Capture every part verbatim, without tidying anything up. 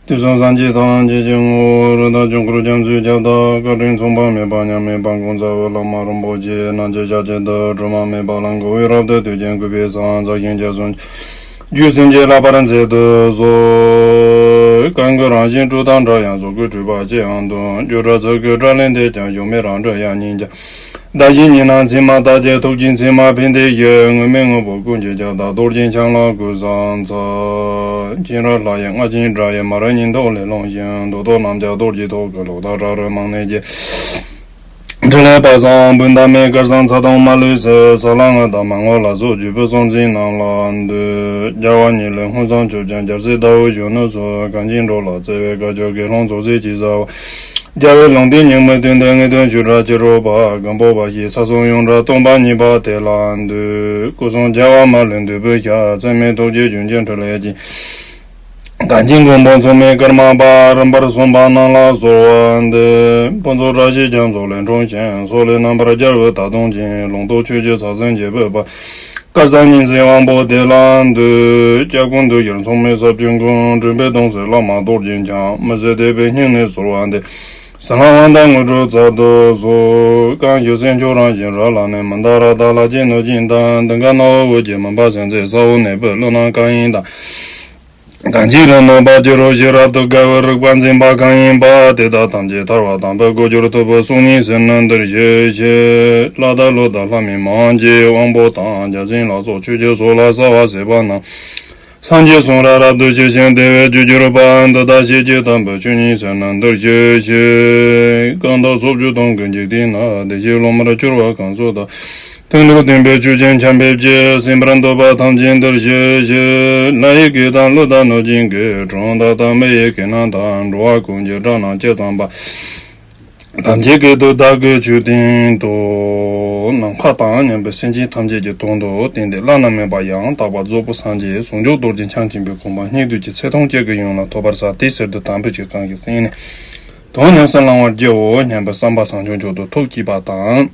དུས་གསུམ་སངས་རྒྱས་ཐམས་ཅད་ཀྱི་ངོ་བོ་རིགས་དང་ཆོས་འཁོར་རྒྱ་མཚོའི་ཁྱབ་བདག་བཀའ་དྲིན་མཚུངས་པ་མེད་པ་མཉམ་མེད་དཔལ་མགོན་རྩ་བའི་བླ་མ་རིན་པོ་ཆེ་རྣམས་ཀྱི་ཞབས་ཕྱི་དུ་སྒྲོལ་མ་མེད་པ་ལ་མགོ་བོས་རབ་ཏུ་བཏུད་ཅིང་གུས་པས་བསང་མཛད་ཞིང་རྒྱ་མཚོ་རྒྱུད་སེམས་ཀྱི་བསླབ་པར་མཛད་དུ་གསོལ། གང་གི་རང་བཞིན་སྤྲོས་དང་འདྲ་ཡང་གཟུགས་སྐུ་སྤྲོས་པ་ཅི་ཡང་སྟོན། སྐྱོ་བྲལ་ཚུལ་ཁྲིམས་བཀྲ་ལས་འདས་ཀྱང་གཞོམ་མེད་རང་གྲོལ་དབྱངས་སྙན་རྒྱ། བདག་གཞན་གཉིས་སྣང་མཚན་མ་དག་ཅིང་ཐུགས་རྗེའི་མཚན་མ་ཕན་བདེ་ཞིང་། དངོས་མེད་དངོས་པོ་ཀུན་གྱི་ཁྱབ་བདག་རྡོ་རྗེ་འཆང་ལ་གུས་ཕྱག་འཚལ། སྤྱན་རས་ལྷ་ཡི་རྔ་ཆེན་སྒྲ་ཡིས་མ་རིག་ཉིན་ཐོག་ལས་སློང་ཞིང་། རྡོ་ཐོག་གནམ་ལྕགས་རྡོ་རྗེ་ཐོག་གི་གློག་ལྟར་ཁྲ་རུ་མང་ནས་རྒྱས། ཕྲིན་ལས་དཔག་བསམ་འབུམ་ཐོགས་མེད་དཀར་ཟངས་ཚ་གདུང་མ་ལུས་སེལ། ས་ལ་རྔ་དང་མར་ངོ་ལ་སོགས་བརྒྱུད་པའི་སྲོག་འཛིན་རྣམས་ལ་འདུད། རྒྱལ་བ་ཉིད་ལས་མངོན་སུམ་ཆོས་ཀྱང་རྒྱལ་སྲས་ཟླ་འོད་གཞོན་ནུ་སོགས། གངས་ཅན་འགྲོ་ལ་བརྩེ་བའི་དཀར་ཕྱོགས་དགེ་སློང་ཚོགས་སྲས་ཀྱིས་གསལ་བ། རྒྱལ་བའི་ལུང་བསྟན་ཉིན་མོའི་སྟེང་དུ་དངོས་དོན་ཆོས་སྒྲ་ཅི་རོལ་པ། སྒམ་པོ་པ་ཞེས་ས་སོགས་ཡོངས་གྲགས་སྟོང་པ་ཉིད་པ་དེ་ལ་འདུད། སྐུ་གསུམ་རྒྱལ་བ་མ་ལུས་འདུས་པའི་ཞལ། རྩོད་མེད་ཐུགས་རྗེ་ལྗོན་ཀྱང་ཕྲིན་ལས་ཀྱི། གངས་ཅན་མགོན་པོ་མཚུངས་མེད་ཀརྨ་པ། རིམ་པར་གསུངས་པ་རྣམས་ལ་གསོལ་བ་འདེབས། ཕུན་ཚོགས་བཀྲ་ཤིས་རྒྱ་མཚོ་ལས་འཁྲུངས་ཤིང་། སོག་ལེའི་རྣམ་པར་རྒྱལ་བའི་མཐའ་སྟོང་ཅན། ལུང་རྟོགས་ཆོས་ཀྱི་ཚོགས་ཟིན་རྒྱས་པའི་དཔལ། དཀར་ཟངས་ཉི་ཟེར་དབང་པོ་དེ་ལ་འདུད། སྐྱབས་ཀུན་འདུས་ཡུལ་མཚུངས་མེད་ཟབ་ཆོས་ཀུན། འདྲེན་པའི་གདུང་སྲས་བླ་མ་རྡོ་རྗེ་འཆང་། མི་ཟད་དད་པའི་སྙིང་ནས་གསོལ་བ་འདེབས། ཟིལ་གནོན་དབང་ཐང་དངོས་གྲུབ་སྩལ་དུ་གསོལ། གང་ཞིག་སེམས་མཆོག་རང་བཞིན་རབ་ལ་གནས། མི་འདའ་ར་ད་ལྷ་ཆེན་གནོད་སྦྱིན་དང་། མདུན་དཀར་སྣང་བ་འོད་ཀྱི་མུན་པ་སེལ་མཛད། ས་འོག་ནས་འཕོས་ཀླུ་རྣམས་བཀའ་ཡིན་དང་། གང་ཞིག་རིག་གནས་པ་ཅི་རོ་ཞེས། རབ་ཏུ་དགའ་བའི་རིག་པ་འཛིན་པ་གང་ཡིན་པ། དེ་དག་ཐམས་ཅད་ཐར་བ་དམ་པའི་སྒོ་འགྱུར་ཐུབ་པའི་གསུང་སྙིང་ཟེར་ན་འདིར་ཞུ་ཞེས། ལྷ་དང་ཀླུ་དང་ལྷ་མིན་མང་གི་དབང་པོ་དང་། བརྒྱ་བྱིན་ལ་སོགས་ཆོས་ཀྱི་ཚོགས་ལ་གསོལ་བ་འདེབས་པ་རྣམས། སངས་རྒྱས་གསུང་རབ་རབ་ཏུ་ཞི་ཞིང་བདེ་བའི་རྒྱུར་གྱུར་པ། འདི་དག་ཤེས་བྱའི་དམ་པའི་ཆོས་ཉིད་ཟེར་ན་འདིར་ཞུ་ཞེས། གང་དག་སོགས་རྒྱུ་དང་ཀུན་གྱི་རྟེན་ན། བདེ་གཤེགས་སློབ་མར་གྱུར་པ་གང་སུ་དག། དོན་དུ་ལྡན་པའི་ཆོས་ཀྱི་ཁྱབ་འབེབས་ཀྱིས། གསན་པར་འདོད་པ་ཐམས་ཅད་འདིར་ཞུ་ཞེས། ལྷ་ཡི་སྐད་དང་ཀླུ་དང་གནོད་སྦྱིན་སྐད། གྲུལ་བུམ་དང་དམ་པའི་སྐད་རྣམས་དང་། འགྲོ་བ་ཀུན་གྱི་སྒྲ་རྣམས་ཇི་ཙམ་པ། ཐམས་ཅད་སྐད་དུ་བདག་གིས་ཆོས་བསྟན་ཏོ། ནམ་མཁའ་དང་མཉམ་པའི་སེམས་ཅན་ཐམས་ཅད་ཀྱི་དོན་དུ་བསྟན་ཏེ། བླ་ན་མེད་པ་ཡང་དག་པར་རྫོགས་པའི་སངས་རྒྱས་ཟུང་འཇུག་རྡོ་རྗེ་འཆང་ཆེན་པོའི་གོ་འཕང་སྙིགས་དུས་ཀྱི་ཚེ་ཐུང་གཅིག་གི་ཡུན་ལ་ཐོབ་པར་ཟད། དེའི་ཕྱིར་དུ་དམ་པའི་ཆོས་གང་ཞིག་གསན་ནས་དོན་ཉམས་སུ་བླང་བར་བགྱིའོ་སྙམ་པའི་བསམ་པ་བཟང་སྤྱོད་མཆོག་ཏུ་ཐུགས་བསྐྱེད་པ་དང་།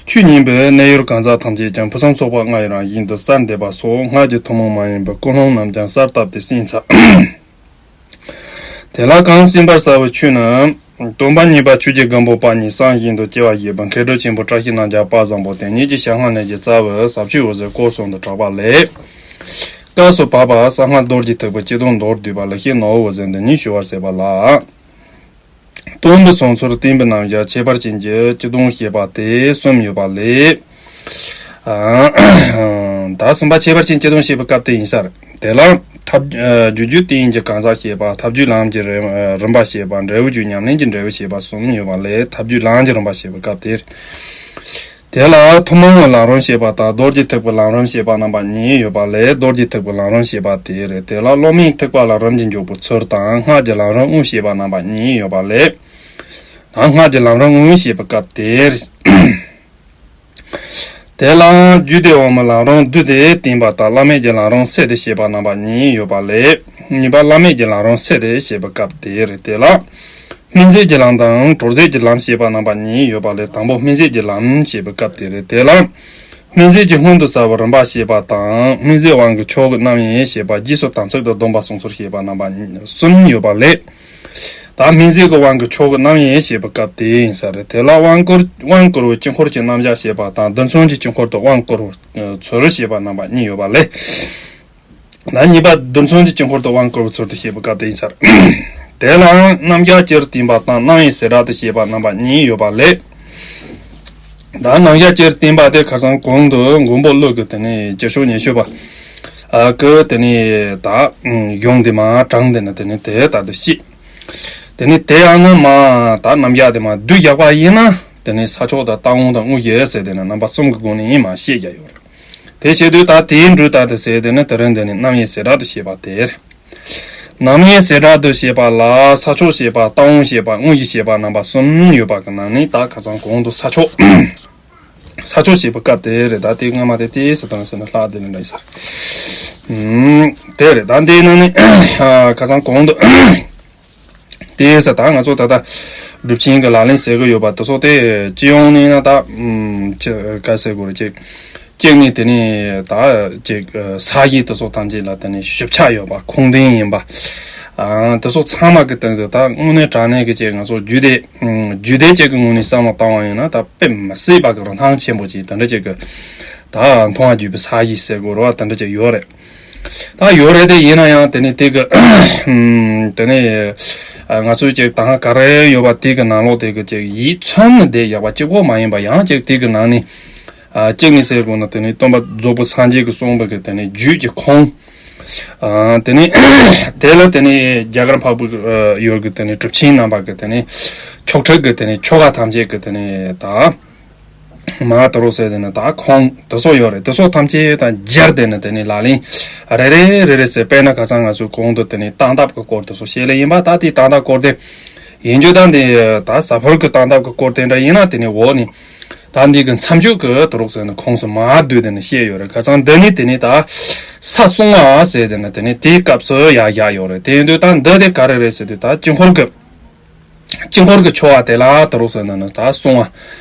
ཆོས་ཉན་པའི་གནས་ཡུལ་གང་ཟག་ཐམས་ཅད་ཀྱང་ཕུན་སུམ་ཚོགས་པ་ལྔ་ཡི་རང་བཞིན་དུ་གསལ་འདེབས་པ་སོགས་སྔགས་ཀྱི་ཐུན་མོང་མ་ཡིན་པའི་ཀུན་སློང་རྣམས་ཀྱང་གསལ་བཏབ་སྟེ་གསན་ཚར། དེ་ལ་གང་གསན་པར་གསལ་བའི་ཆོས་ནི། སྟོན་པ་གཉིས་པ་ཆོས་ཀྱི་སྒམ་པོ་པ་ཉིད་གསང་བཞིན་དུ་སྐྱེ་བ་བཞེས་པ། མཁས་གྲུབ་ཆེན་པོ་བཀྲ་ཤིས་རྣམ་རྒྱལ་དཔལ་བཟང་པོ་དེ་ཉིད་ཀྱི་ཞལ་སྔ་ནས་ཀྱི་རྩ་བའི་ཟབ་ཆོས་འོད་ཟེར་སྐོར་གསུམ་དུ་གྲགས་པ་ལས། སྐབས་སུ་བབ་པ་གསང་སྔགས་རྡོ་རྗེ་ཐེག་པའི་སྤྱི་དོན་མདོར་བསྡུས་པ་ལེགས་བཤད་ནོར་བུ་འོད་ཟེར་འདི་ཉིད་ཞུ་བར་མཛད་པ་ལགས། སྟོན་པའི་གསུང་ཚུལ་བསྟན་པའི་རྣམ་གཞག་ཁྱད་པར་ཅན་གྱི་སྤྱི་དོན་བཤད་པ་སྟེ་གསུམ་ཡོད་པ་ལས། ཨ། ད་གསུམ་པ་ཁྱད་པར་ཅན་སྤྱི་དོན་བཤད་པའི་སྐབས་དེ་ཡིན་ས་རེད། དེ་ལ་ཐབས་ཨ་རྒྱུ་རྒྱུད་བསྟན་གྱི་གང་ཟག་བཤད་པ། ཐབས་རྒྱུད་ལམ་གྱི་རིམ་རིམ་པ་བཤད་པ། འབྲས་བུ་རྒྱུད་ཉམས་ལེན་གྱི་འབྲས་བུ་བཤད་པ་གསུམ་ཡོད་པ་ལས། ཐབས་རྒྱུད་ལམ་གྱི་རིམ་པ་བཤད་པའི་སྐབས་དེ་རེད། དེ་ལ་ཐུན་མོང་གི་ལམ་རིམ་བཤད་པ་དང་རྡོ་རྗེ་ཐེག་པའི་ལམ་རིམ་བཤད་པ་རྣམ་པ་གཉིས་ཡོད་པ་ལས། རྡོ་རྗེ་ཐེག་པའི་ལམ་རིམ་བཤད་པ་དེ་རེད། དེ་ལ་སློབ་མའི་ཐེག་པ་ལ་རིམ་གྱིས་འཇུག་པའི་ཚུལ་དང་སྔགས་ཀྱི་ལམ་རིམ་དབུ་བཤད་པ་རྣམ་པ་གཉིས་ཡོད་པ་ལས། ད་སྔགས་ཀྱི་ལམ་རིམ་དབུ་བཤད་པའི་སྐབས་དེ་རེད། དེ་ལའང་རྒྱུད་སྡེ་འོག་མའི་ལམ་རིམ་བསྡུས་ཏེ་བསྟན་པ་དང་བླ་མེད་ཀྱི་ལམ་རིམ་བསྲེས་ཏེ་བཤད་པ་རྣམ་པ་གཉིས་ཡོད་པ་ལས། གཉིས་པ་བླ་མེད་ཀྱི་ལམ་རིམ་བསྲེས་ཏེ་བཤད་པའི་སྐབས་དེ་རེད། དེ་ལ་སྨིན་བྱེད་ཀྱི་ལམ་དང་གྲོལ་བྱེད་ཀྱི་ལམ་བཤད་པ་རྣམ་པ་གཉིས་ཡོད་པ་ལས། དང་པོ་སྨིན་བྱེད་ཀྱི་ལམ་བཤད་པའི་སྐབས་དེ་རེད། དེ་ལ་སྨིན་བྱེད་ཀྱི་སྔོན་དུ་གསལ་བའི་རིམ་པ་བཤད་པ་དང་། སྨིན་བྱེད་དབང་གི་ཕྱོགས་ཀྱི་རྣམ་དབྱེ་བཤད་པ། རྗེས་སུ་དམ་ཚིག་ཏུ་སྡོམ་པ་གསུང་ཚུལ་བཤད་པ་རྣམ་པ་གསུམ་ཡོད་པ་ལས། ད་སྨིན་བྱེད་ཀྱི་དབང་གི་ཕྱོགས་ཀྱི་རྣམ་དབྱེ་བཤད་པའི་སྐབས་དེ་ཡིན་ས་རེད། དེ་ལ་དབང་བསྐུར་དབང་བསྐུར་བའི་དཀྱིལ་འཁོར་གྱི་རྣམ་གཞག་བཤད་པ་དང་། རྡུལ་ཚོན་གྱི་དཀྱིལ་འཁོར་དུ་དབང་བསྐུར་བའི་ཚུལ་བཤད་པ་རྣམ་པ་གཉིས་ཡོད་པ་ལས། ད་གཉིས་པ་རྡུལ་ཚོན་གྱི་དཀྱིལ་འཁོར་དུ་དབང་བསྐུར་བའི་ཚུལ་དུ་བཤད་པའི་སྐབས་དེ་ཡིན་ས་རེད། དེ་ལའང་རྣམ་གཞག་སྤྱིར་བསྟན་པ་དང་རྣམ་དབྱེ་ཟེར་སྒྲ་དུ་བཤད་པ་རྣམ་པ་གཉིས་ཡོད་པ་ལས། ད་རྣམ་གཞག་སྤྱིར་བསྟན་པ་དེ་ཁ་སང་གོང་དུ་མགོན་པོ་ཀླུ་གི་དེ་ནས་རྒྱུ་ཤོག་ཉི་ཤོ་པ་ཨ་གི་དེ་ནས་ད་གཞུང་དེ་མ་དྲངས་དེ་ནས་དེ་ནས་དེ་ལྟར་དུ་བཤད། དེ་ནས་དེ་ཡང་ནི་མ་ད་རྣམ་གཞག་དེ་མ་བསྡུས་བཞག་པ་ཡིན་ན། དེ་ནས་ས་ཕྱོགས་དང་རྟ་དབང་དང་དངོས་གཞི་ཟེར་དེ་ནས་རྣམ་པ་གསུམ་གྱི་སྒོ་ནས་ཡིན་མ་བཤད་རྒྱུ་ཡོད་རེད། དེ་བཤད་དུས་ད་དེའི་འགྲོས་ལྟར་དུ་ཟེར་དེ་ནི་དེ་རིང་འདི་ནི་རྣམ་དབྱེ་ཟེར་སྒྲ་དུ་བཤད་པ་དེ་རེད། རྣམ་དབྱེ་ཟེར་སྒྲ་དུ་བཤད་པ་ལ་ས་ཕྱོགས་བཤད་པ། རྟ་དབང་བཤད་པ། དངོས་གཞི་བཤད་པ་རྣམ་པ་གསུམ་ཡོད་པ་གི་ནང་ནས་ད་ཁ་སང་གོང་དུ་ས་ཕྱོགས། ས་ཕྱོགས་བཤད་པའི་སྐབས་དེ་རེད། ད་དེ་སྔ་མ་དེ་དེ་ཟེར་དང་ཟེར་ན་ལྷག་དེ་ནས་འདྲ་ཡིན་ས་རེད། ཨུམ། དེ་རེད། ད་འདིའི་ནང་ནས་ཁ་སང་གོང་དུ། དེ་ས་ད་ང་ཚོ་ད་ལྟ་སྒྲུབ་ཆེན་གྱི་ལག་ལེན་ཟེར་གྱི་ཡོད་པ་དེ་ཚོ་དེ་སྤྱི་ཡོངས་ནས་ན་ད་ཨུམ་ཅི་ག་ཟེར་དགོས་རེད་ཅིག་གཅིག་ནི་དེ་ནི་ད་ཅིག་ས་གཞི་དེ་ཚོ་ཐམས་ཅད་ལ་དེ་ནི་ཞིབ་ཆ་ཡོད་པ་ཁུངས་ལྡན་ཡིན་པ། ཨ་དེ་ཚོ་ཚང་མ་གི་སྟེང་དུ་ད་དངོས་གནས་དྲང་གནས་ཀྱི་ཅིག་ང་ཚོ་རྒྱུད་སྡེ་རྒྱུད་སྡེ་ཅིག་གི་ངོས་ནས་བསམ་བློ་བཏང་བ་ཡིན་ན་ད་དཔེ་མི་སྲིད་པ་གི་རིན་ཐང་ཆེན་པོ་ཅིག་དེ་འདྲ་ཅིག་གི་ད་མཐོང་བ་བརྒྱུད་པའི་ས་གཞི་ཟེར་དགོས་རེད་བ། དེ་འདྲ་ཅིག་ཡོད་རེད། ད་ཡོད་རེད་དེ། ཡིན་ན་ཡང་དེ་ནི་དེ་གི་དེ་ནི་ང་ཚོས་ཅིག་ད་ག་རེ་ཡོད་པ་དེ་གི་ནང་ལོགས་དེ་གི་ཅིག་ཡིད་ཚིམ་ནས་བསྡད་ཡག་པ་གཅིག་པོ་མ་ཡིན་པ། ཡང་ཅིག་དེ་གི་ནང་ནས་ཨ་གཅིག་ནས་ཟེར་དགོས་ན་དེ་ནི་སྟོན་པ་རྫོགས་པའི་སངས་རྒྱས་ཀྱིས་གསུངས་པའི་གི་དེ་ནི་རྒྱུད་ཀྱི་ཁུངས། ཨ་དེ་ནི་དེ་ལ་དེ་ནི་རྒྱ་གར་འཕགས་པའི་ཡུལ་གྱི་དེ་ནི་གྲུབ་ཆེན་རྣམ་པ་གི་དེ་ནི་ཆོག་ཁྲིགས་ཀྱི་དེ་ནི་ཆོ་ག་ཐམས་ཅད་ཀྱི་དེ་ནི་ད། མ་དོ་རོ་ཟེར་དེ་ནི་ད་ཁུངས་དེ་ཚོ་ཡོད་རེད། དེ་ཚོ་ཐམས་ཅད་དང་སྦྱར་དེ་ནི་དེ་ནི་ལག་ལེན་རེ་རེ་རེ་རེ་ཟེར། དཔེར་ན་ཁ་སང་ང་ཚོས་གོང་དུ་དེ་ནི་སྟངས་སྟབས་ཀྱི་སྐོར་དེ་ཚོ་བཤད་ལེ་ཡིན་པ། ད་དེའི་སྟངས་སྟབས་སྐོར་དེ་ཡིན་རྒྱུ་དང་དེ་ད་ཟ་ཕོར་གྱི་སྟངས་སྟབས་ཀྱི་སྐོར་དེ་འདྲ་ཡིན་ན་དེ་ནི་འོག་ནི་ད་འདི་གི་མཚམས་གཅོད་ཀྱི་དོ་རོག་ཟེར་ནི་ཁོངས་སུ་མ་བསྡུས་དེ་ནི་བཤད་ཡོད་རེད། ཁ་སང་འདི་ནི་དེ་ནི་ད་ས་སྲུང་བ་ཟེར་དེ་ནི་དེ་ནི་དེའི་སྐབས་སུ་ཡ་བཞག་ཡོད་རེད། དེ་ཡིན་དུས་ད་འདི་དེ་ག་རེ་རེད་ཟེར་དུས་ད་དཀྱིལ་འཁོར་གྱི་དཀྱིལ་འཁོར་གྱི་ཆོ་ག་དེ་ལ་དོ་རོག་ཟེར་ན་ནི་ད་སྲུང་བ་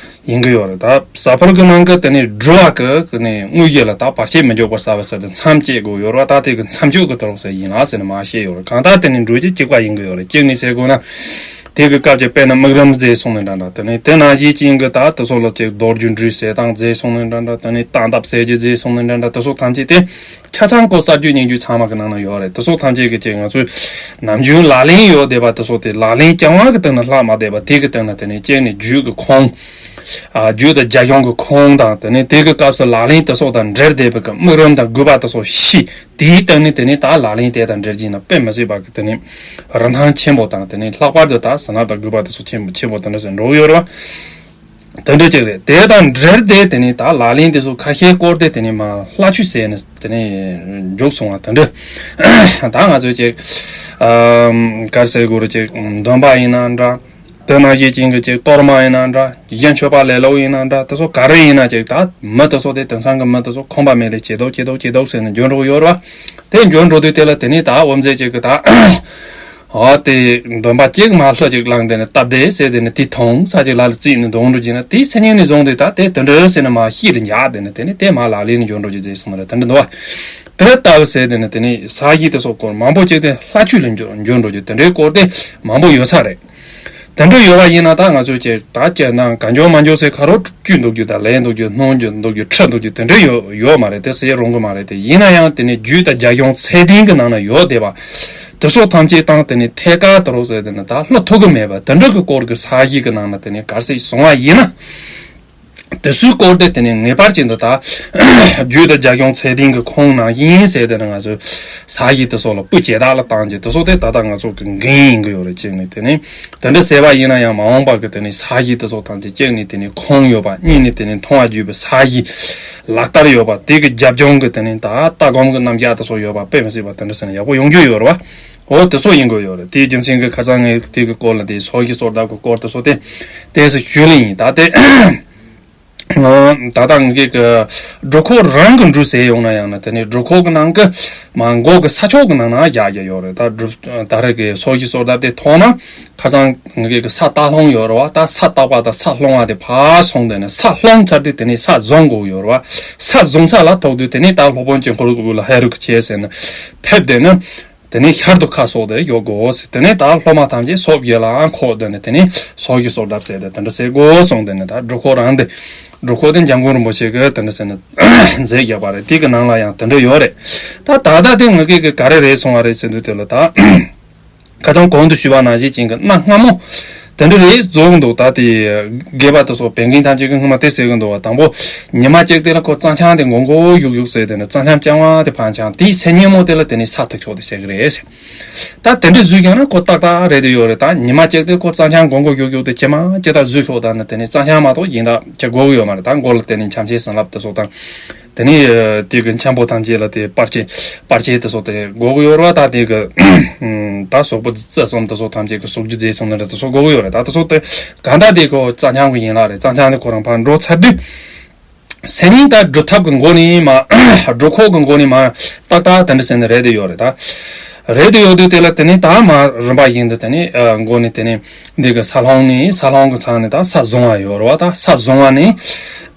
ཡིན་གྱི་ཡོད་རེད། ད་ཟ་ཕོར་གྱི་ནང་གི་དེ་ནི་སྒྲུབ་པ་གི་གི་ནི་དངོས་གཞི་ལ་ད་བར་ཆད་མི་འཇོག་པར་བྱ་བ་ཟེར་ཏེ་མཚམས་བཅད་དགོས་ཡོད་རེད་བ། ད་དེ་གི་མཚམས་གཅོད་ཀྱི་དོ་རོག་ཟེར་ཡིན་ལ་ཟེར་ནས་མ་བཤད་ཡོད་རེད། གང་ལྟར་དེ་ནི་འགྲོས་ཀྱི་གཅིག་པ་ཡིན་གྱི་ཡོད་རེད། གཅིག་ནི་ཟེར་དགོས་ན་དེ་གི་སྐབས་ཀྱི་དཔེར་ན་དམིགས་རིམ་རྫས་གསུངས་ནས་འདྲ་འདྲ། དེ་ནི་དེ་ནང་བཞིན་ཅན་གྱི་ད་དེ་ཚོ་ལ་ཅིག་མདོ་རྒྱུད་འབྲུ་ཟེར་སྟངས་རྫས་གསུངས་ནས་འདྲ་འདྲ། དེ་ནི་སྟངས་སྟབས་ཟེར་རྒྱུ་རྫས་གསུངས་ནས་འདྲ་འདྲ། དེ་ཚོ་ཐམས་ཅད་དེ། ཆ་ཚང་ཁོ་གསར་འགྱུར་སྙན་བརྒྱུད་ཚང་མ་གི་ནང་ན་ཡོད་རེད། དེ་ཚོ་ཐམས་ཅད་ཀྱི་ཅིག་ང་ཚོས་ནམ་རྒྱུན་ལག་ལེན་ཡོད་བསྡད་པ་དེ་ཚོ་དེ་ལག་ལེན་རྐྱང་བ་གི་སྟེང་ན་ལྷག་མ་བསྡད་པ། དེ་གི་སྟེང་ན་དེ་ནི་གཅིག་ནི་རྒྱུད་ཀྱི་ཁུངས། ཨ་རྒྱུད་དང་རྒྱ་གཞུང་གི་ཁུངས་དང་། དེ་ནི་དེ་གི་སྐབས་སུ་ལག་ལེན་དེ་ཚོ་དང་འབྲེལ་བསྡད་པའི་གི་དམིགས་རིམ་དང་དགོས་པ་དེ་ཚོ་ཤེས། དེའི་སྟེང་ནས་དེ་ནི་ད་ལག་ལེན་དེ་དང་འབྲེལ་གྱིན་ན་དཔེ་མི་སྲིད་པ་གི་དེ་ནི་རིན་ཐང་ཆེན་པོ་དང་། དེ་ནི་ལྷག་པར་དུ་ད་ཟ་ན་དང་དགོས་པ་དེ་ཚོ་ཆེན་པོ་ཆེན་པོ་དེ་འདྲ་ཟེར་འགྲོ་གི་ཡོད་རེད་བ། དེ་འདྲ་ཅིག་རེད། དེ་དང་འབྲེལ་ཏེ་དེ་ནི་ད་ལག་ལེན་དེ་ཚོ་ཁ་ཤས་སྐོར་ཏེ་དེ་ནི་མ་ལྷ་ཆོས་ཟེར་ནས་དེ་ནི་མཇུག་སོང་བ་དེ་འདྲ། ད་ང་ཚོས་ཅིག་ཨམ་ག་རེ་ཟེར་དགོས་རེད། ཅིག་འདོན་པ་ཡིན་ན་འདྲ། དེ་ནང་བཞིན་ཅན་གྱི་ཅིག་གཏོར་མ་ཡིན་ན་འདྲ། གཞན་མཆོད་པ་ལེ་ལོ་ཡིན་ན་འདྲ། དེ་ཚོ་ག་རེ་ཡིན་ན་ཅིག་ད་མི་དེ་ཚོ་དེ་དེང་སང་གི་མི་དེ་ཚོ་ཁོམ་པ་མེད་དེ་ཇེ་སྡུག་ཇེ་སྡུག་ཇེ་སྡུག་ཟེར་ནས་འགྱོ་འགྲོ་གི་ཡོད་རེད་བ། དེ་འགྱོ་འགྲོ་དུས་དེ་ལ་དེ་ནི་ད་འོ་མཛད་ཅིག་གི་ད། འོ་དེ་འདོན་པ་གཅིག་མ་ལྷ་གཅིག་བླངས་དེ་ནི་སྟབས་བདེ་ཟེར་དེ་ནི་དེ་མཐོང་ས་ཅིག་ལ་ལ་རྩིས་ནི་འདོན་འགྲོ་གྱིན་ན། དེའི་སེམས་ཉིད་ནས་བཟུང་སྟེ་ད་དེ་དེ་འདྲ་ཟེར་ནི་མ་ཤེས་རེ་ཉག་དེ་ནི་དེ་ནི་དེ་མ་ལག་ལེན་ནི་འགྱོ་འགྲོ་གྱི་རྫས་སོང་ལ་དེ་འདྲ་འདུག་བ། དེ་ལྟ་བུ་ཟེར་དེ་ནི་དེ་ནི་ས་གཞི་དེ་སོགས་སྐོར་མང་པོ་ཅིག་དེ་ལྷ་ཆོས་ལ་འགྱུར་འགྱུར་འགྲོ་རྒྱུ་དེ་འདྲའི་སྐོར་དེ་མང་པོ་ཡོད་ས་རེད། དེ་འདྲ་ཡོད་པ་ཡིན་ན་ད་ང་ཚོས་ཅིག་ད་ཅིག་ནང་ག་འཇོག་མ་འཇོག་ཟེར་ཁ་རོག་བཅུད་འདུག་རྒྱུ་དང་ལས་འདུག་རྒྱུ་སྣོན་རྒྱུ་འདུག་རྒྱུ་ཁྲི་འདུག་རྒྱུ་དེ་འདྲ་ཡོད་ཡོད་མ་རེད། དེ་ཟེར་རུང་གི་མ་རེད། དེ་ཡིན་ན་ཡང་དེ་ནི་རྒྱུད་དང་རྒྱ་གཞུང་ཚད་ལྡན་གྱི་ནང་ན་ཡོད་བསྡད་པ་དེ་སོགས་ཐམས་ཅད་དང་། དེ་ནི་ཐད་ཀར་དུ་རོགས་ཟེར་དེ་ནི་ད་ལྷོ་ཐུག་གི་མེད་པ་དེ་འདྲ་གི་སྐོར་གྱི་ས་གཞི་གི་ནང་ན་དེ་ནི་གར་སྲིད་སོང་བ་ཡིན་ན། དེ་ཚོའི་སྐོར་དེ་དེ་ནི་ངེས་པར་ཅན་དུ་ད་རྒྱུད་དང་རྒྱ་གཞུང་ཚད་ལྡན་གྱི་ཁུངས་ནང་བཞིན་ཟེར་དེ་ནི་ང་ཚོས་ས་གཞི་དེ་སོགས་ལ་སྤུ་ཇེ་དག་ལ་བཏང་རྒྱུ་དེ་སོགས་དེ་ད་ལྟ་ང་ཚོ་གི་འགན་ཡིན་གྱི་ཡོད་རེད། ཅེས་ནི་དེ་ནི་དེ་འདྲ་ཟེར་བ་ཡིན་ན་ཡང་མ་འོངས་པ་གི་དེ་ནི་ས་གཞི་དེ་སོགས་ཐམས་ཅད་གཅིག་ནི་དེ་ནི་ཁུངས་ཡོད་པ། གཉིས་ནི་དེ་ནི་མཐོང་བ་བརྒྱུད་པའི་ས་གཞི་ལག་བསྟར་ཡོད་པ། དེ་གི་རྒྱབ་ལྗོངས་ཀྱི་དེ་ནི་ད་ལྟ་སྒོམ་གྱི་རྣམ་གཞག་དེ་སོགས་ཡོད་པ་དཔེ་མི་སྲིད་པ་དེ་འདྲ་ཟེར་ན་ཡག་པོ་ཡོང་རྒྱུ་ཡོད་རེད་བ། འོ་དེ་སོགས་ཡིན་དགོས་ཡོད་རེད། དེའི་རྒྱུ་མཚན་གྱིས་ཁ་སང་ངས་དེ་གི་སྐོར་ལ་དེ་ཚོགས་ཞིང་གསོལ་གདབ་ཀྱི་སྐོར་དེ་སོགས་དེ་ཏོག་ཙམ་ཞུས་ལེ་ཡིན། ད་དེ་ད་ལྟ་ངེད་ཀྱི་སྒྲུབ་ཁོག་རང་གི་འབྲུ་ཟེར་ཡོང་ན་ཡང་ན་དེ་ནི་སྒྲུབ་ཁོག་གི་ནང་གི་མ་མགོ་གི་ས་ཕྱོགས་ཀྱི་ནང་ན་བཞག་རྒྱུ་ཡོད་རེད། ད་སྒྲུབ་ད་རེས་ཀྱི་ཚོགས་ཞིང་གསོལ་གདབ་དེ་ཐོག་ན་ཁ་སང་ངེད་ཀྱི་ས་སྟག་ལྷུང་ཡོད་རེད་བ། ད་ས་སྟག་པ་དང་ས་ལྷུང་བ་དེ་ཕར་སོང་དེ་ནི་ས་ལྷུང་ཚར་དུས་དེ་ནི་ས་བཟུང་དགོས་ཡོད་རེད་བ། ས་བཟུང་ས་ལ་ཐུག་དུས་དེ་ནི་ད་སློབ་དཔོན་དཀྱིལ་འཁོར་གྱི་དབུས་ལ་ཧེ་རུ་ཀ་ཆེ་ཟེར་ནས་ཕེབས་དེ་ནི། དེ་ནས་ཤར་དུ་ཁ་སོགས་ཏེ་ཡོད་དགོས། དེ་ནས་ད་སློབ་མ་ཐམས་ཅད་སོ་བརྒྱད་ལའང་འཁོད་དེ་ནས་དེ་ནས་ཚོགས་ཞིང་གསོལ་གདབ་ཟེར་ཏེ་དེ་འདྲ་ཟེར་དགོས་གསུངས། དེ་ནས་ད་སྒྲུབ་ཁོག་རང་དེ་སྒྲུབ་ཁོག་དེ་འཇམ་མགོན་རིན་པོ་ཆེ་གིས་དེ་འདྲ་ཟེར་ནས་མཛད་བཞག་པ་རེད། དེ་གི་ནང་ལ་ཡང་དེ་འདྲ་ཡོད་རེད། ད་ད་ལྟ་དེ་ངེད་ཀྱི་ག་རེ་རེད་སོང་བ་རེད་ཟེར་དུས་དེ་ལ་ད་ཁ་སང་གོང་དུ་ཞུས་པ་ནང་བཞིན་ཅན་གྱི་གནའ་སྔ་མོ་དེ་འདྲ་རེད་རྫོགས་འདུག་ད་དེ་དགེ་བ་དེ་ཚོ་བན་རྒན་ཐམས་ཅད་ཀྱི་སྔོན་མ་དེ་ཟེར་གི་འདུག་བ། དང་པོ་ཉི་མ་གཅིག་དེ་ལ་ཁོ་གཙང་ཆང་དེ་མགོ་མགོ་གཡུག་གཡུག་ཟེར་དེ་ནས་གཙང་ཆང་རྐྱང་བ་དེ་ཕར་འཆང་། དེའི་སེམས་ཉིན་མོ་དེ་ལ་དེ་ནས་ས་ཐུག་ཆོག་དེ་ཟེར་གི་རེད་ཟེར། ད་དེ་འདྲ་བཟོས་ཀྱང་ན་ཁོ་ཏག་ཏག་རེད་དེ་ཡོད་རེད། ད་ཉི་མ་གཅིག་དེ་ཁོ་གཙང་ཆང་མགོ་མགོ་གཡུག་གཡུག་དེ་ཇེ་མང་ཇེ་ཏག་བཟོས་ཤོག་ད་ནི་དེ་ནས་གཙང་ཆང་མ་གཏོགས་གཞན་དག་ཅིག་དགོས་ཀྱི་ཡོད་མ་རེད། ད་མགོ་ལ་དེ་ནས་འཆམ་ཆེན་བསྲན་ལབ་དེ་ཚོ་དང་། དེ་ནས་དེ་གི་འཆམ་པོ་ཐམས་ཅད་ལ་དེ་པར་ཆས་པར་ཆས་དེ་ཚོ་དེ་དགོས་ཀྱི་ཡོད་རེད་བ། ད་དེ་གི་ད་གཟུགས་པོ་རྩི་གསུམ་དེ་ཚོ་ཐམས་ཅད་ཀྱི་གཟུགས་རྒྱུ་རྫས་ཚོ་འདི་འདྲ་དེ་ཚོ་དགོས་ཀྱི་ཡོད་རེད། ད་དེ་ཚོ་དེ་གང་ལྟར་དེ་ཁོ་གཙང་ཆང་གི་ཡན་ལག་རེད། གཙང་ཆང་དེ་ཁོ་རང་ཕར་འགྲོ་ཚར་དུས། སེམས་ཉིད་ད་སྒྲུབ་ཐབས་ཀྱི་སྒོ་ནས་མ་སྒྲུབ་ཁོག་གི་སྒོ་ནས་མ་ཏག་ཏག་དེ་འདྲ་ཟེར་ནས་རེད་དེ་ཡོད་རེད། ད་ རེད་དེ་ཡོད་དུས་དེ་ལ་དེ་ནས་ད་མ་རིམ་པ་བཞིན་དུ་དེ་ནས་ཨ་མགོ་ནས་དེ་ནས་འདི་གི་ས་སློང་ནས་ས་སློང་གི་ཚང་ནས་ད་ས་བཟུང་བ་ཡོད་རེད་བ། ད་ས་བཟུང་བ་ནས་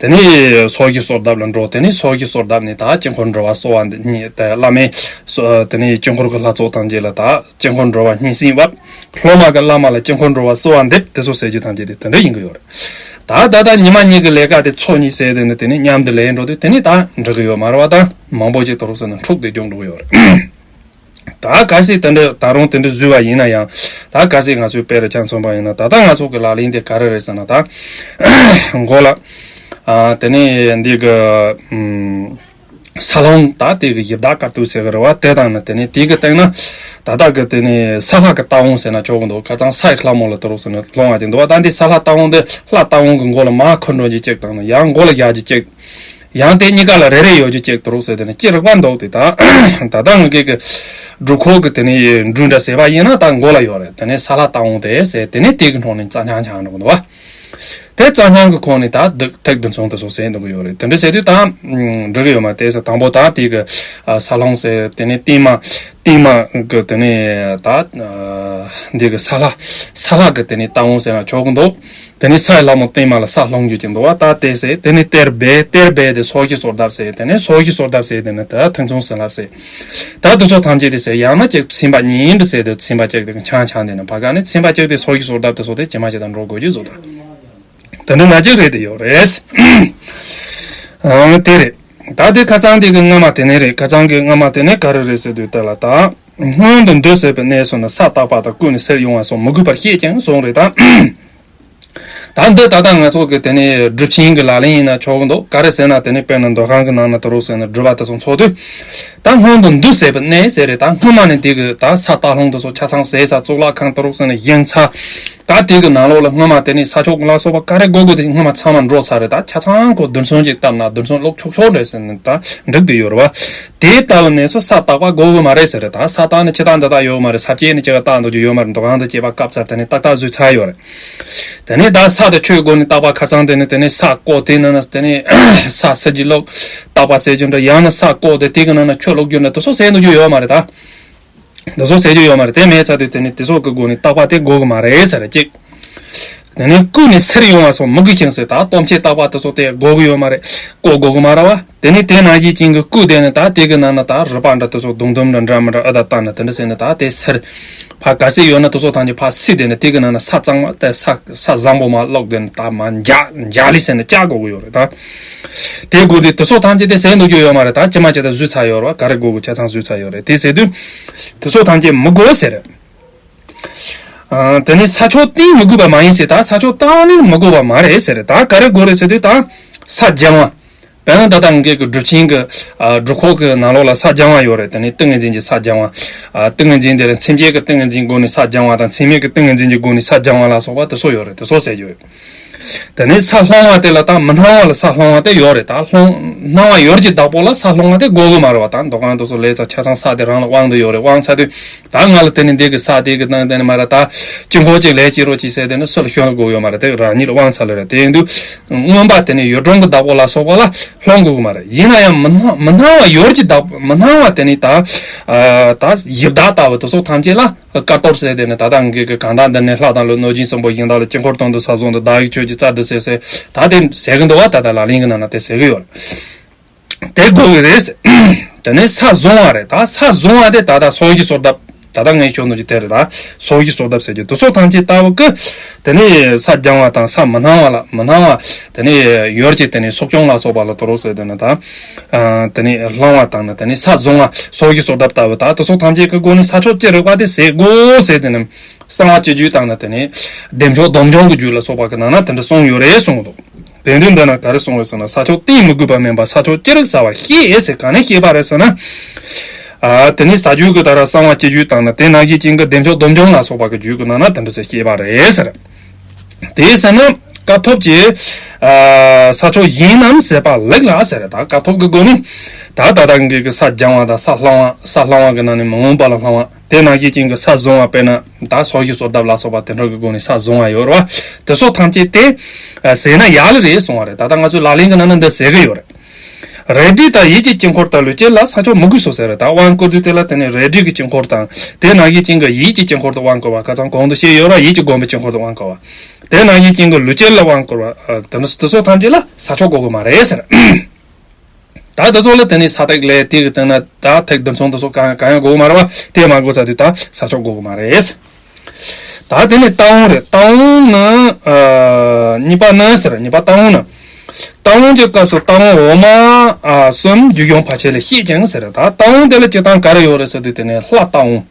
དེ་ནས་སོ་བཞི་གསོལ་གདབ་ལ་འགྲོ། དེ་ནས་སོ་བཞི་གསོལ་གདབ་ནས་ད་དཀྱིལ་འཁོར་འགྲོ་བ་གསོལ་བ་འདེབས་ནས་ད་བླ་མའི་སོ་དེ་ནས་དཀྱིལ་འཁོར་གྱི་ལྷ་ཚོགས་ཐམས་ཅད་ལ་ད་དཀྱིལ་འཁོར་འགྲོ་བ་སྙན་སེང་བབས། སློབ་མ་གི་བླ་མ་ལ་དཀྱིལ་འཁོར་འགྲོ་བ་གསོལ་བ་འདེབས། དེ་ཚོ་ཟེར་རྒྱུ་ཐམས་ཅད་དེ་དེ་འདྲ་ཡིན་གི་ཡོད་རེད། ད་ད་ད་ཉི་མ་གཉིས་ཀྱི་ལས་ཀ་དེ་ཚོ་གཉིས་ཟེར་དེ་ནི་དེ་ནས་མཉམ་དུ་ལས་འགྲོ་དུས་དེ་ནས་ད་འགྲིག་གི་ཡོད་མ་རེད་བ། ད་མང་པོ་ཅིག་དུ་རུག་ཟེར་ནས་འཁྲུག་དེ་རྒྱུག་འགྲོ་གི་ཡོད་རེད། ད་གལ་སྲིད་དེ་འདྲ་ད་རུང་དེ་འདྲ་བཟོས་པ་ཡིན་ན་ཡང་། ད་གལ་སྲིད་ང་ཚོའི་དཔེ་རུ་ཆ་མཚོན་པ་ཡིན་ན། ད་ལྟ་ང་ཚོ་གི་ལག་ལེན་དེ་ག་རེ་རེད་ཟེར་ན། ད་མགོ་ལ་ཨ་དེ་ནས་འདི་གི་ཨམ་ས་སློང་ད་དེ་གི་ཡི་བདག་དཀའ་ཐུབ་ཟེར་གི་རེད་བ། དེ་དང་ནི་དེ་ནས་དེ་གི་སྟེང་ན་ད་ལྟ་གི་དེ་ནས་ས་ལྷ་གི་རྟ་བོང་ཟེར་ན་ཆོག་གི་འདུག་ཁ་སང་ས་ཡི་ལྷ་མོ་ལ་དུ་རུག་ཟེར་ནས་སློང་བ་དེ་འདུག་བ། ད་འདི་ས་ལྷ་རྟ་བོང་འདི་ལྷ་རྟ་བོང་གི་མགོ་ལ་མར་འཁོར་འགྲོ་རྒྱུ་གཅིག་དང་ནི་ཡང་མགོ་ལ་བཞག་རྒྱུ་གཅིག་ཡང་དེ་གཉིས་ཀ་ལ་རེ་རེ་ཡོད་རྒྱུ་གཅིག་དུ་རུག་ཟེར་དེ་ནི་ཅི་རིགས་པ་འདུག་དེ་ད་ད་ལྟ་ངེད་ཀྱི་སྒྲུབ་ཁོག་གི་དེ་ནས་འབྲུ་འདྲ་ཟེར་བ་ཡིན་ན་ད་མགོ་ལ་ཡོད་རེད། དེ་ནས་ས་ལྷ་རྟ་བོང་དེ་ཟེར་དེ་ནས་དེ་གི་འཕྲོ་ནས་རྩ་འཆང་འཆང་འགྲོ་གི་འདུག་བ། དེ་རྩ་འཆང་གི་ཁོངས་ནས་ད་འདི་ཐེག་བདུན་ཚང་དུ་སོགས་ཟེར་འདུག་གི་ཡོད་རེད། དེ་འདྲ་ཟེར་དུས་ད་འགྲིག་གི་ཡོད་མ་རེད། དེ་ཟེར་དང་པོ་ད་དེ་གི་ས་སློང་ཟེར་དེ་ནས་བརྟན་མ་བརྟན་མ་གི་དེ་ནས་ད་འདི་གི་ས་ལྷ་ས་ལྷ་གི་དེ་ནས་རྟ་བོང་ཟེར་ན་ཆོག་གི་འདུག་དེ་ནས་ས་ཡི་ལྷ་མོ་བརྟན་མ་ལ་ས་སློང་རྒྱུ་ཅིག་འདུག་བ། ད་དེ་ཟེར་དེ་ནས་གཏེར་སྦས་གཏེར་སྦས་དེ་སོ་བཞི་གསོལ་གདབ་ཟེར། དེ་ནས་སོ་བཞི་གསོལ་གདབ་ཟེར་དེ་ནས་ད་ཐེག་མཚུངས་བྱིན་རླབས་ཟེར། ད་དེ་ཚོ་ཐམས་ཅད་དེ་ཟེར་ཡང་ན་ཅིག་ཚན་པ་གཉིས་འདྲ་ཟེར་དུས་ཚན་པ་གཅིག་དེ་འཆང་འཆང་དེ་ནས་བར་ག་ནས་ཚན་པ་གཅིག་དེ་སོ་བཞི་གསོལ་གདབ་དེ་ཚོ་དེ་ཇི་མ་ཇི་ལྟར་འགྲོ་དགོས་རྒྱུ་བཟོ་ད། དེ་འདྲ་ན་ཅིག་རེད་དེ་ཡོད་རེད། ཨང་དེ་རེད། ད་དེ་ཁ་སང་དེ་གི་སྔ་མ་དེ་ནས་རེད། ཁ་སང་གི་སྔ་མ་དེ་ནས་ག་རེ་རེད་ཟེར་དུས་དེ་ལ་ད། སྔོན་དུ་འདུ་ཟེར་བའི་གནས་སུ་ནི་ས་བརྟག་པ་དང་ཀུན་ནས་སེལ་ཡོང་བ་སོགས་མི་དགོས་པར་བཤད་ཀྱང་གསུངས་རེད་ད། ད་འདི་ད་ལྟ་ང་ཚོ་གི་དེ་ནས་སྒྲུབ་ཆེན་གྱི་ལག་ལེན་ཡིན་ན་ཆོག་གི་འདུག་ག་རེ་ཟེར་ན་དེ་ནས་དཔེར་ན་མདོ་ཁང་གི་ནང་ན་དུ་རུག་ཟེར་ན་སྒྲུབ་པ་དེ་ཚོ་འཚོགས་དུས། ད་སྔོན་དུ་འདུ་ཟེར་བའི་གནས་ཟེར་རེད། ད་སྔོན་མ་ནས་དེ་གི་ད་ས་སྟག་ལྷུང་དེ་ཚོ་ཆ་ཚང་ཟས་ས་གཙུག་ལག་ཁང་དུ་རུག་ཟེར་ན་བཞེངས་ཚར། ད་དེ་གི་ནང་ལོགས་ལ་སྔོན་མ་དེ་ནས་ས་ཆོག་ལ་སོགས་པ་ག་རེ་དགོས་དགོས་དེ་སྔོན་མ་ཚང་མ་འགྲོ་ཚར་རེད། ད་ཆ་ཚང་ཁོ་རྡུལ་ཚོན་ཅིག་བཏབ་ན་རྡུལ་ཚོན་ལོག་ཆོག་ཆོག་རེད་ཟེར་ནས་ད་འགྲིག་དུ་ཡོད་རེད་བ། དེ་ལྟ་བུ་གནས་སུ་ས་བརྟག་པ་དགོས་གི་མ་རེད་ཟེར་རེད། ད་ས་བརྟག་ནི་ཅི་ལྟར་འདི་ལྟར་ཡོད་མ་རེད། ས་བཅད་ནི་ཅི་ལྟར་བརྟག་འདུག་རྒྱུ་ཡོད་མ་རེད། མདོ་ཁང་དུ་བཅད་པ་བཀབ་ཚར་དེ་ནས་ཏག་ཏག་བཟོས་ཚར་ཡོད་རེད། དེ་ནས་ད་ས་དེ་ཆོད་དགོས་ནས་བརྟག་པ་ཁ་ཚང་དེ་ནས་དེ་ནས་ས་བརྐོས་དེ་ནང་ན་དེ་ནས་ས་ས་གཞི་ལོག་བརྟག་པ་ཟེར་རྒྱུ་འདྲ། ཡང་ན་ས་བརྐོས་དེ་དེ་གི་ནང་ན་ཆུ་བླུག་རྒྱུ་འདྲ། དེ་ཚོ་ཟེར་འདུག་རྒྱུ་ཡོད་མ་རེད་ད། དེ་ཚོ་ཟེར་རྒྱུ་ཡོད་མ་རེད། དེ་མེད་ཚར་དུས་དེ་ནས་དེ་ཚོ་གི་སྒོ་ནས་བརྟག་པ་དེ་དགོས་གི་མ་རེད་ཟེར་གཅིག་དེ་ནས་ཀུན་ནས་སེལ་ཡོང་བ་སོགས་མི་དགོས་ཤིང་ཟེར། ད་སྟོབས་ཆེན་བརྟག་པ་དེ་ཚོ་དེ་དགོས་གི་ཡོད་མ་རེད། བརྐོ་དགོས་གི་མ་རེད་བ། དེ་ནས་དེ་ནང་བཞིན་ཅན་གྱི་སྐུ་དེ་ནི་ད་དེ་གི་ནང་ན་ད་རུས་པ་འདྲ་དེ་ཚོ་མདུང་དུམ་འདྲ་འདྲ་མི་འདྲ་ཨ་ད་བཏང་ནས་དེ་འདྲ་ཟེར་ནས་ད་དེ་སེལ། ཕ་ག་ཟེ་ཡོད་ན་དེ་ཚོ་ཐམས་ཅད་ཕ་སི་དེ་ནི་དེ་གི་ནང་ན་ས་གཙང་མ་དེ་ས་ས་བཟང་པོ་མ་བླུགས་དེ་ནི་ད་མ་འཇག་འཇག་ལི་ཟེར་ནས་བཅག་དགོས་གི་ཡོད་རེད་ད། དེ་དགོས་དུས་དེ་ཚོ་ཐམས་ཅད་དེ་ཟེར་འདུག་རྒྱུ་ཡོད་མ་རེད། ད་ཅི་མ་ཅི་ད་བཟོས་ཚར་ཡོད་རེད་བ། ག་རེ་དགོས་གི་ཆ་ཚང་བཟོས་ཚར་ཡོད་རེད། དེ་ཟེར་དུས་དེ་ཚོ་ཐམས་ཅད་མི་དགོས་ཟེར། ཨ། དེ་ནས་ས་ཆོག་གཏིང་མི་དགོས་པ་མ་ཡིན་ཟེར། ད་ས་ཆོག་གཏན་ནས་མི་དགོས་པ་མ་རེད་ཟེར། ད་ག་རེ་དགོས་རེད་ཟེར་དུས་ད་ས་སྦྱང་བ། དཔེར་ན་ད་ལྟ་ངེད་ཀྱི་སྒྲུབ་ཆེན་གྱི་ཨ་སྒྲུབ་ཁོག་གི་ནང་ལོགས་ལ་ས་སྦྱང་བ་ཡོད་རེད། དེ་ནས་ཏིང་ངེ་འཛིན་གྱི་ས་སྦྱང་བ། ཨ་ཏིང་ངེ་འཛིན་དེ་ལ་མཚན་བཅས་ཀྱི་ཏིང་ངེ་འཛིན་སྒོ་ནས་ས་སྦྱང་བ་དང་མཚན་མེད་ཀྱི་ཏིང་ངེ་འཛིན་གྱི་སྒོ་ནས་ས་སྦྱང་བ་ལ་སོགས་པ་དེ་ཚོ་ཡོད་རེད། དེ་ཚོ་ཟེར་རྒྱུ་ཡོད། དེ་ནས་ས་སློང་བ་དེ་ལ་ད་མི་སྣང་བ་ལ་ས་སློང་བ་དེ་ཡོད་རེད། ད་སློང་སྣང་བ་ཡོད་ཀྱི་བདག་པོ་ལ་ས་སློང་བ་དེ་དགོས་གི་མ་རེད་བ། ད་མདོ་ཁང་དེ་ཚོ་ལས་ཚ་ཆ་ཚང་ས་དེ་རང་ལ་དབང་དུ་ཡོད་རེད། དབང་ཚར་དུས་ད་ང་ལ་དེ་ནས་འདི་གི་ས་དེ་གི་ནང་དེ་ནས་མ་ར་ད་ཅི་འཁོར་ཅིག་ལས་ཅི་རོ་ཅི་ཟེར་དེ་ནས་སུ་ལ་ཤོད་དགོས་ཡོད་མ་རེད། དེ་རང་ཉིད་ལ་དབང་ཚར་ལ་རེད། དེ་ཡིན་དུས་མངོན་པ་དེ་ནས་ཡུལ་གྲོང་གི་བདག་པོ་ལ་སོགས་པ་ལ་སློང་དགོས་གི་མ་རེད། ཡིན་ན་ཡང་མི་སྣང་མི་སྣང་བ་ཡོད་ཀྱི་བདག་མི་སྣང་བ་དེ་ནས་ད་ཨ་ད་ཡི་བདག་ལྟ་བུ་དེ་ཚོ་ཐམས་ཅད་ལ། དཀར་གཏོར་ཟེར་དེ་ནི་ད་ལྟ་ངེད་ཀྱི་གང་དག་འདི་ནི་ལྷ་དང་ལྷ་གནོད་སྦྱིན་གསུམ་པོ་ཡིན་དག་ལ་དཀྱིལ་འཁོར་སྟེང་དུ་ས་བཟུང་དུ་བདག་གི་ཆོས་ཀྱི་རྩལ་དུ་ཟེར་ཟེར་ད་དེ་ཟེར་གི་འདུག་བ། ད་ལྟ་ལག་ལེན་གྱི་ནང་ན་དེ་ཟེར་གི་ཡོད། དེ་དགོས་གི་རེད། དེ་ནས་ས་བཟུང་བ་རེད། ད་ས་བཟུང་བ་དེ་ད་ལྟ་སོ་བཞི་གསོལ་གདབ། ད་ལྟ་ངས་ཞུ་ནོ་ཅི་དེ་རེད། ད་སོ་བཞི་གསོལ་གདབ་ཟེར་གྱི་དེ་ཚོ་ཐམས་ཅད་ལྟ་བུ་གི། དེ་ནས་ས་སྦྱང་བ་དང་ས་མི་སྣང་བ་ལ་མི་སྣང་བ། དེ་ནས་ཡོར་གྱི་དེ་ནས་སྲོག་སྐྱོང་ལ་སོགས་པ་ལ་དོ་རོགས་ཟེར་དེ་ནི་ད། ཨ་དེ་ནས་སློང་བ་དང་ནི་དེ་ནས་ས་བཟུང་བ་སོགས་ཀྱི་གསོལ་གདབ་ལྟ་བུ་ད་དེ་ཚོ་ཐམས་ཅད་ཀྱི་སྒོ་ནས་ས་ཆོག་ཅི་རིགས་པ་དེ་ཟེར་དགོས་ཟེར་དེ་ནི་གསང་བ་སྤྱོད་བརྒྱུད་དང་ནི་དེ་ནས་བདེ་མཆོག་སྡོམ་འཇོམས་ཀྱི་རྒྱུད་ལ་སོགས་པ་གི་ནང་ན་དེ་འདྲ་གསུངས་ཡོད་རེད་གསུངས་འདུག་དེ་འདུན་འདི་ན་ག་རེ་གསུངས་རེད་ཟེར་ན། ས་ཆོག་གཏིང་མི་དགོས་པ་མིན་པ་ས་ཆོག་ཅི་རིགས་ཟ་བ་ཤེས་ཟེར་ག་ནས་ཤེས་པ་རེད་ཟེར་ན། ཨ་དེ་ནས་ཟ་རྒྱུ་གི་ད་ར་གསང་བ་སྤྱོད་བརྒྱུད་དང་ནི་དེ་ནང་བཞིན་ཅན་གྱི་བདེ་མཆོག་སྡོམ་འཇོམས་ལ་སོགས་པ་གི་རྒྱུད་ཀྱི་ནང་ན་དེ་འདྲ་ཟེར་ཤེས་པ་རེད་ཟེར། དེའི་ས་ན་སྐབས་ཐོབ་ཀྱི་ས་ཕྱོགས་གཞན་རྣམས་ཟད་པ་ལེགས་ལ་ཟེར། ད་སྐབས་ཐོབ་ཀྱི་སྒོ་ནས་ད་ད་ལྟ་ངེད་ཀྱི་ས་སྦྱང་བ་དང་ས་བསླང་བ། ས་བསླང་བ་གི་ནང་ནས་མི་མངོན་པ་ལ་བསླང་བ། དེ་ནང་བཞིན་ཅན་གྱི་ས་བཟུང་བ་དཔེར་ན་ད་སོ་བཞི་གསོལ་གདབ་ལ་སོགས་པ་དེ་འདྲ་གི་སྒོ་ནས་ས་བཟུང་བ་ཡོད་རེད་བ། དེ་ཚོ་ཐམས་ཅད་དེ་ཟེར་ན་ཡག་ལེ་རེད་གསུང་བ་རེད། ད་ལྟ་ང་ཚོའི་ལག་ལེན་གྱི་ནང་ན་འདི་ཟེར་གི་ཡོད་རེད། རལ་གྲི་དང་ཡིད་ཀྱི་དཀྱིལ་འཁོར་དང་ལུས་ཅན་ལ་ས་ཕྱོགས་མི་དགོས་སོ་ཟེར། ད་དབང་བསྐུར་དུས་དེ་ལ་དེ་ནས་རལ་གྲི་གི་དཀྱིལ་འཁོར་དང་དེ་ནང་བཞིན་ཅན་གྱི་ཡིད་ཀྱི་དཀྱིལ་འཁོར་དུ་དབང་བསྐུར་བ། ཁ་སང་གོང་དུ་བཤད་ཡོད་ར། ཡིད་ཀྱི་བསྒོམ་པའི་དཀྱིལ་འཁོར་དུ་དབང་བསྐུར་བ། དེ་ནང་བཞིན་ཅན་གྱི་ལུས་ཅན་ལ་དབང་བསྐུར་བ། དེ་ནི་དེ་ཚོ་ཐམས་ཅད་ལ་ས་ཕྱོགས་དགོས་ཀྱི་མ་རེད་ཟེར། ད་དེ་ཚོ་ལ་དེ་ནི་ས་ཐིག་ལས་དེ་གི་སྟེང་ན་ད་ཐིག་བདུན་ཚོགས་དེ་ཚོ་གང་གང་ཡང་དགོས་ཀྱི་མ་རེད་བ། དེ་མ་དགོས་ས་དུས་ད་ས་ཕྱོགས་དགོས་ཀྱི་མ་རེད། ད་དེ་ནས་རྟ་བོང་རེད། རྟ་བོང་ནི་ཨ་གཉིས་པ་ནི་ཟེར། གཉིས་པ་རྟ་བོང་ནི། རྟ་བོང་གི་སྐབས་སུ་རྟ་བོང་འོག་མ་ཨ་གསུམ་རྒྱུ་སྐྱོང་བར་ཆད་ལས་བཤེས་ཀྱང་ཟེར། ད་རྟ་བོང་དེ་ལ་སྤྱིར་བཏང་ག་རེ་ཡོད་རེད་ཟེར་དུས་དེ་ནས་ལྷ་རྟ་བོང་།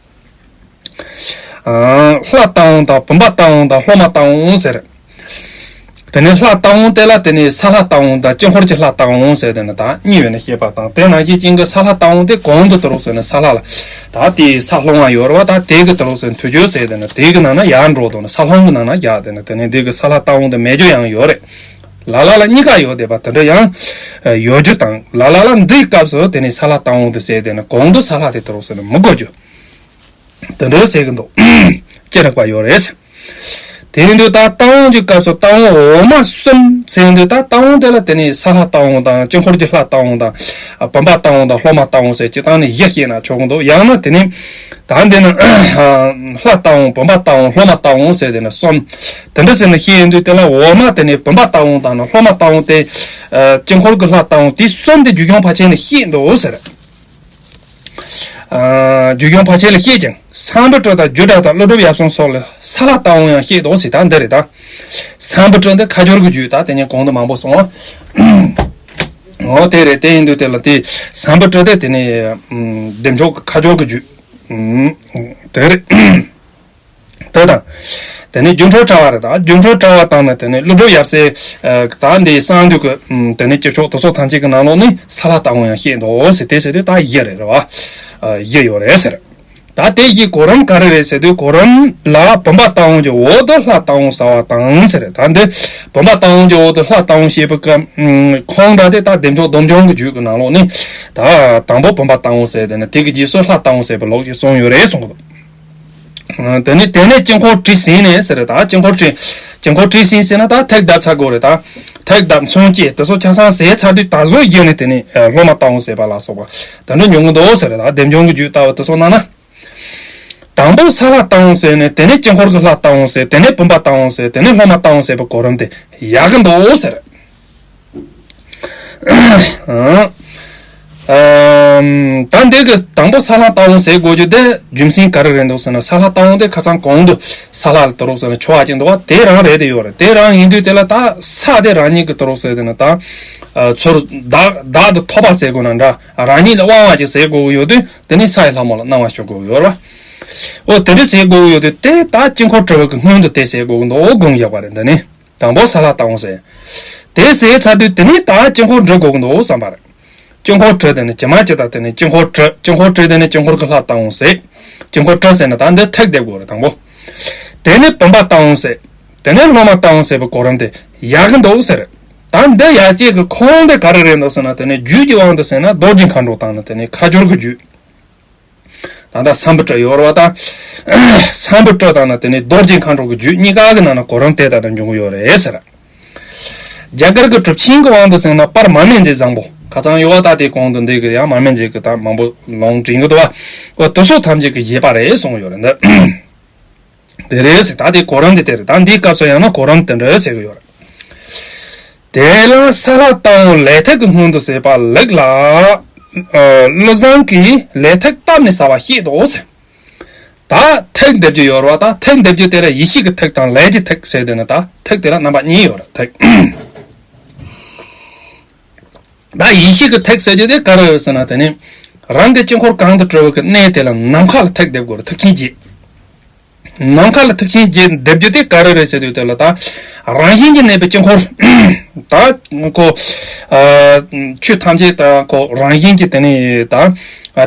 ཨ་ལྷ་རྟ་བོང་དང་བུམ་པ་རྟ་བོང་དང་སློབ་མ་རྟ་བོང་ཟེར། དེ་ནས་ལྷ་རྟ་བོང་དེ་ལ་དེ་ནས་ས་ལྷ་རྟ་བོང་དང་དཀྱིལ་འཁོར་གྱི་ལྷ་རྟ་བོང་ཟེར། དེ་ནི་ད་གཉིས་ཡོད་ནས་བཤད་པ་དང་། དེ་ནང་བཞིན་ཅན་གྱི་ས་ལྷ་རྟ་བོང་དེ་གོང་དུ་དུ་རུ་ཟེར་ནས་ས་ལྷ་ལ། ད་དེའི་ས་ལྷུང་བ་ཡོད་རེད་བ། ད་དེ་གི་དུ་རུ་ཟེར་ནས་ཐུགས་རྒྱུད་ཟེར། དེ་ནི་དེ་གི་ནང་ན་ཡར་འགྲོ་དོ་ནི་ས་ལྷུང་གི་ནང་ན་རྒྱག་དེ་ནི་དེ་ནས་དེ་གི་ས་ལྷ་རྟ་བོང་དེ་མེད་རྒྱུ་ཡང་ཡོད་རེད། ལ་ལ་ལ་གཉིས་ཀ་ཡོད་བསྡད་པ་དེ་འདྲ་ཡང་ཡོད་རྒྱུ་དང་། ལ་ལ་ལ་འདིའི་སྐབས་སུ་དེ་ནས་ས་ལྷ་རྟ་བོང་དེ་ཟེར། དེ་ནི་གོང་དུ་ས་ལྷ་དེ་དུ་རུ་ཟེར་ནས་མི་དགོས་རྒྱུ། དེ་འདྲ་ཟེར་གི་འདུག་ཅེས་རིགས་པ་ཡོད་རེད། དེ་ཡིན་དུས་ད་རྟ་བོང་གི་སྐབས་སུ་རྟ་བོང་འོག་མ་གསུམ་ཟེར་དུས། ད་རྟ་བོང་དེ་ལ་དེ་ནས་ས་ལྷ་རྟ་བོང་དང་དཀྱིལ་འཁོར་གྱི་ལྷ་རྟ་བོང་དང་བུམ་པ་རྟ་བོང་དང་སློབ་མ་རྟ་བོང་ཟེར་སྤྱིར་བཏང་ནས་བཞི་བཤད་ན་ཆོག་གི་འདུག་ཡང་ན་དེ་ནས་ད་འདི་ནི་ལྷ་རྟ་བོང་བུམ་པ་རྟ་བོང་སློབ་མ་རྟ་བོང་ཟེར་དེ་ནས་གསུམ། དེ་འདྲ་ཟེར་ནས་བཤད་ཡོང་དུས་དེ་ལ་འོག་མ་དེ་ནས་བུམ་པ་རྟ་བོང་དང་ནི་སློབ་མ་རྟ་བོང་དེ་དཀྱིལ་འཁོར་གྱི་ལྷ་རྟ་བོང་དེ་གསུམ་དེ་རྒྱུ་སྐྱོང་བར་ཆད་ནས་བཤད་འདུག་ཟེར། རྒྱུ་སྐྱོང་བར་ཆད་ལ་བཤད་ཅིང་། སམ་བྷོ་ཊ་དང་རྒྱུ་འབྲས་དང་ཀླུ་སྒྲུབ་ཡབ་སྲུང་སོགས་ལ་ས་ལྷ་རྟ་བོང་ཡང་བཤད་དོ་ཟེར། ད་འདི་རེད་ད། སམ་བྷོ་ཊ་འདི་ཁ་སྦྱོར་གྱི་རྒྱུད། ད་དེ་ནས་གོང་དུ་མང་པོ་སོང་། འོ་དེ་རེད། དེ་ཡིན་དུས་དེ་ལ་དེ་སམ་བྷོ་ཊ་དེ་དེ་ནས་བདེ་མཆོག་གི་ཁ་སྦྱོར་གྱི་རྒྱུད། དེ་རེད། དེ་དང་། དེ་ནས་སྒྱུ་འཕྲུལ་དྲ་བ་རེད་ད། སྒྱུ་འཕྲུལ་དྲ་བ་དང་ནི་དེ་ནས་ཀླུ་སྒྲུབ་ཡབ་སྲས། ད་འདི་གསང་འདུས་ཀྱི་དེ་ནས་སྤྱི་ཆོག་དེ་ཚོ་ཐམས་ཅད་ཀྱི་ནང་ལོགས་ནས་ས་ལྷ་རྟ་བོང་ཡང་བཤད་འདུག་ཟེར། དེ་ཟེར་དུས་ད་བཞི་རེད་རེད་བ། བཞི་ཡོད་རེད་ཟེར། ད་དེ་བཞིའི་གོ་རིམ་ག་རེ་རེད་ཟེར་དུས། གོ་རིམ་ལ་བུམ་པ་རྟ་བོང་གི་འོག་ཏུ་ལྷ་རྟ་བོང་ཟ་བ་དང་ཟེར། ད་འདི་བུམ་པ་རྟ་བོང་གི་འོག་ཏུ་ལྷ་རྟ་བོང་བཤད་པའི་སྐབས་ཁོང་འདྲ་དེ་ད་བདེ་མཆོག་སྡོམ་འཇོམས་ཀྱི་རྒྱུད་ཀྱི་ནང་ལོགས་ནས་ད་དང་པོ་བུམ་པ་རྟ་བོང་ཟེར། དེ་ནས་དེ་གི་རྗེས་སུ་ལྷ་རྟ་བོང་ཟེར་བའི་ལོག་ཅིག་གསུངས་ཡོད་རེད་གསུངས་འདུག་དེ་ནས་དེ་ནས་དཀྱིལ་འཁོར་བྲིས་ཟིན་ནས་ཟེར། ད་དཀྱིལ་འཁོར་བྲིས། དཀྱིལ་འཁོར་བྲིས་ཟིན་ཟེར་ན་ད་ཐིག་བརྡབ་ཚར་དགོས་རེད། ད་ཐིག་བརྡབ་མཚོན་བཅས་དེ་ཚོ་ཆ་ཚང་ཟེར་ཚར་དུས་ད་གཟོད་གཞི་ནས་དེ་ནས་སློབ་མ་རྟ་བོང་ཟེར་བ་ལ་སོགས་པ་དེ་འདྲ་ཉུང་གི་འདུག་ཟེར། ད་བདེ་མཆོག་གི་རྒྱུད་ལྟ་བུ་དེ་ཚོ་ནང་ན། དང་པོ་ས་ལྷ་རྟ་བོང་ཟེར་ནས། དེ་ནས་དཀྱིལ་འཁོར་གྱི་ལྷ་རྟ་བོང་ཟེར། དེ་ནས་བུམ་པ་རྟ་བོང་ཟེར། དེ་ནས་སློབ་མ་རྟ་བོང་ཟེར་བའི་གོ་རིམ་དེ་ཡག་གི་འདུག་ཟེར། ཨམ། ད་འདི་གི་དང་པོ་ས་ལྷ་རྟ་བོང་ཟེར་དགོས་རྒྱུ་དེ་རྒྱུ་མཚན་ག་རེ་རེད་འདུག་ཟེར་ན། ས་ལྷ་རྟ་བོང་དེ་ཁ་སང་གོང་དུ་ས་ལྷ་ལ་དུ་རུ་ཟེར་ན་ཆོ་བ་ཅིག་འདུག་བ། དེ་རང་རེད་དེ་ཡོད་རེད། དེ་རང་ཡིན་དུས་དེ་ལ་ད་ས་དེ་རང་ཉིད་ཀྱི་དུ་རུ་ཟེར་དེ་ནི་ད་ཚུར་བདག་བདག་ཏུ་ཐོབ་པ་ཟེར་དགོས་ན་འདྲ། རང་ཉིད་ལ་དབང་བ་ཅིག་ཟེར་དགོས་ཀྱི་ཡོད་དུས་དེ་ནི་ས་ཡི་ལྷ་མོ་ལ་གནང་བ་ཞུ་དགོས་ཀྱི་ཡོད་རེད་བ། འོ་དེ་འདྲ་ཟེར་དགོས་ཀྱི་ཡོད་དུས་དེ་ད་དཀྱིལ་འཁོར་བྲི་བ་གི་སྔོན་དུ་དེ་ཟེར་དགོས་ཀྱི་འདུག་དགོངས་བཞག་པ་རེད་འདི་ནི། དང་པོ་ས་ལྷ་རྟ་བོང་ཟེར། དེ་ཟེར་ཚར་དུས་དེ་ནས་ད་དཀྱིལ་འཁོར་འབྲི་དགོས་ཀྱི་འདུག་བསམ་པ་རེད། དཀྱིལ་འཁོར་བྲི་དེ་ནས་ཇི་མ་ཇི་ལྟར་དེ་ནས་དཀྱིལ་འཁོར་བྲི། དཀྱིལ་འཁོར་བྲི་དེ་ནས་དཀྱིལ་འཁོར་གྱི་ལྷ་རྟ་བོང་ཟེར། དཀྱིལ་འཁོར་བྲི་ཟེར་ན་ད་འདི་ཐིག་འདེབས་དགོས་རེད་དང་པོ། དེ་ནས་བུམ་པ་རྟ་བོང་ཟེར། དེ་ནས་སློབ་མ་རྟ་བོང་ཟེར་བའི་གོ་རིམ་དེ་ཡག་གི་འདུག་ཟེར། ད་འདི་ཡག་བྱེད་ཀྱི་ཁུངས་དེ་ག་རེ་རེད་འདུག་ཟེར་ན། དེ་ནས་རྒྱུད་ཀྱི་དབང་དུ་ཟེར་ན་རྡོ་རྗེ་མཁའ་འགྲོ་དང་ནི་དེ་ནས་ཁ་སྦྱོར་གྱི་རྒྱུད། ད་ལྟ་སམ་བྷོ་ཊ་ཡོད་རེད་བ། ད་སམ་བྷོ་ཊ་དང་ནི་དེ་ནས་རྡོ་རྗེ་མཁའ་འགྲོ་གི་རྒྱུད་གཉིས་ཀ་གི་ནང་ན་གོ་རིམ་དེ་ལྟར་དུ་འབྱུང་གི་ཡོད་རེད་ཟེར། རྒྱ་གར་གྱི་གྲུབ་ཆེན་གྱི་དབང་དུ་ཟེར་ན་པར་མ་སྨན་རྫས་བཟང་པོ་ཁ་སང་ཡོད་བ། ད་དེ་གོང་དུ་འདི་གི་ཡང་མ་སྨན་རྫས་ཀྱི་ད་མང་པོ་ལུང་དྲན་གྱི་འདུག་བ། འོ་དེ་ཚོ་ཐམས་ཅད་ཀྱི་བཞེད་པ་རེད་གསུངས་ཡོད་རེད་འདི། དེ་རེད་ཟེར། ད་དེ་གོ་རིམ་དེ་དེ་རེད། ད་འདིའི་སྐབས་སུ་ཡང་ན་གོ་རིམ་དེ་འདྲ་ཟེར་གི་ཡོད་རེད། དེ་ལ་ས་ལྷ་རྟ་བོང་ལས་ཐིག་གི་སྔོན་དུ་ཟེར་བ་ལེགས་ལ། ཀླུ་བཟང་གིས་ལས་ཐིག་བཏབ་ནས་ཟ་བ་བཤད་དོ་ཟེར། ད་ཐིག་འདེབས་རྒྱུ་ཡོད་རེད་བ། ད་ཐིག་འདེབས་རྒྱུ་དེ་ལ་ཡེ་ཤེས་ཀྱི་ཐིག་དང་ལས་ཀྱི་ཐིག་ཟེར་དེ་ནི་ད་ཐིག་དེ་ལ་རྣམ་པ་གཉིས་ཡོད་རེད། ཐིག་ད་ཡེ་ཤེས་ཀྱི་ཐིག་ཟེར་རྒྱུ་དེ་ག་རེ་རེད་ཟེར་ན། དེ་ནི་རང་གི་དཀྱིལ་འཁོར་གང་དུ་གྲོལ་བའི་གནས་དེ་ལ་ནམ་མཁའ་ལ་ཐིག་འདེབས་དགོས་རེད། ཐིག་ཆེན་བརྒྱད། ནམ་མཁའ་ལ་ཐིག་ཆེན་བརྒྱད་འདེབས་རྒྱུ་དེ་ག་རེ་རེད་ཟེར་དུས་དེ་ལ་ད་རང་བཞིན་གྱིས་གནས་པའི་དཀྱིལ་འཁོར། ད་ཁོ་ཆོས་ཐམས་ཅད་ད་ཁོ་རང་བཞིན་གྱིས་དེ་ནི་ད་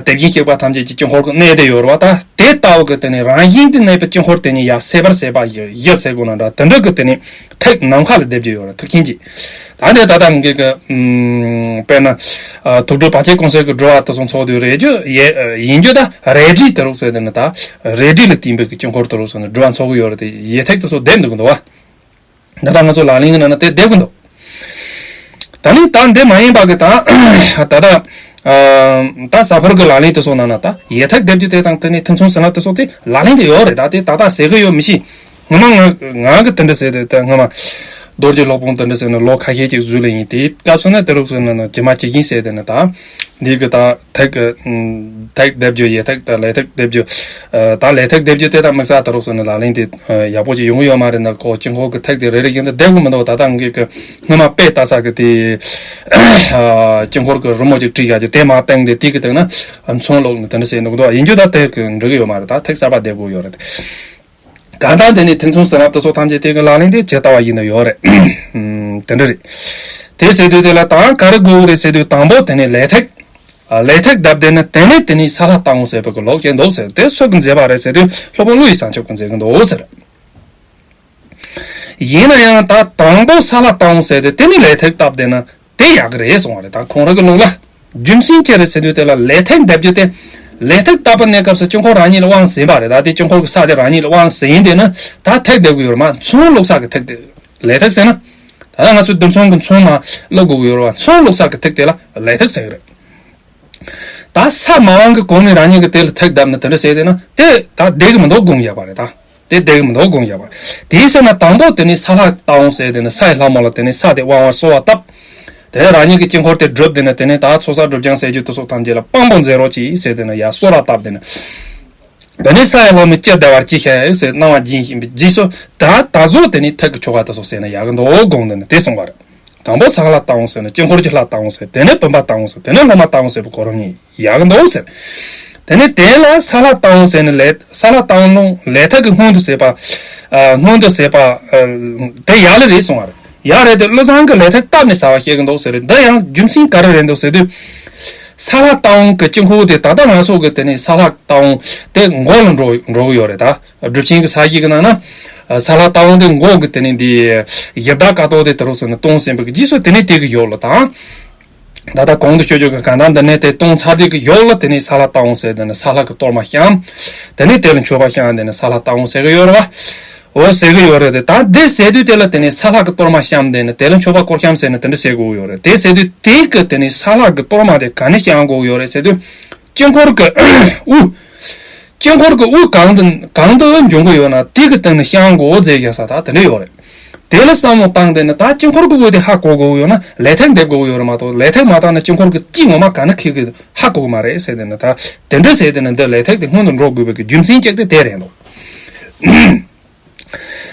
དེ་བཞིན་གཤེགས་པ་ཐམས་ཅད་ཀྱི་དཀྱིལ་འཁོར་གྱི་གནས་དེ་ཡོད་རེད་བ། ད་དེ་ལྟ་བུ་གི་དེ་ནི་རང་བཞིན་གྱིས་གནས་པའི་དཀྱིལ་འཁོར་དེ་ཉིད་ཡང་ཟད་པར་ཟད་པ་བཞི་ཟེར་དགོས་ན་འདྲ། དེ་འདྲ་གི་དེ་ནི་ཐིག་ནམ་མཁའ་ལ་འདེབས་རྒྱུ་ཡོད་རེད། ཐིག་ཆེན་གྱིས། ད་ནི་ད་ལྟ་ངེད་ཀྱི་དཔེར་ན་ཐུགས་སྒྲུབ་བར་ཆད་ཀུན་སེལ་གྱི་སྒྲུབ་པ་དེ་ཚོ་ཚོགས་དུས་རེད་རྒྱུ་ཡིན་རྒྱུ་ད་རལ་གྲི་དེ་རུ་ཟེར་དེ་ནི་ད་རལ་གྲི་ལ་བརྟེན་པའི་དཀྱིལ་འཁོར་དེ་རུ་ཟེར་ནི་སྒྲུབ་པ་ཚོགས་ཀྱི་ཡོད་རེད་དེ། ཡེ་ཐིག་དེ་ཚོ་འདེབས་འདུག་གི་འདུག་བ། ད་ལྟ་ང་ཚོ་ལག་ལེན་གྱི་ནང་ན་དེ་འདེབས་ཀྱི་འདུག་ད་ནི་ད་འདི་མ་ཡིན་པ་གི་ད་ད་ད་ཨ་ད་ས་ཕོར་གི་ལག་ལེན་དེ་ཚོ་ནང་ན་ད་ཡལ་ཐིག་རྡེབ་རྒྱུ་དེ་དང་དེ་ནི་ཐེ་ཚོམ་ཟེར་ན་དེ་ཚོ་དེ་ལག་ལེན་དུ་ཡོད་རེད། ད་དེ་ད་ད་ཟེར་གི་ཡོད་མི་ཤེས། སྔོན་མ་ང་ང་གི་དེ་འདྲ་ཟེར་དེ་ད་སྔོན་མ་རྡོ་རྗེ་སློབ་དཔོན་དེ་འདྲ་ཟེར་ནས་ལོ་ཁ་ཤས་ཅིག་ཟུར་ལ་ཡིན། དེའི་སྐབས་སུ་ན་དེ་རུ་ཟེར་ན་ན་ཇི་མ་ཇི་བཞིན་ཟེར་དེ་ནི་ད་འདི་གི་ད་ཐིག་གི་ཐིག་རྡེབ་རྒྱུ་ཡལ་ཐིག་ད་ལེ་ཐིག་རྡེབ་རྒྱུ། ད་ལེ་ཐིག་རྡེབ་རྒྱུ་དེ་དང་དམིགས་བསལ་ད་རུ་ཟེར་ནས་ལག་ལེན་དེ་ཡག་པོ་ཅིག་ཡོང་གི་ཡོད་མ་རེད། ན་ཁོ་དཀྱིལ་འཁོར་གི་ཐིག་དེ་རེ་རེ་བཞིན་དུ་རྡེབ་གི་མི་འདུག་ད་ལྟ་ངེད་ཀྱི་སྔོན་མ་དཔེ་ལྟ་ས་གི་དེ་དཀྱིལ་འཁོར་གི་རི་མོ་ཅིག་བྲིས་ཡག་ཅིག་དེ་མ་བཏང་དེ་དེ་གི་སྟེང་ན་མཚོན་ལོག་ནས་དེ་འདྲ་ཟེར་འདུག་འདུག་ཡིན་རྒྱུ་ད་དེ་གི་འགྲིག་གི་ཡོད་མ་རེད། ད་ཐིག་གསར་པ་རྡེབ་དགོས་ཡོད་རེད། གང་ལྟར་དེ་ནི་ཐེ་ཚོམ་ཟེར་ན་དེ་ཚོ་ཐམས་ཅད་དེ་གི་ལག་ལེན་དེ་ཇི་ལྟ་བ་ཡིན་ན་ཡོད་རེད། ཨུམ། དེ་འདྲ་རེད། དེ་ཟེར་དུས་དེ་ལ་ད་ག་རེ་དགོས་རེད་ཟེར་དུས་དང་པོ་དེ་ནི་ལེ་ཐིག་ཨ་ལེ་ཐིག་བརྡབས་དེ་ནི་དེ་ནི་དེ་ནི་ས་ལྷ་ལྟ་འོང་ཟེར་བའི་གི་ལོག་བྱས་འདུག་ཟེར། དེ་སུ་གི་མཛད་པ་རེད་ཟེར་དུས་སློབ་དཔོན་ཀླུ་ཡི་བྱང་ཆུབ་ཀྱི་མཛད་གི་འདུག་ཟེར། ཡིན་ན་ཡང་ད་དང་པོ་ས་ལྷ་ལྟ་འོང་ཟེར་དེ་དེ་ནི་ལེ་ཐིག་བརྡབས་དེ་ན་དེ་ཡག་གི་རེད་གསུང་བ་རེད། ད་ཁོང་རང་གི་ལུགས་ལ། རྒྱུ་མཚན་ཅི་རེད་ཟེར་དུས་དེ་ལ་ལེ་ཐིག་བརྡབ་རྒྱུ་དེ། ལེ་ཐིག་བཏབ་པ་གནས་སྐབས་སུ་དཀྱིལ་འཁོར་རང་ཉིད་ལ་དབང་ཟིན་པ་རེད། ད་དེ་དཀྱིལ་འཁོར་གྱི་ས་དེ་རང་ཉིད་ལ་དབང་ཟིན་དེ་ན་ད་ཐིག་བརྡབ་དགོས་ཡོད་རེད་མ། མཚོན་བླུགས་ས་གི་ཐིག་དེ་ལེ་ཐིག་ཟེར་ན། ད་ལྟ་ང་ཚོས་རྡུལ་ཚོན་གྱི་མཚོན་མ་བླུགས་དགོས་ཀྱི་ཡོད་རེད་བ། མཚོན་བླུགས་ས་གི་ཐིག་དེ་ལ་ལེ་ཐིག་ཟེར་གི་རེད། ད་ས་མ་དབང་གི་གོང་ནས་རང་ཉིད་ཀྱི་དེ་ལ་ཐིག་བརྡབས་ན་དེ་འདྲ་ཟེར་དེ་ན་དེ་ད་བསྡད་གི་མི་འདུག་དགོངས་ཡག་པ་རེད་ད། དེ་བསྡད་གི་མི་འདུག་དགོངས་བཞག་པ། དེའི་ཚེ་ན་དང་པོ་དེ་ནི་ས་ལྷ་ལྟ་འོང་ཟེར་དེ་ནི་ས་ཡི་ལྷ་མོ་ལ་དེ་ནི་ས་དེ་དབང་བར་གསོལ་བ་བཏབ། དེ་རང་ཉིད་ཀྱི་དཀྱིལ་འཁོར་དེ་བསྒྲུབས་དེ་ནི་དེ་ནི་ད་ཚོགས་བསགས་སྒྲུབ་སྦྱང་ཟེར་རྒྱུ་དེ་སོགས་ཐམས་ཅད་ལ་དཔང་པོ་མཛད་རོགས་གྱིས་ཟེར་དེ་ནི་ཡར་གསོལ་བ་བཏབ་དེ་ནི། དེ་ནི་ས་ཡི་ལྷ་མོས་ཅི་བདེ་བར་ཅི་ཤེས་ཟེར་གནང་བ་སྦྱིན་བཞིན་པའི་རྗེས་སུ་ད་ད་གཟོད་དེ་ནི་ཐིག་གི་ཆོ་ག་དེ་སོགས་ཟེར་ན་ཡག་གི་འདུག་དགོངས་དེ་ནི་དེ་གསུངས་པ་རེད། དང་པོ་ས་ལྷ་ལྟ་འོང་ཟེར་ནས་དཀྱིལ་འཁོར་གྱི་ལྷ་ལྟ་འོང་ཟེར། དེ་ནས་བུམ་པ་ལྟ་འོང་ཟེར། དེ་ནས་སློབ་མ་ལྟ་འོང་ཟེར་བའི་གོ་རིམ་གཉིས་ཡག་གི་འདུག་ཟེར། དེ་ནས་དེ་ལ་ས་ལྷ་ལྟ་འོང་ཟེར་ནས་ལས་ས་ལྷ་ལྟ་འོང་ལུང་ལས་ཐབས་ཀྱི་སྔོན་དུ་ཟེར་བ། ཨ་སྔོན་དུ་ཟེར་བ། ཨ་དེ་ཡག་ལེ་རེད་གསུང་བ་རེད། ཡག་རེད་དེ་བློ་བཟང་གི་ལས་ཐབས་བཏབ་ནས་ཟ་བ་ཤེས་གི་འདུག་ཟེར་རེད། འདི་ཡང་རྒྱུ་མཚན་ག་རེ་རེད་འདུག་ཟེར་དུས། ས་ལྷ་ལྟ་འོང་གི་དཀྱིལ་འཁོར་དེ་ད་ལྟ་ང་ཚོ་གི་དེ་ནས་ས་ལྷ་ལྟ་འོང་དེ་མགོ་ལ་འགྲོ་འགྲོ་གི་ཡོད་རེད་ད། སྒྲུབ་ཆེན་གྱི་ས་གཞི་གི་ནང་ན། ས་ལྷ་ལྟ་འོང་དེ་མགོ་གི་དེ་ནས་འདི་གཞི་བདག་ཀ་ཏོ་དེ་དེ་རུ་སོང་ནས་སྟོང་ཟིན་པའི་རྗེས་སུ་དེ་ནས་དེ་གི་ཡོག་ལ་དང་། ད་ལྟ་གོང་དུ་ཤོད་རྒྱུ་གི་གང་ལྟར་འདི་ནས་དེ་སྟོང་ཚར་དེ་གི་ཡོག་ལ་དེ་ནས་ས་ལྷ་ལྟ་འོང་ཟེར་དེ་ནས་ས་ལྷ་གི་གཏོར་མ་བཤམས། དེ་ནས་དེ་ལ་མཆོད་པ་བཤམས་དེ་ནས་ས་ལྷ་ལྟ་འོང་ཟེར་གི་ཡོད་རེད་བ། འོ་ཟེར་གི་ཡོད་རེད་དེ། ད་འདི་ཟེར་དུས་དེ་ལ་དེ་ནས་ས་ལྷ་གི་གཏོར་མ་བཤམས་དེ་ནས་དེ་ལ་མཆོད་པ་སྐོར་བཤམས་ཟེར་ནས་དེ་འདྲ་ཟེར་དགོས་ཡོད་རེད། དེ་ཟེར་དུས་དེ་གི་དེ་ནས་ས་ལྷ་གི་གཏོར་མ་དེ་ག་ནས་བཤམས་དགོས་ཡོད་རེད་ཟེར་དུས། དཀྱིལ་འཁོར་གྱི་དབུ། དཀྱིལ་འཁོར་གྱི་དབུ་གང་དུ་གང་དུ་འབྱུང་གི་ཡོད་ན་དེ་གི་སྟེང་ནས་བཤམས་དགོས་ཟེར་ཡ་ས་ད་དེ་འདྲ་ཡོད་རེད། དེ་ལ་བསམ་བློ་བཏང་དེ་ནི་ད་དཀྱིལ་འཁོར་གྱི་དབུ་དེ་ཧ་གོ་དགོས་ཡོད་ན་ལས་ཐབས་འདེབས་དགོས་ཡོད་རེད་མ་གཏོགས་ལས་ཐབས་མ་བཏང་ན་དཀྱིལ་འཁོར་གྱི་དཀྱིལ་ངོ་མ་ག་ན་ཁེལ་གི་ཧ་གོ་གི་མ་རེད་ཟེར་དེ་ནི་ད་དེ་འདྲ་ཟེར་དེ་ནི་འདི་ལས་ཐབས་དེ་སྔོན་དུ་འགྲོ་དགོས་པའི་གི་རྒྱུ་མཚན་གཅིག་དེ་དེ་རེད་འདུག་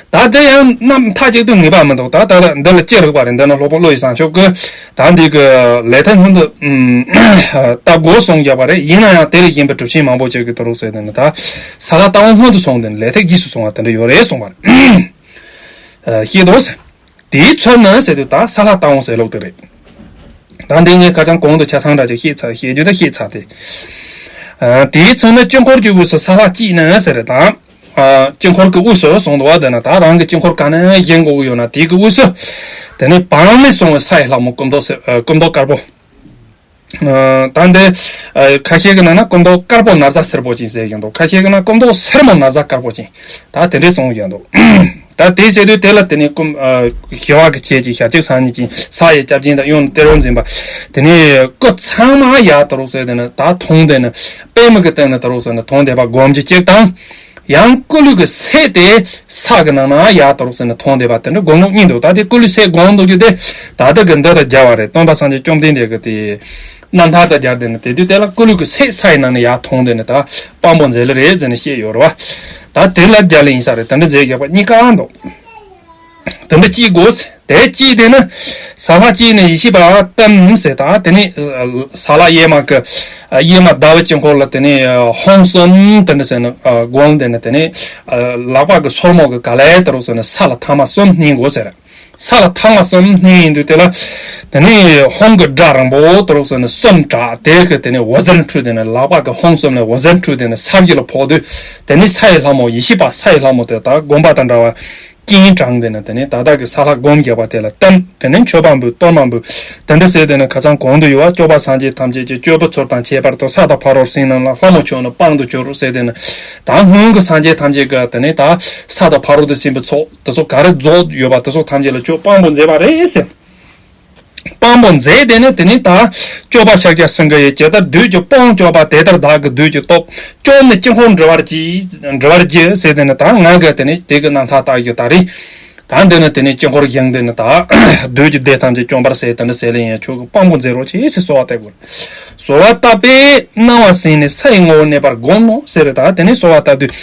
ད་དེ་ཡང་རྣམ་ཐག་གཅིག་ཏུ་ངེས་པ་མི་འདུག་ད་ད་ལྟ་འདི་ལ་ཅི་རིགས་པ་རེད། འདི་ནི་སློབ་དཔོན་བློ་ཡི་བཟང་ཕྱོགས་ཀྱི་ད་འདི་གི་ལས་ཐབས་སྔོན་དུ་ཨུམ་བཏབ་དགོས་གསུངས་བཞག་པ་རེད། ཡིན་ན་ཡང་དེ་ལས་གཞན་པའི་གྲུབ་ཆེན་མང་པོ་ཅིག་གིས་དེ་རུ་ཟེར་དེ་ནི་ད་ས་ལྷ་ལྟ་འོང་སྔོན་དུ་སོང་དེ་ནི་ལས་ཐབས་རྗེས་སུ་སོང་བ་དེ་འདྲ་ཡོད་རེད་གསུངས་པ་རེད། ཤེས་དོ། དེའི་ཚུལ་ནི་ཟེར་དུས་ད་ས་ལྷ་ལྟ་འོང་ཟེར་ལུགས་དེ་རེད། ད་འདི་ངས་ཁ་སང་གོང་དུ་ཆ་ཚང་འདྲ་ཅིག་བཤད་ཚར། བཤད་རྒྱུ་ད་བཤད་ཚར་ཏེ། ཨ་དེའི་ཚུལ་ནི་དཀྱིལ་འཁོར་གྱི་དབུས་སུ་ས་ལྷ་གཅིག་ནི་ཟེར་རེད་ད། ཨ་དཀྱིལ་འཁོར་གྱི་དབུས་སུ་གསུངས་འདུག་བ། དེ་ན་ད་རང་གི་དཀྱིལ་འཁོར་ག་ནས་བཞེངས་དགོས་ཀྱི་ཡོད་ན་དེ་གི་དབུས་སུ། དེ་ནས་བག་མེད་སོང་བའི་ས་ཡི་ལྷ་མོ་སྐུ་མདོག་སེ་ཨ་སྐུ་མདོག་དཀར་པོ། ཨ་ད་འདི་ཨ་ཁ་ཤས་ཀྱི་ནང་ན་སྐུ་མདོག་དཀར་པོ་ན་བཟའ་སེར་པོ་ཅན་ཟེར་གྱི་འདུག་ཁ་ཤས་ཀྱི་ནང་སྐུ་མདོག་སེར་མོ་ན་བཟའ་དཀར་པོ་ཅན། ད་དེ་འདྲས་གསུངས་ཡོད་འདུག་ད་དེ་བྱེད་དུས་དེ་ལ་དེ་ནས་ཀུན་ཨ་ཞི་བ་གི་ཁྱེད་ཀྱི་ཞལ་གཅིག་སང་ཉིན་གྱི་ས་ཡི་སྐྱབས་སྦྱིན་དང་གཡོན་གཏེར་རོ་འཛིན་པ། དེ་ནས་སྐུ་ཚང་མ་ཡར་དུ་རུ་ཟེར་དེ་ནས་ད་མཐོང་དེ་ནས་པད་མ་གི་སྟེང་ནས་དུ་རུ་ཟེར་ནས་མཐོང་བསྡད་པ་སྒོམ་རྒྱུ་གཅིག་དང་། ཡང་སྐུ་ལུས་ཀྱི་ཚད་དེ་ས་གི་ནང་ན་ཡར་དུ་རུ་ཟེར་ནས་མཐོང་བསྡད་པ་དེ་འདྲ་སྒོམ་ལུགས་གཉིས་འདུག་ད་དེ་སྐུ་ལུས་ཚད་སྒོམ་འདུག་རྒྱུ་དེ་ད་ལྟ་གི་འདི་དང་སྦྱར་བ་རེད། སྟོན་པ་སངས་རྒྱས་བཅོམ་ལྡན་འདས་ཀྱི་དེ། རྣམ་ཐར་དང་སྦྱར་ཏེ་ནི་དེ་དུས་དེ་ལ་སྐུ་ལུས་ཀྱི་ཚད་ས་ཡི་ནང་ནས་ཡར་མཐོང་སྟེ་ནི་ད་དཔང་པོ་མཛད་ལེ་རེད་ཟེར་ནས་བཤད་ཡོད་རེད་བ། ད་དེ་ལ་རྒྱ་ལ་ཡིན་ས་རེད། དེ་འདྲ་མཛད་ཡོད་པ་གཉིས་ཀ་འདུག་དེ་འདྲ་གཅིག་དགོས། དེ་གཅིག་དེ་ནི་ས་ལྷ་གཅིག་ནི་ཡེ་ཤེས་པ་ལྟམས་ཟེར། ད་དེ་ནི་ས་ལྷ་གཡས་མ་གི་གཡས་མ་ཟླ་བའི་དཀྱིལ་འཁོར་ལ་དེ་ནི་ཧོང་གསུམ་དེ་འདྲ་ཟེར་ནས་སྒོམ་དེ་ནི་དེ་ནི་ལག་པ་གི་སོར་མོ་གི་ག་ལེ་དེ་རུ་ཟེར་ནས་ས་ལ་ཐ་མ་གསུམ་བསྣན་དགོས་ཟེར། ས་ལ་ཐ་མ་གསུམ་བསྣན་ཡིན་དུས་དེ་ལ། དེ་ནས་ཧོང་གི་སྒྲ་རིང་པོ་དུ་རུ་ཟེར་ནས་གསུམ་གྲགས། དེ་གི་དེ་ནས་འོད་ཟེར་འཕྲོས་དེ་ནས་ལག་པ་གི་ཧོང་གསུམ་ནས་འོད་ཟེར་འཕྲོས་དེ་ནས་ས་གཞི་ལ་ཕོག་དུས། དེ་ནས་ས་ཡི་ལྷ་མོ་ཡེ་ཤེས་པ་ས་ཡི་ལྷ་མོ་དེ་དག་དགོན་པ་དང་འདྲ་བ་སྤྱན་དྲངས་དེ་ནས་དེ་ནས་ད་ལྟ་གི་ས་ལྷ་སྒོམ་རྒྱག་པ་དེ་ལ་བསྟིམ། དེ་ནས་མཆོད་པ་འབུལ་གཏོར་མ་འབུལ། དེ་འདྲ་ཟེར་དེ་ནས་ཁ་སང་གོང་དུ་ཡོད་པ་སྐྱོབ་པ་སངས་རྒྱས་ཐམས་ཅད་ཀྱི་སྐྱོབ་པའི་ཚུལ་དང་ཁྱད་པར་དུ་ས་དང་ཕ་རོལ་ཕྱིན་རྣམས་ལ་ལྷ་མོ་མཆོད་ནས་དཔང་དུ་གྱུར་ཟེར་དེ་ནས་ད་སྔོན་གྱི་སངས་རྒྱས་ཐམས་ཅད་ཀྱི་དེ་ནས་ད་ས་དང་ཕ་རོལ་ཏུ་ཕྱིན་པའི་ཚོགས། དེ་ཚོ་ག་རེ་རྫོགས་ཡོད་པ་དེ་ཚོ་ཐམས་ཅད་ལ་ཁྱོད་དཔང་པོ་མཛད་པ་རེད་ཟེར། དཔང་པོ་མཛད་དེ་ནི་དེ་ནི་ད་སྐྱོབ་པ་ཤཱཀྱ་སེང་གེ་ཡིས། ཇི་ལྟར་བདུད་ཀྱི་དཔུང་སྐྱོབ་པ། དེ་ལྟར་བདག་གི་བདུད་ཀྱི་སྟོབས། སྐྱོབས་ནས་དཀྱིལ་འཁོར་འགྲོ་བར་གྱིས། འགྲོ་བར་གྱིས་ཟེར་དེ་ནི་ད་ང་གི་དེ་ནི་དེ་གི་རྣམ་ཐར་ལྟ་ཡི་ད་རེད། ད་འདི་ནི་དེ་ནི་དཀྱིལ་འཁོར་བཞེངས་དེ་ནི་ད་བདུད་ཀྱི་སྡེ་ཐམས་ཅད་བཅོམ་པར་ཟེར་དེ་འདྲ་ཟེར་ལེ་ཡང་ཁྱོད་ཀྱི་དཔང་པོ་མཛད་རོགས་གྱིས་ཟེར་གསོལ་བ་བཏབ་དགོས། གསོལ་བ་བཏབ་པས་གནང་བ་ཟིན་ནས་ས་ཡི་ངོ་བོར་གནས་པར་བསྒོམ་ནོ་ཟེར། ད་དེ་ནི་གསོལ་བ་བཏབ་དུས།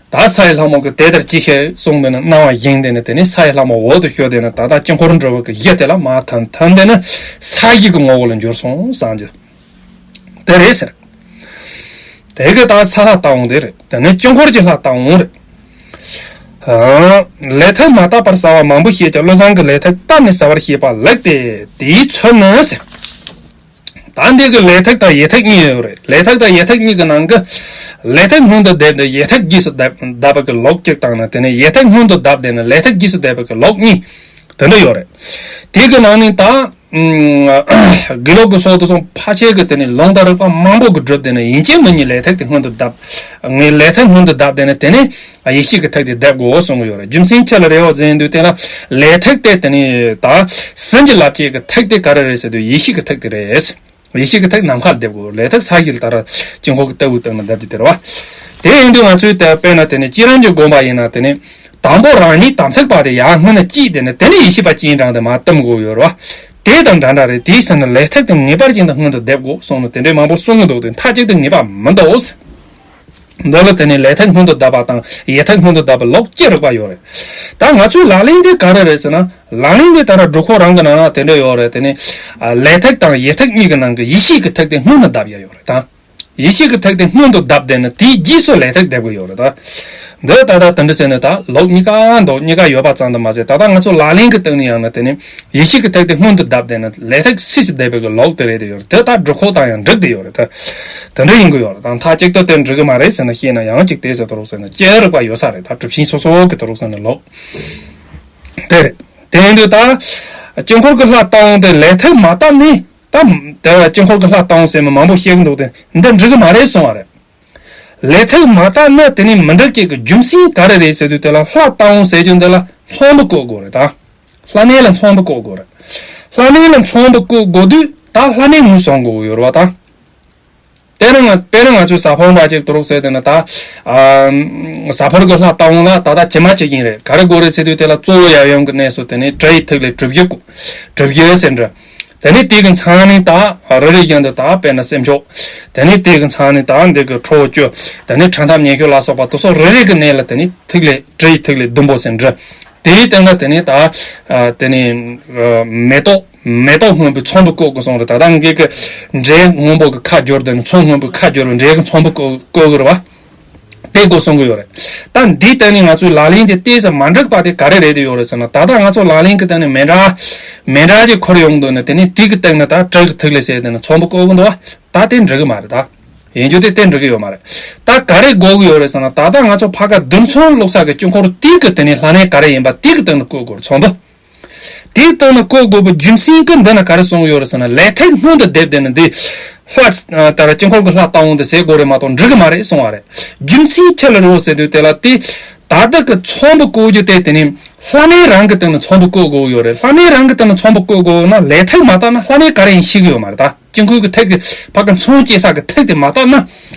ད་ས་ཡི་ལྷ་མོ་གིས་དེ་ལྟར་ཅི་ཞིག་གསུངས་ཏེ་ནི་གནང་བ་བཞེངས་ཏེ་ནི་དེ་ནི་ས་ཡི་ལྷ་མོ་འོག་ཏུ་ཞུགས་ཏེ་ནི་ད་ལྟ་དཀྱིལ་འཁོར་འགྲོ་བ་གི་གཞི་དེ་ལ་མར་ཐོན་ཐོན་ཏེ་ནི་ས་གཞི་གི་ངོ་བོ་ལ་འགྱུར་སོང་ཟེར་རྒྱུ་དེ་རེད་ཟེར། དེ་གི་ད་ས་ལྷ་ལྟ་བུ་དེ་རེད། དེ་ནི་དཀྱིལ་འཁོར་གྱི་ལྷ་ལྟ་བུ་རེད། ལས་ཐག་མ་བཏབ་པར་ཟ་བ་མང་པོ་བཤད་ཀྱང་བློ་བཟང་གིས་ལས་ཐག་བཏབ་ནས་ཟ་བར་བཤད་པ་ལེགས་ཏེ། དེའི་ཚུལ་ནི་ཟེར། ད་འདི་གི་ལས་ཐག་དང་ཡས་ཐག་གཉིས་ཡོད་རེད། ལས་ཐག་དང་ཡས་ཐག་གཉིས་ཀྱི་ནང་གི་ལས་ཐག་སྔོན་དུ་བསྡད་དེ་ཡས་ཐག་རྗེས་སུ་བསྡད་བསྡད་པ་གི་ལུགས་གཅིག་དང་ནི། དེ་ནས་ཡས་ཐག་སྔོན་དུ་བསྡད་དེ་ནི་ལས་ཐག་རྗེས་སུ་བསྡད་པ་གི་ལུགས་གཉིས་དེ་འདྲ་ཡོད་རེད། དེ་གི་ནང་ནས་ད་ཨུམ་དགེ་ལུགས་ཀྱི་སོགས་དུ་སོང་ཕལ་ཆེར་གྱི་དེ་ནས་ལུང་དང་རིགས་པ་མང་པོ་གི་སྒྲུབ་དེ་ནས་ཡིན་གཅིག་མིན་གཉིས་ལས་ཐག་དེ་སྔོན་དུ་བསྡད། ངས་ལས་ཐག་སྔོན་དུ་བསྡད་དེ་ནས་དེ་ནས། ཡེ་ཤེས་ཀྱི་ཐིག་དེ་བསྡེབ་དགོས་གསུང་གི་ཡོད་རེད། རྒྱུ་མཚན་ཆེ་ལ་རེ་བ་འཛིན་དུས་དེ་ལ་ལས་ཐིག་དེ་དེ་ནི་ད་སེམས་ཀྱི་བསླབ་བྱའི་གི་ཐིག་དེ་ག་རེ་རེད་ཟེར་དུས་ཡེ་ཤེས་ཀྱི་ཐིག་དེ་རེད། ཡེ་ཤེས་ཀྱི་ཐིག་ནམ་མཁར་བསྡེབ་དགོས། ལས་ཐིག་ས་གཞི་ལ་ད་ར་དཀྱིལ་འཁོར་གྱི་ལྟ་བུ་བཏང་ནས་བསྡེབ་ཀྱི་དེ་རེད་བ། དེ་ཡིན་དུས་ང་ཚོས་ད་དཔེར་ན་དེ་ནི་བསྐྱེད་རིམ་གྱི་དགོངས་པ་ཡིན་ན་དེ་ནི་དང་པོ་རང་ཉིད་དམ་ཚིག་པ་དེ་ཡར་སྔོན་ནས་བསྐྱེད་དེ་ནི་དེ་ནི་ཡེ་ཤེས་པ་སྤྱན་དྲངས་ཏེ་མར་བསྟིམ་དགོས་ཡོད་རེད་བ། དེ་དང་འདྲ་འདྲ་རེད། དེའི་ཕྱིར་ན་ལས་ཐིག་དེ་ངེས་པར་ཅན་དུ་སྔོན་དུ་བསྡེབ་དགོས་གསུངས་ནས་དེ་འདྲའི་མང་པོ་གསུང་གི་འདུག་དེ་མཐའ་གཅིག་ཏུ་ངེས་པ་མི་འདུག་འདི་ལ་དེ་ནས་ལས་ཐིག་སྔོན་དུ་བསྡད་པ་དང་ཡས་ཐིག་སྔོན་དུ་བསྡད་པ་ལུགས་ཀྱི་རིགས་པ་ཡོད་རེད། ད་ང་ཚོའི་ལག་ལེན་དེ་ག་རེ་རེད་ཟེར་ན། ལག་ལེན་དེ་ད་ར་སྒྲུབ་ཁོག་རང་གི་ནང་ན་དེ་འདྲ་ཡོད་རེད། དེ་ནས་ཨ་ལས་ཐིག་དང་ཡས་ཐིག་གཉིས་ཀྱི་ནང་གི་ཡེ་ཤེས་ཀྱི་ཐིག་དེ་སྔོན་དུ་བསྡད་ཡ་ཡོད་རེད་ད། ཡེ་ཤེས་ཀྱི་ཐིག་དེ་སྔོན་དུ་བསྡད་དེ་ནས་དེའི་རྗེས་སུ་ལས་ཐིག་བསྡེབ་གི་ཡོད་རེད་ད། འདི་ད་ལྟ་དེ་འདྲ་ཟེར་ནས་ད་ལུགས་གཉིས་ཀ་འདུག་གཉིས་ཀ་ཡོད་པ་ཙམ་དུ་མ་ཟད། ད་ལྟ་ང་ཚོ་ལག་ལེན་གྱི་སྟེང་ནས་ཡང་ན་དེ་ནས་ཡེ་ཤེས་ཀྱི་ཐིག་དེ་སྔོན་དུ་བསྡད་དེ་ནས་ལས་ཐིག་སིལ་སིལ་བསྡེབ་པའི་གི་ལུགས་དེ་རེད་དེ་ཡོད་རེད། དེ་ད་སྒྲུབ་ཁོག་དང་ཡང་འགྲིག་དེ་ཡོད་རེད་ད། དེ་འདྲ་ཡིན་གི་ཡོད་རེད། ད་མཐའ་གཅིག་ཏུ་དེ་འགྲིག་གི་མ་རེད་ཟེར་ན་བཤད་ན་ཡང་གཅིག་དེ་ཟེར་དུ་རུག་ཟེར་ན་ཅི་རིགས་པ་ཡོད་ས་རེད། ད་གྲུབ་ཆེན་སོ་སོ་གི་དུ་རུག་ཟེར་ན་ལུགས་དེ་རེད། དེ་ཡིན་དུས་ད་དཀྱིལ་འཁོར་གྱི་ལྷ་ལྟ་བུ་དེ་ལས་ཐིག་མ་བཏབ་ནས། ད་དེ་དཀྱིལ་འཁོར་གྱི་ལྷ་ལྟ་བུ་ཟེར་མི་མང་པོ་བཤད་ཀྱི་འདུག་དེ་འདི་འགྲིག་གི་མ་རེད་གསུང་བ་རེད། ལས་ཐིག་མ་བཏབ་ན་དེ་ནི་མི་འགྲིག་ཅིག་གི་རྒྱུ་མཚན་ག་རེ་རེད་ཟེར་དུས་དེ་ལ་ལྷ་ལྟ་བུ་ཟེར་རྒྱུ་འདི་ལ་ཚོམ་བུ་བཀོད་དགོས་རེད་ད། ལྷ་གནས་ལ་ཚོམ་བུ་བཀོད་དགོས་རེད། ལྷ་གནས་ལ་ཚོམ་བུ་བཀོད་དགོས་དུས་ད་ལྷ་གནས་ངོས་བཟུང་དགོས་ཡོད་རེད་བ་ད། དེ་ནི་ང་དཔེར་ན་ང་ཚོའི་ཟ་ཕོར་འདྲ་ཅིག་དུ་རུག་ཟེར་དེ་ནི་ད། ཨ་ཟ་ཕོར་གྱི་ལྷ་ལྟ་བུ་ལ་ད་ལྟ་ཇི་མ་ཇི་བཞིན་རེད། ག་རེ་དགོས་རེད་ཟེར་དུས་དེ་ལ་གཙོ་བོ་ཡབ་ཡུམ་གྱི་གནས་སུ་དེ་ནི་དྲི་ཡི་ཐིག་ལེ་གྲུ་བཞི་བཀོད། གྲུ་བཞི་ཟེར་འདྲ། དེ་ནི་དེ་གི་མཚན་ནི་ད་རེ་རེ་བཞིན་དུ་ད་དཔེར་ན་སེམས་མཆོག་དེ་ནི་དེ་གི་མཚན་ནི་ད་འདི་གི་ཁྲོ་བོ་བཅུ། དེ་ནི་ཁྲ་འཐབ་ཉི་ཤུ་ལ་སོགས་པ་དེ་ཚོ་རེ་རེ་གི་གནས་ལ་དེ་ནི་ཐིག་ལེ་དྲི་ཡི་ཐིག་ལེ་བདུན་པོ་ཟེར་འདྲ། དེའི་སྟེང་ལ་དེ་ནི་ད་ཨ་དེ་ནི་ཨ་མེ་ཏོག་མེ་ཏོག་སྔོན་པོའི་ཚོམ་བུ་བཀོད་དགོས་གསུངས་རེད། ད་ལྟ་ངེད་ཀྱི་འབྲས་སྔོན་པོ་གི་ཁ་བསྒྱུར་དེ་ནི་ཚོམ་སྔོན་པོའི་ཁ་བསྒྱུར་བའི་འབྲས་ཀྱི་ཚོམ་བུ་བཀོད་བཀོད་དགོས་རེད་བ། དེ་དགོས་གསུང་གི་ཡོད་རེད། ད་འདིའི་སྟེང་ནས་ང་ཚོའི་ལག་ལེན་དེ་ཏོག་ཙམ་མ་འགྲིག་པ་དེ་ག་རེ་རེད་དེ་ཡོད་རེད་ཟེར་ན། ད་ལྟ་ང་ཚོ་ལག་ལེན་གྱི་སྟེང་ནས་མེ་འདྲ་མེ་འདྲ་ཅིག་འཁོར་ཡོང་དུས་ནི་དེ་ནི་དེ་གི་སྟེང་ནས་ད་དྲི་གི་ཐིག་ལེ་ཟེར་དེ་ནི་ཚོམ་བུ་བཀོད་གི་འདུག་བ། ད་དེ་འགྲིག་གི་མ་རེད་ད། ཡིན་རྒྱུ་དེ་དེ་འགྲིག་གི་ཡོད་མ་རེད། ད་ག་རེ་དགོས་གི་ཡོད་རེད་ཟེར་ན། ད་ལྟ་ང་ཚོ་ཕ་ག་བདུན་ཚོན་བླུགས་ས་གི་དཀྱིལ་འཁོར་དེ་གི་དེ་ནི་ལྷ་གནས་ག་རེ་ཡིན་པ་དེ་གི་སྟེང་ནས་བཀོད་དགོས་རེད་ཚོམ་བུ། དེའི་སྟེང་ན་བཀོད་དགོས་པའི་རྒྱུ་མཚན་གྱི་འདི་ན་ག་རེ་གསུངས་ཡོད་རེད་ཟེར་ན། ལས་ཐིག་སྔོན་དུ་བསྡེབས་དེ་ནི་འདི་ལྷ་ལྟར་དཀྱིལ་འཁོར་གྱི་ལྷ་ལྟ་བུ་འདི་ཟེར་དགོས་རེད་མ་གཏོགས་འགྲིག་གི་མ་རེད་གསུང་བ་རེད། རྒྱུ་མཚན་ཆི་ལ་རེད་ཟེར་དུས་དེ་ལ་དེ་ད་ལྟ་གི་ཚོམ་བུ་བཀོད་རྒྱུ་དེ་དེ་ནི་ལྷ་གནས་རང་གི་སྟེང་ན་ཚོམ་བུ་བཀོད་དགོས་ཡོད་རེད། ལྷ་གནས་རང་གི་སྟེང་ན་ཚོམ་བུ་བཀོད་དགོས་ན་ལས་ཐིག་མ་བཏབ་ན་ལྷ་གནས་ག་རེ་ཡིན་ཤེས་གི་ཡོད་མ་རེད་ད། དཀྱིལ་འཁོར་གྱི་ཐིག་གི་ཕ་གི་མཚོན་བཅད་ས་གི་ཐིག་དེ་མ་བཏབ་ན།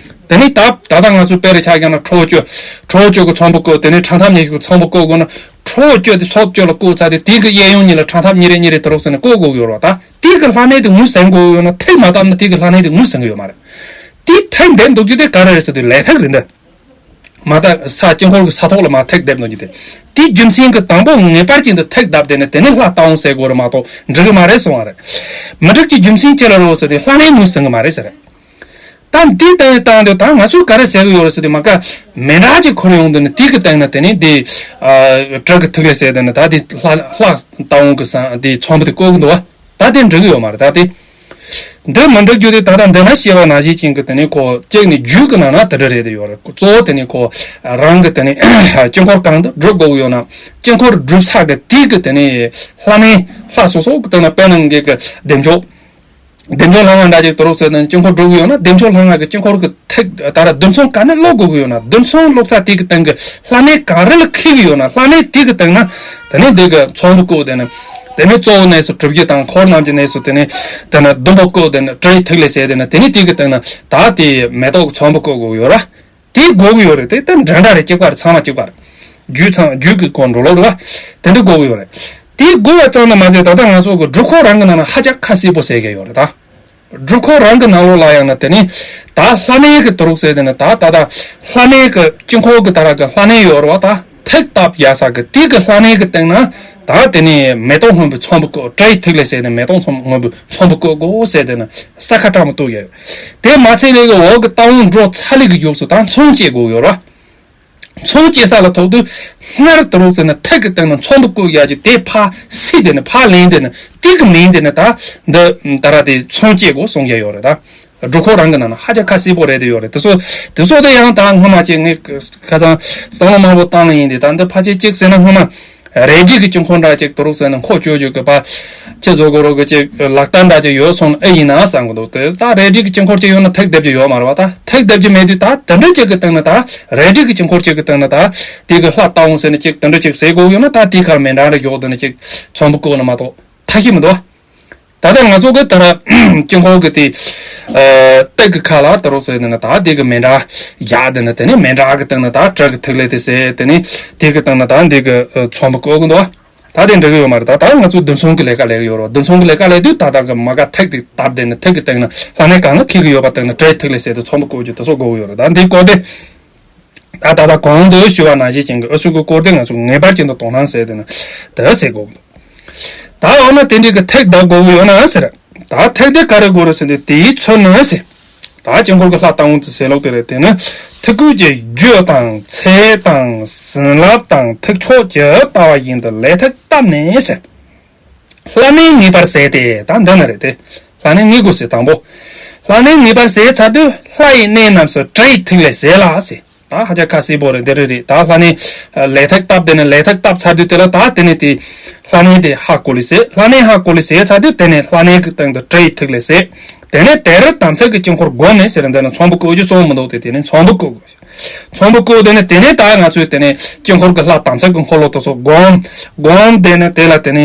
དེ་ནི་ད་ད་ལྟ་ང་ཚོ་དཔེ་རུ་ཆ་བཞག་ན་ཁྲོ་བོ་བཅུ། ཁྲོ་བོ་བཅུ་གི་ཚོམ་བུ་བཀོད། དེ་ནི་ཁྲ་འཐབ་ཉི་ཤུ་གི་ཚོམ་བུ་བཀོད་དགོས་ན། ཁྲོ་བོ་བཅུ་དེ་ཚོམ་བུ་བཅུ་ལ་བཀོད་ཚར་དུས་དེ་གི་གཡས་གཡོན་གཉིས་ལ་ཁྲ་འཐབ་གཉིས་རེ་གཉིས་རེ་དུ་རུག་ཟེར་ནས་བཀོད་དགོས་ཡོད་རེད་བ། ད་དེ་གི་ལྷ་གནས་དེ་ངོས་ཟིན་དགོས་ཡོད་ན་ཐིག་མ་བཏབ་ན་དེ་གི་ལྷ་གནས་དེ་ངོས་ཟིན་གི་ཡོད་མ་རེད། དེ་ཐིག་འདེབས་འདུག་རྒྱུ་དེ་ག་རེ་རེད་ཟེར་དུས་ལས་ཐིག་རེད་འདི། མ་ད་ས་དཀྱིལ་འཁོར་གྱི་ས་ཐོག་ལ་མ་ཐིག་འདེབས་འདུག་རྒྱུ་དེ། དེའི་རྒྱུ་མཚན་གྱི་དང་པོ་ངེས་པར་ཅན་དུ་ཐིག་བརྡབས་དེ་ནི་དེ་ནི་ལྷ་ལྟ་བུ་ཟེར་དགོས་རེད་མ་གཏོགས་འགྲིག་གི་མ་རེད་གསུང་བ་རེད། མི་འགྲིག་གི་རྒྱུ་མཚན་ཅི་ལ་རེད་ཟེར་དུས་ལྷ་གནས་ངོས་ཟིན་གི་མ་རེད་ཟེར། ད་འདི་ལྟ་བུའི་སྟེང་དུ་ད་ང་ཚོས་ག་རེ་ཟེར་གི་ཡོད་རེད་ཟེར་དུས་མ་ག་མེ་འདྲ་ཅིག་འཁོར་ཡོང་དུས་ནི་དེ་གི་སྟེང་ན་དེ་ནི་འདི་ཨ་དྲི་གི་ཐིག་ལེ་ཟེར་དེ་ནི་ད་འདི་ལྷ་ལྷ་ལྟ་བུ་གི་ས་འདི་ཚོམ་བུ་དེ་བཀོད་གི་འདུག་བ། ད་དེ་འགྲིག་གི་ཡོད་མ་རེད། ད་དེ་འདི་མི་འགྲིག་རྒྱུ་དེ་ད་ལྟ་འདི་ན་བཤད་པ་ནང་བཞིན་ཅན་གི་དེ་ནི་ཁོ་གཅིག་ནི་རྒྱུད་གི་ནང་ན་དེ་འདྲ་རེད་དེ་ཡོད་རེད། གཙོ་བོ་དེ་ནི་ཁོ་རང་གི་དེ་ནི་དཀྱིལ་འཁོར་གང་དུ་སྒྲུབ་དགོས་གི་ཡོད་ན་དཀྱིལ་འཁོར་སྒྲུབ་ས་གི་དེ་གི་དེ་ནི་ལྷ་ནི་ལྷ་སོ་སོ་གི་སྟེང་ན་དཔེར་ན་ངེད་གི་བདེ་མཆོག་བདེ་མཆོག་ལྷ་སྔགས་འདྲ་ཅིག་དུ་རུག་ཟེར་ན་དཀྱིལ་འཁོར་སྒྲུབ་གི་ཡོད་ན། བདེ་མཆོག་ལྷ་སྔགས་ཀྱི་དཀྱིལ་འཁོར་གྱི་ཐིག་ད་ར་བདུན་ཚང་ག་ནས་ཀློག་དགོས་ཀྱི་ཡོད་ན། བདུན་ཚང་ཀློག་ས་དེ་གི་སྟེང་གི་ལྷ་གནས་ག་རེ་ལ་འཁེལ་གི་ཡོད་ན། ལྷ་གནས་དེ་གི་སྟེང་ན་དེ་ནས་དེ་གི་ཚོམ་བུ་བཀོད། དེ་ནས་དེ་ནས་གཙོ་བོ་གནས་སུ་གྲུབ་བརྒྱུད་དང་འཁོར་རྣམས་ཀྱི་གནས་སུ་དེ་ནས་དེ་ནས་ཟླུམ་པོ་བཀོད། དེ་ནས་དྲིའི་ཐིག་ལེ་ཟེར། དེ་ནས་དེ་ནས་དེ་གི་སྟེང་ན་ད་དེ་མེ་ཏོག་གི་ཚོམ་བུ་བཀོད་དགོས་ཀྱི་ཡོད་ར། དེ་དགོས་ཀྱི་ཡོད་རེད། དེ་ལྟར་འདྲ་འདྲ་རེད། གཅིག་པ་རེད། ཚང་མ་གཅིག་པ་རེད། རྒྱུད་ཚང་རྒྱུད་ཀྱི་སྐོར་འགྲོ་ལོག་རེད་བ། དེ་འདྲ་དགོས་ཀྱི་ཡོད་རེད། དེ་དགོས་པ་ཙམ་དུ་མ་ཟད་ད་ལྟ་ང་ཚོ་གི་སྒྲུབ་ཁོག་རང་གི་ནང་ན་ཧ་ཅང་ཁ་གསལ་པོ་གསལ་གྱི་ཡོད་རེད་ད། སྒྲུབ་ཁོག་རང་གི་ནང་ལོགས་ལ་ཡང་ན་དེ་ནི་ད་ལྷ་གནས་ཀྱི་དུ་རུག་ཟེར། དེ་ནི་ད་ད་ད་ལྷ་གནས་ཀྱི་དཀྱིལ་འཁོར་གྱི་ད་ར་གི་ལྷ་གནས་ཡོད་རེད་བ། ད་ཐིག་བཏབ་ཡ་ས་གི་དེ་གི་ལྷ་གནས་ཀྱི་སྟེང་ན་ད་དེ་ནི་མེ་ཏོག་སྔོན་པོའི་ཚོམ་བུ་བཀོད། དྲིའི་ཐིག་ལེ་ཟེར་ནས་མེ་ཏོག་ཚོམ་སྔོན་པོའི་ཚོམ་བུ་བཀོད་དགོས་ཟེར། དེ་ནི་ས་ཁ་གྲངས་མ་གཏོགས་ཡོད། དེ་མ་ཚད་ལས་ཀྱི་འོག་གི་རྟ་བོང་འགྲོ་ཚ་ལི་གི་ཡོགས་སུ་ད་མཚོན་བཅད་དགོས་ཡོད་ར། མཚོན་བཅད་ས་ལ་ཐོག་ཏུ་སྔར་དུ་རུག་ཟེར་ན་ཐིག་གི་སྟེང་ན་ཚོམ་བུ་བཀོད་ཡ་གི་དེ་ཕར་སི་དེ་ནི་ཕར་ལེན་དེ་ནི་དེ་གི་མིང་དེ་ནི་ད་འདི་ད་ར་དེ་མཚོན་བཅད་དགོས་གསུང་ཡ་ཡོད་རེད་ད། སྒྲུབ་ཁོག་རང་གི་ནང་ན་ཧ་ཅང་ཁ་གསལ་པོ་རེད་དེ་ཡོད་རེད། དེ་ཚོ་དེ་ཚོ་དེ་ཡང་ད་སྔོན་མ་ཅིག་ངས་ཁ་སང་བསམ་བློ་མང་པོ་བཏང་ལ་ཡིན་དེ། ད་འདི་ཕལ་ཆེར་གཅིག་ཟེར་ན་སྔོན་མ། རས་བྲིས་ཀྱི་དཀྱིལ་འཁོར་འདྲ་ཅིག་དུ་རུག་ཟེར་ན་ཁོ་ཅོ་ཅོ་གི་པ་ཅི་བཟོ་དགོས་རོགས་ཀྱི་ཅིག་ལག་བསྟར་འདྲ་ཅིག་ཡོད་སོང་ཨེ་ཡིན་ན་བསམ་གི་འདུག་དེ་ད་རས་བྲིས་ཀྱི་དཀྱིལ་འཁོར་ཅིག་ཡོད་ན་ཐིག་རྡེབ་ཀྱི་ཡོད་མ་རེད་བ། ད་ཐིག་རྡེབ་ཀྱི་མེད་དུས་ད་དེ་འདྲ་ཅིག་གི་སྟེང་ན་ད་རས་བྲིས་ཀྱི་དཀྱིལ་འཁོར་ཅིག་གི་སྟེང་ན་ད་དེ་གི་ལྷ་རྟ་བོང་ཟེར་ན་ཅིག་དེ་འདྲ་ཅིག་ཟེར་དགོས་ཡོད་ན། ད་དེ་ཁར་མེ་འདྲ་རེ་ཡོད་དེ་ནི་ཅིག་ཚོམ་བུ་བཀོད་ན་མ་གཏོགས་ཐབས་ཤེས་མི་འདུག་ད་ལྟ་ང་ཚོ་གི་ད་ར་དཀྱིལ་འཁོར་གི་དེ་ཨ་སྟེགས་གི་ཁ་ལ་དུ་རུག་ཟེར་ནས་ན་ད་དེ་གི་མེ་འདྲ་བཞག་དེ་ནི་དེ་ནི་མེ་འདྲ་གི་སྟེང་ན་ད་དྲི་གི་ཐིག་ལེ་དེ་ཟེར། དེ་ནི་དེ་གི་སྟེང་ན་ད་འདི་གི་ཨ་ཚོམ་བུ་བཀོད་གི་འདུག་ད་དེ་འགྲིག་གི་ཡོད་མ་རེད། ད་ད་ང་ཚོ་བདུན་ཚང་གི་ལས་ཀ་ལས་གི་ཡོད་རེད། བདུན་ཚང་གི་ལས་ཀ་ལས་དུས་ད་ད་གི་མ་ག་ཐིག་དེ་བཏབ་དེ་ནི་ཐིག་གི་སྟེང་ན་ལྷ་གནས་གང་ལ་འཁེལ་གི་ཡོད་པ་སྟེང་ན་དྲིའི་ཐིག་ལེ་ཟེར་དེ་ཚོམ་བུ་བཀོད་རྒྱུ་དེ་ཚོ་དགོས་གི་ཡོད་རེད། ད་འདི་བཀོད་དེ། ད་ད་ལྟ་གོང་དུ་ཞུ་བ་ནང་བཞིན་ཅན་གྱི་ཨུ་ཚུགས་ཀྱི་སྐོར་དེ་ང་ཚོ་ངེས་པར་ཅན་དུ་གཏོང་སྣང་ཟེར་དེ་ན་དེ་ཟེར་དགོས་ཀྱི་འདུག་ད་འོ་ན་དེ་འདྲའི་གི་ཐིག་བཏབ་དགོས་ཀྱི་ཡོད་ན་ཟེར། ད་ཐིག་དེ་ག་རེ་དགོས་རེད་ཟེར་དུས་དེའི་ཚུལ་ནི་ཟེར། ད་དཀྱིལ་འཁོར་གྱི་ལྷ་རྟ་བོང་དེ་ཟེར་ལོག་དེ་རེད། དེ་ནི་ཐིག་སྐུད་ཀྱི་རྒྱུ་དང་ཚད་དང་བྱིན་རླབས་དང་ཐིག་མཆོག་ཇི་ལྟ་བ་བཞིན་དུ་ལས་ཐིག་བཏབ་ནས་ཟེར། ལྷ་གནས་ངེས་པར་ཟད་དེ། ད་འདི་ན་རེད་དེ། ལྷ་གནས་ངེས་དགོས་ཟེར་དང་པོ། ལྷ་གནས་ངེས་པར་ཟད་ཚར་དུས་ལྷ་ཡི་གནས་རྣམས་སུ་དྲིའི་ཐིག་ལེ་ཟད་ལ་ཟེར། ད་ཧ་ཅང་ཁ་གསལ་པོ་རེད། འདི་རེད་རེད། ད་ལྷ་གནས་ལས་ཐིག་བཏབ་དེ་ནས་ལས་ཐིག་བཏབ་ཚར་དུས་དེ་ལ་ད་དེ་ནས་དེ་ལྷ་གནས་དེ་ཧ་གོ་ལེ་ཟད། ལྷ་གནས་ཧ་གོ་ལེ་ཟད་ཚར་དུས་དེ་ནས་ལྷ་གནས་ཀྱི་སྟེང་དུ་དྲིའི་ཐིག་ལེ་ཟད། དེ་ནས་དེར་དམ་ཚིག་གི་དཀྱིལ་འཁོར་བསྒོམ་ནས་ཟེར། འདི་ན་ཚོམ་བུ་བཀོད་རྒྱུ་སོང་མི་འདུག་སྟེ། དེ་ནས་ཚོམ་བུ་བཀོད་དགོས། ཚོམ་བུ་བཀོད་དེ་ནས་དེ་ནས་ད་ང་ཚོས་དེ་ནས་དཀྱིལ་འཁོར་གྱི་ལྷ་དམ་ཚིག་གི་འཁོར་ལོ་དེ་ཚོ་བསྒོམ། བསྒོམ་དེ་ནས་དེ་ལ་དེ་ནས་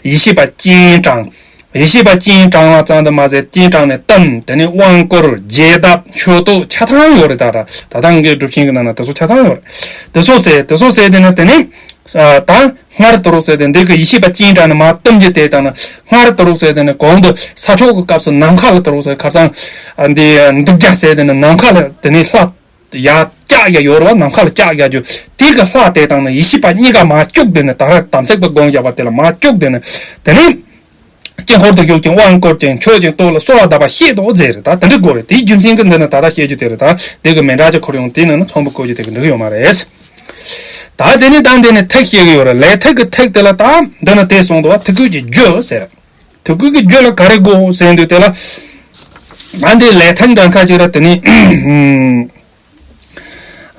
ཡེ་ཤེས་པ་སྤྱན་དྲངས། ཡེ་ཤེས་པ་སྤྱན་དྲངས་པ་ཙམ་དུ་མ་ཟད་སྤྱན་དྲངས་ནས་བསྟིམ། དེ་ནས་དབང་བསྐུར། རྒྱས་གདབ། མཆོད་བསྟོད་ཆ་ཚང་ཡོད་རེད། ད་ད་ད་ལྟ་ངའི་སྒྲུབ་ཆེན་གྱི་ནང་ན་དེ་ཚོ་ཆ་ཚང་ཡོད་རེད། དེ་ཚོ་ཟེར་དེ་ཚོ་ཟེར་དེ་ནས་དེ་ནས་ཨ་ད་སྔར་དུ་རུག་ཟེར་དེ་འདི་གི་ཡེ་ཤེས་པ་སྤྱན་དྲངས་ནས་མར་བསྟིམ་གྱི་དེ་དང་ན། སྔར་དུ་རུག་ཟེར་དེ་ནས་གོང་དུ་ས་ཆོག་གི་སྐབས་སུ་ནམ་མཁའ་ལ་དུ་རུག་ཟེར། ཁ་སང་ཨ་འདི་འདུག་རྒྱ་ཟེར་དེ་ནས་ནམ་མཁའ་ལ་དེ་ནས་ལྷ། ཡར་བཀྱག་ཡ་ཡོད་རེད་བ། ནམ་མཁའ་ལ་བཀྱག་ཡ་རྒྱུ་དེ་གི་ལྷ་དེ་དང་ནི་ཡེ་ཤེས་པ་གཉིས་ཀ་མར་བཅུག་དེ་ནི་ད་ར་དམ་ཚིག་པ་སྒོམ་བཞག་པ་དེ་ལ་མར་བཅུག་དེ་ནི་དེ་ནི་དཀྱིལ་འཁོར་དུ་བཞུགས་ཀྱང་དབང་བསྐུར་ཅིང་མཆོད་ཅིང་བསྟོད་ལ་གསོལ་བ་གདབ་པ་བཤད་དོ་ཟེར་རེད། ད་དེ་འདྲ་དགོས་རེད། དེའི་རྒྱུ་མཚན་གྱི་འདི་ནི་ད་ལྟ་བཤད་རྒྱུ་དེ་རེད། ད་དེ་གི་མེ་འདྲ་ཅིག་འཁོར་ཡོང་དེ་ནི་ནི་ཚོམ་བུ་བཀོད་རྒྱུ་དེ་གི་འགྲིག་གི་ཡོད་མ་རེད། ད་དེ་ནི་ད་འདི་ནི་ཐིག་བཤད་གི་ཡོད་རེད། ལས་ཐིག་གི་ཐིག་དེ་ལ་ད་འདི་ནི་དེ་གསུངས་འདུག་བ། ཐིག་སྐུད་ཀྱི་རྒྱུ་ཟེར། ཐིག་སྐུད་ཀྱི་རྒྱུ་ལ་ག་རེ་དགོས་ཟེར་དུས་དེ་ལ་ང་འདི་ལས་ཐིག་འདྲ་ཁ་ཅིག་ར་དེ་ནི།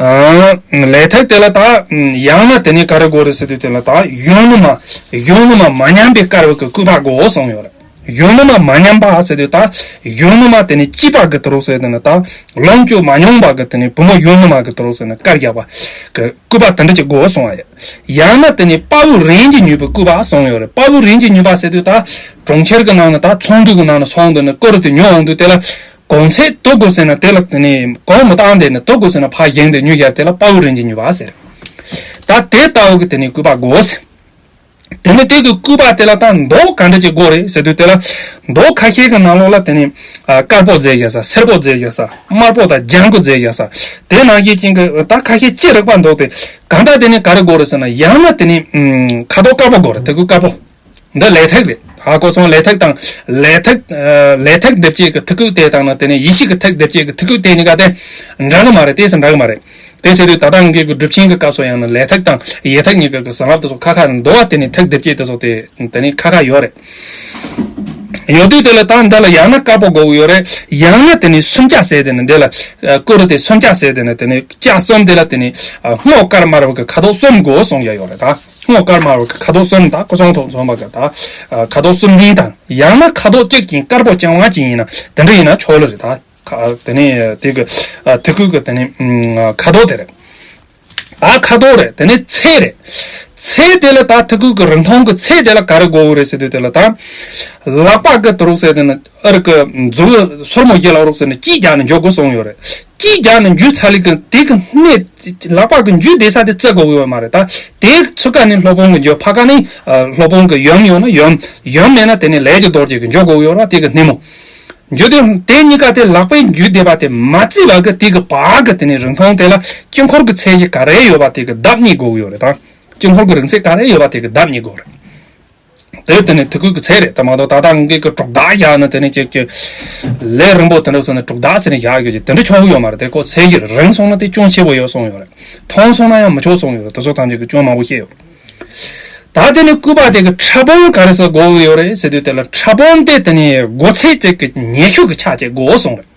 ལས་ཐིག་དེ་ལ་ད་ཡང་ན་དེ་ནི་ག་རེ་དགོས་རེད་ཟེར་དུས་དེ་ལ་ད་གཞོན་ནུ་མ་གཞོན་ནུ་མ་མ་ཉམས་པའི་དཀར་བོ་གི་སྐུད་པ་དགོས་གསུངས་ཡོད་རེད། གཞོན་ནུ་མ་མ་ཉམས་པ་ཟེར་དུས་ད་གཞོན་ནུ་མ་དེ་ནི་སྐྱེས་པ་གི་དུ་རུ་ཟེར་དེ་ནི་ད་ལོངས་སྤྱོད་མ་མྱོང་བ་གི་དེ་ནི་བུ་མོ་གཞོན་ནུ་མ་གི་དུ་རུ་ཟེར་ནི་དཀར་རྒྱག་པ་གི་སྐུད་པ་དེ་འདྲ་ཅིག་དགོས་གསུངས་པ་ཡ། ཡང་ན་དེ་ནི་དཔའ་བོ་རིན་གྱིས་ནུས་པའི་སྐུད་པ་གསུངས་ཡོད་རེད། དཔའ་བོ་རིན་གྱིས་ནུས་པ་ཟེར་དུས་ད་གྲོང་ཁྱེར་གི་ནང་ན་ད་ཚོང་འདུས་གི་ནང་ན་སོང་དེ་ནི་སྐུ་རུ་དེ་ཉོ་འོང་དུས་དེ་ལ། གོང་ཚད་དུ་དགོས་ཟེར་ན་དེ་ལ་དེ་ནི་གོང་མི་བཏང་དེ་ནི་དུ་དགོས་ཟེར་ན་ཕར་བཞེངས་ཏེ་ཉོ་ཡ་དེ་ལ་དཔའ་བོ་རིན་གྱིས་ནུས་པ་ཟེར། ད་དེ་ལྟ་བུ་གི་དེ་ནི་སྐུད་པ་དགོས་ཟེར། དེ་ནི་དེ་གི་སྐུད་པ་དེ་ལ་ད་མདོག་ག་འདྲ་ཅིག་དགོས་རེད་ཟེར་དུས་དེ་ལ་མདོག་ཁ་ཤས་ཀྱི་ནང་ལོགས་ལ་དེ་ནི་ཨ་དཀར་པོ་མཛེས་ཡ་ས། སེར་པོ་མཛེས་ཡ་ས། དམར་པོ་དང་ལྗང་གུ་མཛེས་ཡ་ས། དེ་ནང་བཞིན་ཅན་གྱི་ད་ཁ་ཤས་ཅི་རིགས་པ་འདུག་སྟེ་གང་ལྟར་དེ་ནི་ག་རེ་དགོས་རེད་ཟེར་ན་ཡང་ན་དེ་ནི་ཁ་དོག་དཀར་པོ་དགོས་རེད། ཐིག་སྐུད་དཀར་པོ། འདི་ལས་ཐིག་རེད། ཧ་གོ་སོང་། ལས་ཐིག་དང་ལས་ཐིག་ལས་ཐིག་སྡེབ་བྱེད་ཀྱི་ཐིག་སྐུད་དེ་དང་ནི་དེ་ནས་ཡེ་ཤེས་ཀྱི་ཐིག་སྡེབ་བྱེད་ཀྱི་ཐིག་སྐུད་དེ་གཉིས་ཀ་དེ་འདྲ་གི་མ་རེད། དེ་སུ་འདྲ་གི་མ་རེད། དེ་ཟེར་དུས་ད་ལྟ་ངེད་ཀྱི་སྒྲུབ་ཆེན་གྱི་སྐབས་སུ་ཡང་ནི་ལས་ཐིག་དང་ཡེ་ཐིག་གཉིས་ཀ་གི་བྱིན་རླབས་དེ་ཚོ་ཁ་ཁ་འདུག་བ། དེ་ནས་ཐིག་སྡེབ་བྱེད་དེ་ཚོ་དེ་དེ་ནས་ཁ་ཁ་ཡོད་རེད། ཡོད་དུས་དེ་ལ་ད་འདི་ལ་ཡང་ན་དཀར་པོ་དགོས་ཀྱི་ཡོད་རེད། ཡང་ན་དེ་ནི་སུམ་བརྒྱ་ཟེར་དེ་ནི་འདི་ལ་ཀུ་རུ་དེ་སུམ་བརྒྱ་ཟེར་དེ་ནི་དེ་ནི་བརྒྱ་གསུམ་དེ་ལ་དེ་ནི་སྔོ་དཀར་དམར་བ་གི་ཁ་དོག་གསུམ་དགོས་གསུངས་ཡ་ཡོད་རེད་ད། སྔོ་དཀར་དམར་བ་གི་ཁ་དོག་གསུམ་དང་སྐུ་གསུང་ཐུགས་མཚོན་པ་གི་ད་ཁ་དོག་གསུམ་ལྡན་དང་ཡང་ན་ཁ་དོག་གཅིག་ཅིང་དཀར་པོ་རྐྱང་བ་ཅིག་ཡིན་ན་དེ་འདྲ་ཡིན་ན་ཆོག་ལེ་རེད་ད། དེ་ནི་དེ་གི་ཐིག་སྐུད་གི་དེ་ནི་ཁ་དོག་དེ་རེད། ད་ཁ་དོག་རེད། དེ་ནས་ཚད་རེད། ཚད་དེ་ལ་ད་ཐིག་སྐུད་ཀྱི་རིང་ཐུང་གི་ཚད་དེ་ལ་ག་རེ་དགོས་རེད་ཟེར་དུས་དེ་ལ་ད། ལག་པ་གི་དུ་རུག་ཟེར་དེ་ནི་ཨ་རི་གི་མཛུབ་སོར་མོ་བཞི་ལ་རུག་ཟེར་ནི་གཅིག་རྒྱག་ནས་འཇོག་དགོས་གསུངས་ཡོད་རེད། གཅིག་རྒྱག་ནས་འཇུས་ཚར་ལེ་གི་དེ་གི་སྣེ། ལག་པ་གི་འཇུས་བསྡད་ས་དེ་བརྩི་དགོས་ཡོད་མ་རེད་ད། དེ་ཚུར་ཀ་ནས་སློབ་དཔོན་གི་འཇོག་ཕར་ཀ་ནས་སློབ་དཔོན་གི་ཡུམ་ཡོད་ན་ཡུམ། ཡུམ་མེད་ན་དེ་ནས་ལས་ཀྱི་རྡོ་རྗེ་གི་འཇོག་དགོས་ཡོད་རེད་དེ་གི་སྣེ་མོ། འཇུ་དེ་དེ་གཉིས་ཀ་དེ་ལག་པས་འཇུས་བསྡད་པ་དེ་མ་བརྩིས་པ་གི་དེ་གི་བར་གི་དེ་ནས་རིང་ཐུང་དེ་ལ་དཀྱིལ་འཁོར་གི་ཚད་གཞི་ག་རེ་ཡོད་པ་དེ་གི་ལྡབ་གཉིས་དགོས་ཀྱི་ཡོད་རེད་ད། དཀྱིལ་འཁོར་གི་རིང་ཚད་ག་རེ་ཡོད་པ་དེ་གི་ལྡབ་གཉིས་དགོས་རེད། དེ་དེ་ནས་ཐིག་སྐུད་གི་ཚད་རེད་ད་མ་གཏོགས་ད་ལྟ་ངེད་ཀྱི་གྲུབ་རྟགས་བཞག་ན་དེ་ནས་ཅིག་ཅིག་ལས་རིང་པོ་དེ་འདྲ་སོང་ན་གྲུབ་རྟགས་ཟེར་ནས་བཞག་ཡོད་ཀྱི་དེ་འདྲ་ཆོག་གི་ཡོད་མ་རེད། དེ་ཁོ་ཚད་གཞི་རིང་སོང་ན་དེ་ཅུང་ཆེ་བོ་ཡོད་གསུངས་ཡོད་རེད། ཐུང་སོང་ན་ཡང་མི་ཆོག་གསུངས་ཡོད་རེད། དེ་ཚོ་ཐམས་ཅད་ཀྱི་ཅུང་མང་པོ་བཤད་ཡོད་རེད། ད་དེ་ནི་སྐུད་པ་དེ་གི་ཕྲ་སྦོམ་ག་རེ་ཟེར་དགོས་ཡོད་རེད་ཟེར་དུས་དེ་ལ་ཕྲ་སྦོམ་དེ་དེ་ནི་སྒོ་ཚད་ཅིག་གི་ཉི་ཤུ་གི་ཆ་ཅིག་དགོས་གསུངས་རེད།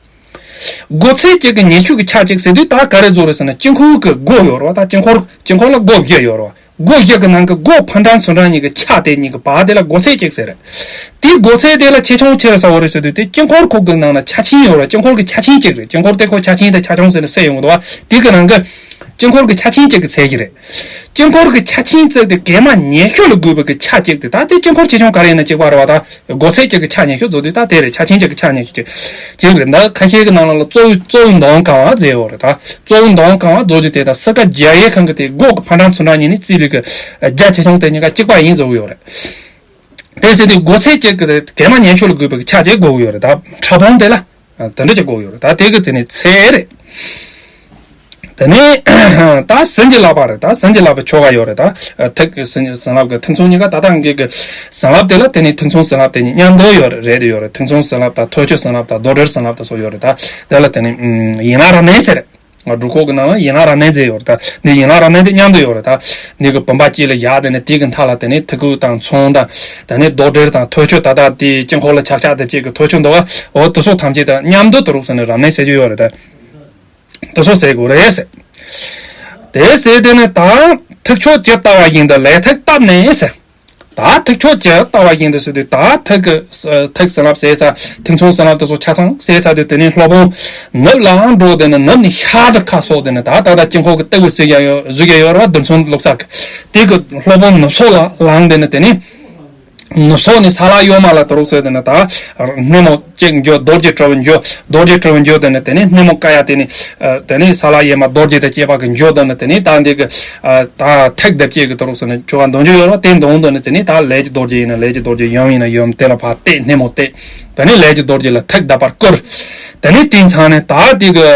སྒོ་ཚད་ཅིག་གི་ཉི་ཤུ་གི་ཆ་ཅིག་ཟེར་དུས་ད་ག་རེ་བཟོ་རེད་ཟེར་ན་དཀྱིལ་འཁོར་གི་སྒོ་ཡོད་རེད་བ། ད་དཀྱིལ་འཁོར་དཀྱིལ་འཁོར་ལ་སྒོ་བཞི་ཡོད་རེད་བ། སྒོ་བཞི་གི་ནང་གི་སྒོ་ཕ་འགྲམ་ཚུར་འགྲམ་གཉིས་ཀྱི་ཆ་དེ་གཉིས་ཀྱི་བར་དེ་ལ་སྒོ་ཚད་ཅིག་ཟེར་རེད། དེའི་སྒོ་ཚད་དེ་ལ་ཆེ་ཆུང་ཆེ་རུ་ས་བོ་རེད་ཟེར་དུས་དེ་དཀྱིལ་འཁོར་ཁོག་གི་ནང་ལ་ཆ་ཆེན་ཡོད་རེད། དཀྱིལ་འཁོར་གི་ཆ་ཆེན་ཅིག་རེད། དཀྱིལ་འཁོར་དེ་ཁོ་ཆ་ཆེན་དང་ཆ་ཆུང་ཟེར་ནས་སེ་ཡོང་གི་འདུག་བ། དེ་གི་ནང་གི་དཀྱིལ་འཁོར་གྱི་ཆ་ཆེན་གཅིག་གི་ཚད་གཞི་རེད། དཀྱིལ་འཁོར་གྱི་ཆ་ཆེན་བརྩིས་ཏེ་གེ་མ་ཉི་ཤུ་ལ་བགོས་པའི་གི་ཆ་གཅིག་དེ་ད་དེ་དཀྱིལ་འཁོར་ཆེ་ཆུང་ག་རེ་ཡིན་ན་གཅིག་པ་རེད་བ། ད་སྒོ་ཚད་གཅིག་གི་ཆ་ཉི་ཤུ་བཟོ་དུས་ད་དེ་རེད། ཆ་ཆེན་གཅིག་གི་ཆ་ཉི་ཤུ་གཅིག་གཅིག་རེད། འདི་ཁ་ཤས་ཀྱི་ནང་ལ་གཙོ་བོ་གཙོ་བོ་འདོན་གང་བ་བཟོས་ཡོད་རེད། ད་གཙོ་བོ་འདོན་གང་བ་བཟོ་རྒྱུ་དེ་ད་སི་ཀ་རྒྱ་ཡའི་ཁང་གི་དེ་སྒོ་གི་ཕ་འགྲམ་ཚུར་འགྲམ་གཉིས་ནས་བརྩིས་པའི་གི་རྒྱ་ཆེ་ཆུང་དེ་གཉིས་ཀ་གཅིག་པ་ཡིན་བཟོ་གི་ཡོད་རེད། དེ་ཟེར་དུས་སྒོ་ཚད་གཅིག་གི་གེ་མ་ཉི་ཤུ་ལ་བགོས་པའི་གི་ཆ་གཅིག་དགོས་གི་ཡོད་རེད། ད་ཕྲ་སྦོམ་དེ་ལ། ཨ། དེ་འདྲ་ཅིག་དགོས་ཡོད་རེད། ད་དེ་གི་དེ་ནི་ཚད་རེད། དེ་ནི་ད་ཟིན་གྱི་ལག་པ་རེད། ད་ཟིན་གྱི་ལག་པའི་ཆོ་ག་ཡོད་རེད། ད་ཐིག་ཟིན་ཟིན་ལག་གི་ཐིག་མཚུངས་གཉིས་ཀ་ད་ལྟ་ངེད་ཀྱི་ཟིན་ལག་དེ་ལ་དེ་ནི་ཐིག་མཚུངས་ཟིན་ལག་དེ་གཉིས་མཉམ་དུ་ཡོད་རེད། རེད་དེ་ཡོད་རེད། ཐིག་མཚུངས་ཟིན་ལག་དང་ཐོད་ཆོད་ཟིན་ལག་དང་རྡོར་དྲིལ་ཟིན་ལག་དང་སོགས་ཡོད་རེད། ད་དེ་ལ་དེ་ནི་ཡན་ལག་རབ་གནས་ཟེར་རེད། སྒྲུབ་ཁོག་གི་ནང་ལ་ཡན་ལག་རབ་གནས་ཟེར་ཡོད་རེད། ད་འདི་ཡན་ལག་རབ་གནས་དེ་མཉམ་དུ་ཡོད་རེད། ད་འདི་གི་བུམ་པ་དཀྱིལ་ལ་བཞག་དེ་ནི་དེ་གི་མཐའ་ལ་དེ་ནི་ཐིག་སྐུད་དང་མཚོན་དང་དེ་ནི་རྡོར་དྲིལ་དང་ཐོད་ཆོད་ད་ལྟ་དེ་དཀྱིལ་འཁོར་ལ་ཆག་ཆག་དེ་བཅས་ཀྱི་ཐོད་ཆོད་འདུག་བ། འོ་དེ་ཚོ་ཐམས་ཅད་དང་མཉམ་དུ་དུ་རུག་ཟེར་ནས་རབ་གནས་ཟེར་རྒྱུ་ཡོད་རེད། ད་དེ་ཚོ་ཟེར་དགོས་རེད་ཟེར། དེ་ཟེར་དེ་ནི་ད་ཐིག་ཕྱོགས་ཇི་ལྟ་བ་བཞིན་དུ་ལས་ཐིག་བཏབ་ནས་ཟེར། ད་ཐིག་ཕྱོགས་ཇི་ལྟ་བ་བཞིན་དུ་ཟེར་དུས་ད་ཐིག་གི་ཐིག་ཟིན་ལབ་ཟེར་ས་ཐིག་མཚུངས་ཟིན་ལབ་དེ་ཚོ་ཆ་ཚང་ཟེར་ཚར་དུས་དེ་ནི་སློབ་དཔོན་ནུབ་ལ་འགྲོ་དེ་ནི་ནུབ་ནས་ཤར་དུ་ཁ་སོགས་དེ་ནི་ད་ད་ད་དཀྱིལ་འཁོར་གྱི་ལྟེ་བའི་ཟུར་ཡ་ཡོད་ཟུར་ཡ་ཡོད་ར་བ་རྡུལ་ཚོན་བླུགས་ས་གི་དེ་གི་སློབ་དཔོན་ནུབ་སོགས་ལ་ལངས་དེ་ནི་དེ་ནི། ནུབ་སོགས་ནས་ས་ལ་གཡོན་མ་ལ་དུ་རུག་ཟེར་དེ་ནི་ད་སྣེ་མོ་གཅིག་འཇོག་རྡོ་རྗེ་གྲུབ་འཇོག་རྡོ་རྗེ་གྲུབ་འཇོག་དེ་ནི་དེ་ནི་སྣེ་མོ་ཀ་ཡ་དེ་ནི་དེ་ནི་ས་ལ་གཡས་མ་རྡོ་རྗེ་དང་བཅས་པ་གི་འཇོག་དེ་ནི་དེ་ནི་ད་འདི་གི་ད་ཐིག་དེ་བཅས་གི་དུ་རུག་ཟེར་ནི་ཆོ་ག་འདོན་རྒྱུ་ཡོད་ར་བ། དེ་འདོན་དེ་ནི་དེ་ནི་ད་ལས་ཀྱི་རྡོ་རྗེ་ཡིན་ན་ལས་ཀྱི་རྡོ་རྗེ་ཡུམ་ཡིན་ན་ཡུམ་དེ་ལ་ཕར་བལྟས་སྣེ་མོ་བལྟས་དེ་ནི་ལས་ཀྱི་རྡོ་རྗེ་ལ་ཐིག་བརྡབ་པར་བསྐུལ། དེ་ནི་དེའི་མཚམས་ནས་ད་འདི་གི་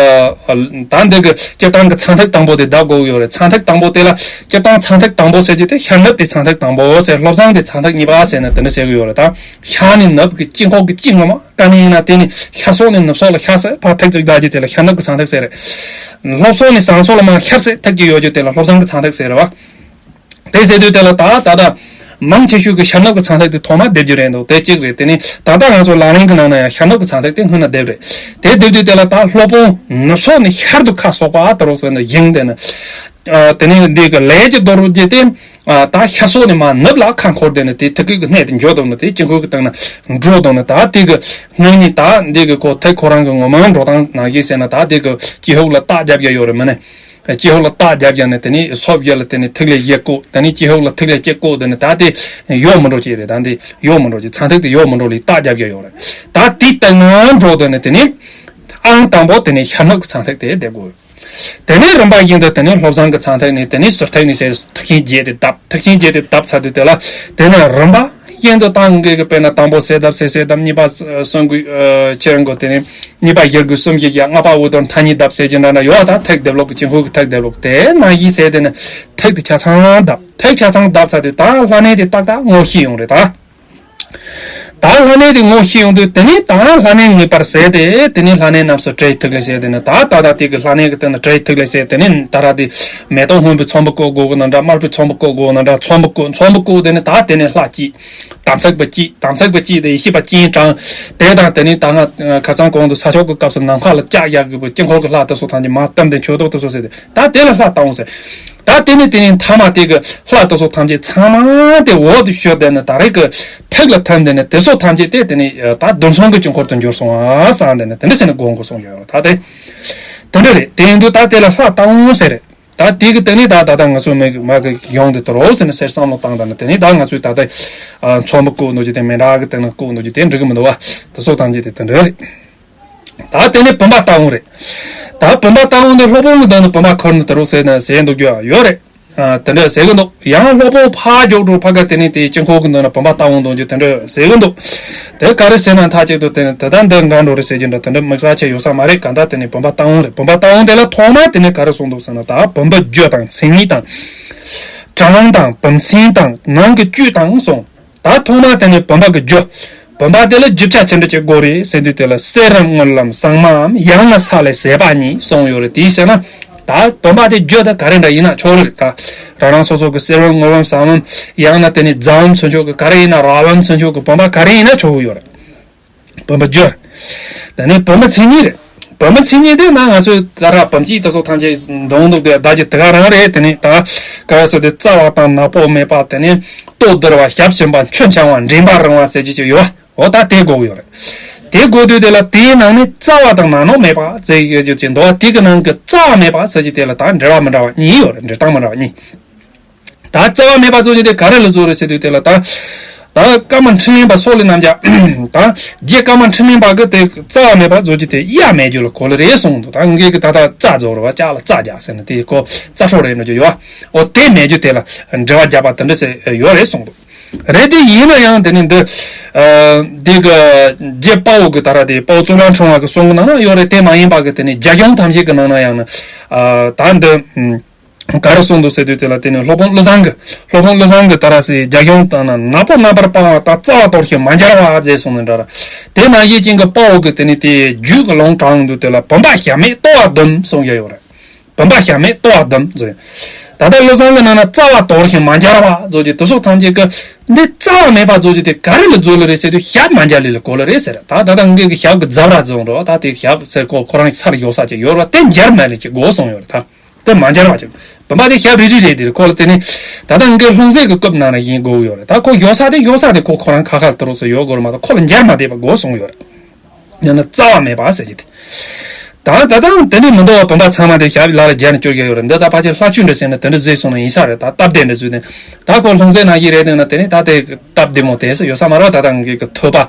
ད་འདི་གི་སྤྱིར་བཏང་གི་ཚངས་ཐིག་དང་པོ་དེ་བརྡབ་དགོས་ཀྱི་ཡོད་རེད། ཚངས་ཐིག་དང་པོ་དེ་ལ་སྤྱིར་བཏང་ཚངས་ཐིག་དང་པོ་ཟེར་རྒྱུ་དེ་ཤར་ནུབ་དེ་ཚངས་ཐིག་དང་པོ་ཟེར། བློ་བཟང་དེ་ཚངས་ཐིག་གཉིས་པ་ཟེར་ནས་དེ་འདྲ་ཟེར་གི་ཡོད་རེད། ད་ཤར་ནས་ནུབ་ཀྱི་དཀྱིལ་འཁོར་གྱི་དཀྱིལ་ངོ་མ་ཀ་ནས་ཡིན་ན་དེ་ནི་ཤར་སོགས་ནས་ནུབ་སོགས་ལ་ཤར་ཟེར་ཕར་ཐིག་ཅིག་བརྡབ་རྒྱུ་དེ་ལ་ཤར་ནུབ་ཀྱི་ཚངས་ཐིག་ཟེར་རེད། ལྷོ་སོགས་ནས་བྱང་སོགས་ལ་མར་ཤར་ཟེར་ཐིག་ཅིག་ཡོད་རྒྱུ་དེ་ལ་བློ་བཟང་གི་ཚངས་ཐིག་ཟེར་རེད་བ། དེ་ཟེར་དུས་དེ་ལ་ད་ད་ལྟ་མང་ཆེ་ཤོས་ཀྱི་ཤར་ནུབ་ཀྱི་ཚངས་ཐིག་དེ་ཐོག་མ་འདེབས་རྒྱུ་རེད་འདུག་དེ་གཅིག་རེད། དེ་ནི་ད་ལྟ་ང་ཚོ་ལག་ལེན་གྱི་ནང་ན་ཡང་ཤར་ནུབ་ཀྱི་ཚངས་ཐིག་དེ་སྔོན་ན་འདེབས་རེད། དེ་འདེབས་དུས་དེ་ལ་ད་སློབ་དཔོན་ནུབ་སོགས་ནས་ཤར་དུ་ཁ་སོགས་པ་དུ་རུག་ཟེར་ནས་བཞེངས་དེ་ནི། དེ་ནི་འདི་གི་ལས་ཀྱི་རྡོ་རྗེ་དེ་ད་ཤར་སོགས་ནས་མར་ནུབ་ལ་ཁ་འཁོར་དེ་ནི་དེ་ཐིག་སྐུད་ཀྱི་སྣེ་དེ་འཇོག་དང་ནི་དེ་དཀྱིལ་འཁོར་གྱི་སྟེང་ན་འགྲོ་དང་ནི་ད་དེ་གི་སྣེ་ནི་ད་འདི་གི་ཁོ་ཐིག་ཁོ་རང་གི་ངོ་མ་འགྲོ་སྟངས་ནང་བཞིན་ཟེར་ན་ད་དེ་གི་སྤྱི་ཧོག་ལ་རྟགས་རྒྱབ་ཡ་ཡོད་རེད་མིན་ནི། སྤྱི་ཧོག་ལ་རྟགས་རྒྱབ་ཡ་ནི་དེ་ནི་སོ་བཞི་ལ་དེ་ནི་ཐིག་ལེ་བཞི་བཀོད། དེ་ནི་སྤྱི་ཧོག་ལ་ཐིག་ལེ་གཅིག་བཀོད། དེ་ནི་ད་དེ་ཡོག་མི་འགྲོ་ཅིག་རེད། ད་འདི་ཡོག་མི་འགྲོ་ཅིག་ཚངས་ཐིག་དེ་ཡོག་མི་འགྲོ་ལི་རྟགས་རྒྱབ་ཡ་ཡོད་རེད། ད་དེ་ལྟ་ན་འགྲོ་དེ་ནི་དེ་ནི་ཨང་དང་པོ་དེ་ནི་ཤར་ནུབ་ཀྱི་ཚངས་ཐིག་དེ་འདེབས་དགོས། དེ་ནས་རིམ་པ་བཞིན་དུ་དེ་ནས་བློ་བཟང་གི་ཚངས་ཐིག་ནས་དེ་ནས་ཟུར་ཐིག་ནས་ཟེར་ཐིག་ཆེན་བརྒྱད་དེ་བརྡབ། ཐིག་ཆེན་བརྒྱད་དེ་བརྡབ་ཚར་དུས་དེ་ལ་དེ་ནས་རིམ་པ་བཞིན་དུ་ད་ངེད་ཀྱི་དཔེར་ན་དང་པོ་གསལ་གདབ་གསལ་གསལ་གདབ། གཉིས་པ་གསུང་དགོས་ཁྱེད་རང་གི་དེ་ནས་གཉིས་པ་ཡེར་དགོས་གསུམ་བཞི་བཞག། ལྔ་པ་འུ་དོར་མཐའ་གཉིས་བརྡབ་ཟེར་གྱི་འདྲ་འདྲ་ཡོད། ད་ཐིག་སྡེབ་ལོག་གི་དཀྱིལ་འཁོར་གྱི་ཐིག་སྡེབ་ལོག་དེ་ནང་བཞིན་ཟེར་དེ་ནས་ཐིག་དེ་ཆ་ཚང་བརྡབ། ཐིག་ཆ་ཚང་བརྡབ་ཚར་དུས་ད་ལྷ་གནས་དེ་ཏག་ཏག་ངོ་ཤེས་ཡོང་རེད་ད། ད་ལྷ་གནས་དེ་ངོ་ཤེས་ཡོང་དུས་དེ་ནས་ད་ལྷ་གནས་ངེས་པར་ཟེར་ཏེ་དེ་ནས་ལྷ་གནས་རྣམས་སུ་བྲེ་ཡི་ཐིག་ལེ་བྱས་དེ་ནས་ད་ད་ད་དེ་གི་ལྷ་གནས་ཀྱི་སྟེང་ན་བྲེ་ཡི་ཐིག་ལེ་བྱས་དེ་ནས་ད་ར་དེ་མེ་ཏོག་སྔོན་པོའི་ཚོམ་བུ་བཀོད་དགོས་གི་ན་འདྲ། དམར་པོའི་ཚོམ་བུ་བཀོད་དགོས་ན་འདྲ། ཚོམ་བུ་བཀོད། ཚོམ་བུ་བཀོད་དེ་ནས་ད་དེ་ནས་ལྷ་གཅིག་དམ་ཚིག་པ་གཅིག་དམ་ཚིག་པ་གཅིག་དེ་ཡེ་ཤེས་པ་སྤྱན་དྲངས། དེ་དང་དེ་ནས་ད་ང་ཁ་སང་གོང་དུ་ས་ཆོག་གི་སྐབས་སུ་ནམ་མཁའ་ལ་ལྕགས་བཞག་གི་དཀྱིལ་འཁོར་གྱི་ལྷ་དེ་ཚོ་ཐམས་ཅད་མར་བསྟིམ་སྟེ་མཆོད་བསྟོད་དེ་ཚོ་ཟེར་ཏེ་ད་དེ་ལ་ལྷ་ལྟ་འོང་ཟེར། ད་དེ་ནས་དེ་ནས་མཐའ་མ་དེ་གི་ལྷ་དེ་ཚོ་ཐམས་ཅད་ཚང་མ་དེ་འོག་ཏུ་ཤོར་དེ་ནས་ད་རེས་ཀྱི་ཐིག་ལ་ཐིམ་དེ་ནས་དེ་ཚོ་ཐམས་ཅད་དེ་དེ་ནས་ད་རྡུལ་ཚོན་གྱི་དཀྱིལ་འཁོར་དུ་འགྱུར་སོང་ཨ་བསམ་དེ་ནས་དེ་འདྲ་ཟེར་ནས་དགོངས་དགོས་སོང་ཡོད་ད་དེ། དེ་འདྲ་རེད། དེ་ཡིན་དུས་ད་དེ་ལ་ལྷ་ལྟ་འོང་ཟེར་རེད། ད་དེ་གི་སྟེང་ནས་ད་ད་ལྟ་ང་ཚོ་མི་མ་གི་ཡོང་དེ་དོ་རོ་ཟེར་ནས་ཟེར་བསམ་བློ་བཏང་ད་ནས་དེ་ནས་ད་ང་ཚོས་ད་ལྟ་ཚོམ་བུ་བཀོད་འདུག་ཅེས་དེ་མི་འདྲ་གི་སྟེང་ན་བཀོད་འདུག་ཅེས་དེ་འགྲིག་གི་མི་འདུག་བ། དེ་ཚོ་ཐམས་ཅད་དེ་དེ་འདྲ་རེད། ད་དེ་ནས་བུམ་པ་ལྟ་འོང་རེད། ད་བུམ་པ་ལྟ་འོང་དེ་སློབ་དཔོན་གི་མདུན་དུ་བུམ་པ་ཁུར་ནས་དེ་རོ་ཟེར་ནས་ཟེར་འདུག་རྒྱུ་ཡོད་རེད། ཨ་དེ་འདྲ་ཟེར་གི་འདུག་ཡང་སློབ་དཔོན་ཕར་འཇོག་འགྲོ་ཕ་ག་དེ་ནས་དེའི་དཀྱིལ་འཁོར་གི་མདུན་ན་བུམ་པ་ལྟ་འོང་འདུག་རྒྱུ་དེ་འདྲ་ཟེར་གི་འདུག་དེ་ག་རེ་ཟེར་ན་མཐའ་གཅིག་ཏུ་དེ་ནས་དེ་ལྟར་འདི་འགའ་འགྲོ་རེད་ཟེར་གྱི་འདྲ་དེ་འདྲ་དམིགས་བསལ་ཆེ་ཡོད་ས་མ་རེད། གང་ལྟར་དེ་ནས་བུམ་པ་ལྟ་འོང་རེད། བུམ་པ་ལྟ་འོང་དེ་ལ་ཐོག་མར་དེ་ནས་ག་རེ་གསུངས་འདུག་ཟེར་ན་ད་བུམ་པ་རྒྱུ་དང་མཚན་ཉིད་དང་། གྲངས་དང་བུམ་མཚན་དང་ནང་གི་བཅུད་དང་གསུངས། ད་ཐོག་མར་དེ་ནས་བུམ་པ་གི་རྒྱུ། བུམ་པ་དེ་ལ་རྒྱུ་ཆ་ཅི་འདྲ་ཅིག་དགོས་རེད་ཟེར་དུས་དེ་ལ་གསེར་རམ་དངུལ་ལམ་ཟངས་མའམ་ཡང་ན་ས་ལས་ཟད་པ་གཉིས་གསུངས་ཡོད་རེད། དེའི་ཕྱིར་ན་ད་བུམ་པ་དེ་རྒྱུ་དེ་ག་རེ་འདྲ་ཡིན་ན་ཆོག་རེད། ད་རང་རང་སོ་སོ་གི་གསེར་རམ་དངུལ་རམ་ཟངས་མའམ་ཡང་ན་དེ་ནས་རྫའམ་ཚུན་ཆོད་གི་ག་རེ་ཡིན་ན་རག་ལམ་ཚུན་ཆོད་གི་བུམ་པ་ག་རེ་ཡིན་ན་ཆོག་གི་ཡོད་རེད། བུམ་པ་རྒྱུ། དེ་ནས་བུམ་པ་མཚན་ཉིད་རེད། བུམ་པ་མཚན་ཉིད་དེ་ན་ང་ཚོས་ད་ར་བུམ་གཅིག་དེ་ཚོ་ཐམས་ཅད་འདོན་འདུག་དེ་བདག་གི་དེ་ག་རང་རེད། དེ་ནས་ད་ག་རེ་ཟེར་དེ་རྩ་བ་དང་ནག་པོ་མེད་པ་དེ་ནས་ལྟོ་ལྡིར་བ་ཞབས་ཞིམ་པ་མཆུ་འཕྱང་བ་མགྲིན་པ་རིང་བ་ཟེར་རྒྱུ་ཅིག་ཡོད་པ། འོ་ད་དེ་དགོས་ཀྱི་ཡོད་རེད། དེ་དགོས་དུས་དེ་ལ་དེའི་ནང་ནས་རྩ་བ་དང་ནག་ནོག་མེད་པ་ཟེར་ཡོད་རྒྱུ་ཅིག་འདུག་པ། དེ་གི་ནང་གི་རྩ་བ་མེད་པ་ཟེར་རྒྱུ་དེ་ལ་ད་འབྲེལ་བ་མི་འདྲ་བ་གཉིས་ཡོད་རེད། འབྲེལ་སྟངས་མི་འདྲ་བ་གཉིས། ད་རྩ་བ་མེད་པ་ཚོ་ཅིག་དེ་ག་རེ་ལ་རྫོགས་རེད་ཟེར་དུས་དེ་ལ་ད། ད་ཀ་མ་འཕྲིན་ལས་པ་སོགས་ལས་རྣམས་ཀྱང་། ད་རྗེ་ཀ་མ་འཕྲིན་ལས་པ་གི་དེ་རྩ་བ་མེད་པ་རྫོགས་ཀྱི་དེ་གཡའ་མེད་རྒྱུ་ལ་གོ་ལ་རེད་གསུངས་འདུག་ད་ངེད་ཀྱི་ད་ལྟ་རྩ་རྫོགས་རེད་བ། ལྕགས་ལ་རྩ་རྒྱག་ཟེར་ན་དེ་ཁོ་རྩ་ཁྲོ་རེད་འགྲོ་རྒྱུ་ཡོད་བ། འོ་དེ་མེད་རྒྱུ་དེ་ལ་འབྲེལ་བ་བརྒྱབ་པ་དེ་འདྲ་ཟེར་ཡོད་རེད་གསུངས་འདུག་རེད་དེ་ཡིན་ན་ཡང་དེ་ནི་འདི། འདི་གི་རྗེ་དཔའ་བོ་གི་ད་ར་དེ་དཔའ་བོ་གཙུག་ལག་ཕྲེང་བ་གི་གསུང་གི་ནང་ན་ཡོད་རེད། དེ་མ་ཡིན་པ་གི་དེ་ནི་རྒྱ་གཞུང་ཐམས་ཅད་གི་ནང་ན་ཡང་ན། ད་འདི། ག་རེ་གསུངས་འདུག་ཟེར་དུས་དེ་ལ་དེ་ནི་སློབ་དཔོན་ཀླུ་བཟང་གི། སློབ་དཔོན་ཀླུ་བཟང་གི་ད་ར་སི་རྒྱ་གཞུང་དང་ན་ནག་པོ་རྣམ་པར་སྤངས་པ་དང་རྩ་བ་དོར་ཞིང་མ་འབྱར་བ་ཟེར་གསུངས་ནས་འདྲ་ར། དེ་ནང་བཞིན་ཅན་གི་དཔའ་བོ་གི་དེ་ནི་དེ་རྒྱུད་ཀྱི་ལུང་དྲངས་འདུག་དེ་ལ་བུམ་པ་ཞབས་མེད་ལྟོ་བ་བདུན་གསུངས་ཡ་ཡོད་རེད། བུམ་པ་ཞབས་མེད་ལྟོ་བ་བདུན་ཟེར། ད་ལྟ་ཀླུ་བཟང་གི་ནང་ན་རྩ་བ་དོར་ཞིང་མ་འབྱར་བ་ཟེར་གྱི་དེ་སོགས་ཐམས་ཅད་ཀྱི་འདི་རྩ་བ་མེད་པ་ཟེར་གྱི་དེ་ག་རེ་ལ་རྫོགས་ལ་རེད་ཟེར་དུས་ཞབས་མ་འབྱར་ལི་ལ་གོ་ལ་རེད་ཟེར། ད་ད་ལྟ་ངེད་ཀྱི་ཞབས་ཀྱི་རྫབ་ར་རྫོགས་འགྲོ་ད་དེ་ཞབས་ཟེར་ཁོ་ཁོ་རང་ཚར་ཡོད་ས་ཅིག་ཡོད་ར་དེ་འབྱར་མ་ལི་ཅིག་དགོས་གསུངས་ཡོད་རེད་ད། དེ་མ་འབྱར་བ་ཅིག་བུམ་པ་དེ་ཞབས་རིལ་རིལ་རེད་དེ་ཁོ་ལ་དེ་ནི། ད་ལྟ་ངེད་ཀྱི་ལྷུང་བཟེད་ཀྱི་རྐུབ་ནང་ན་ཡིན་དགོས་ཡོད་རེད་ད། ཁོ་ཡོད་ས་དེ་ཡོད་ས་དེ་ཁོ་ཁོ་རང་ཁ་ཁ་ལ་དུ་རོགས་སུ་ཡོད་དགོས་རེད་མ་གཏོགས་ཁོ་ལ་འབྱར་མ་བསྡད་པ་དགོས་གསུངས་ཡོད་རེད། ཡང་ན་རྩ་བ་མེད་པ་ཟེར་གྱི་དེ། ད་ད་ལྟ་དེ་འདྲའི་མི་འདུག་བ། བུམ་པ་ཚང་མ་དེ་ཞབས་ལ་ལ་སྦྱར་ནས་སྐྱོར་གྱི་ཡོད་རེད། འདི་ད་ཕལ་ཆེར་ལྷ་ཆོས་འདྲ་ཟེར་ན་དེ་འདྲ་བཟོས་སོང་ན་ཡིན་ས་རེད་ད། སྟབས་བདེ་འདྲ་བཟོས་ནས་ད་ཁོ་ལྷུང་བཟེད་ནང་བཞིན་རེད་དེ་ན་དེ་ནི་ད་དེ་སྟབས་བདེ་མོ་དེ་སུ་ཡོད་ས་མ་རེད། ད་ལྟ་ངེད་ཀྱི་ཐོད་པ་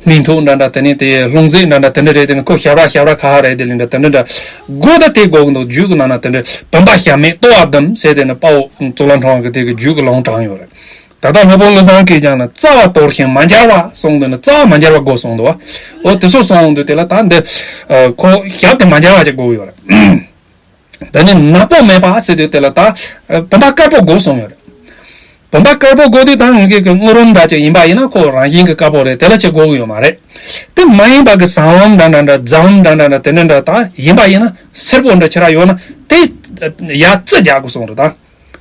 སྨིན་ཐུག་འདྲ་འདྲ་དེ་ནི་དེ་ལྷུང་བཟེད་འདྲ་འདྲ་དེ་འདྲ་རེད་དེ་ན་ཁོ་ཞབས་ར་ཞབས་ར་ཁ་ཁ་རེད་དེ་ལིན་འདྲ་དེ་འདྲ་འདྲ་དགོས་ད། དེ་དགོས་གི་འདུག་རྒྱུད་ཀྱི་ནང་ན་དེ་འདྲ་བུམ་པ་ཞབས་མེད་ལྟོ་བ་བདུན་ཟེར་དེ་ནི་དཔའ་བོ་གཙུག་ལག་ཕྲེང་བ་གི་དེ་གི་རྒྱུད་ཀྱི་ལུང་དྲངས་ཡོད་རེད། ད་ལྟ་སློབ་དཔོན་ཀླུ་བཟང་གིས་ཀྱང་ན་རྩ་བ་དོར་ཞིང་མ་འབྱར་བ་གསུངས་འདུག་ན་རྩ་བ་མ་འབྱར་བ་དགོས་གསུངས་འདུག་བ། འོ་དེ་ཚོ་གསུངས་འདུག་དེ་ལ་ད་འདི། ཁོ་ཞབས་དེ་མ་འབྱར་བ་ཅིག་དགོས་ཡོད་རེད། ད་ནི་ནག་པོ་མེད་པ་ཟེར་དུས་དེ་ལ་ད། བུམ་པ་དཀར་པོ་དགོས་གསུངས་ཡོད་རེད། བུམ་པ་དཀར་པོ་དགོས་དུས་ད་ངེད་ཀྱི་དངུལ་རམ་འདྲ་ཅིག་ཡིན་པ་ཡིན་ན་ཁོ་རང་བཞིན་གྱི་དཀར་པོ་རེད། དེ་ལ་ཅིག་དགོས་ཀྱི་ཡོད་མ་རེད། དེ་མ་ཡིན་པ་གི་ཟངས་རམ་འདྲ་འདྲ་འདྲ་རྫམ་འདྲ་འདྲ་འདྲ་དེ་འདྲ་འདྲ་ད་ཡིན་པ་ཡིན་ན་སེར་པོ་འདྲ་ཅིག་ར་ཡོད་ན་དེ། ཡ་རྩི་རྒྱག་དགོས་གསུངས་རེད་ད།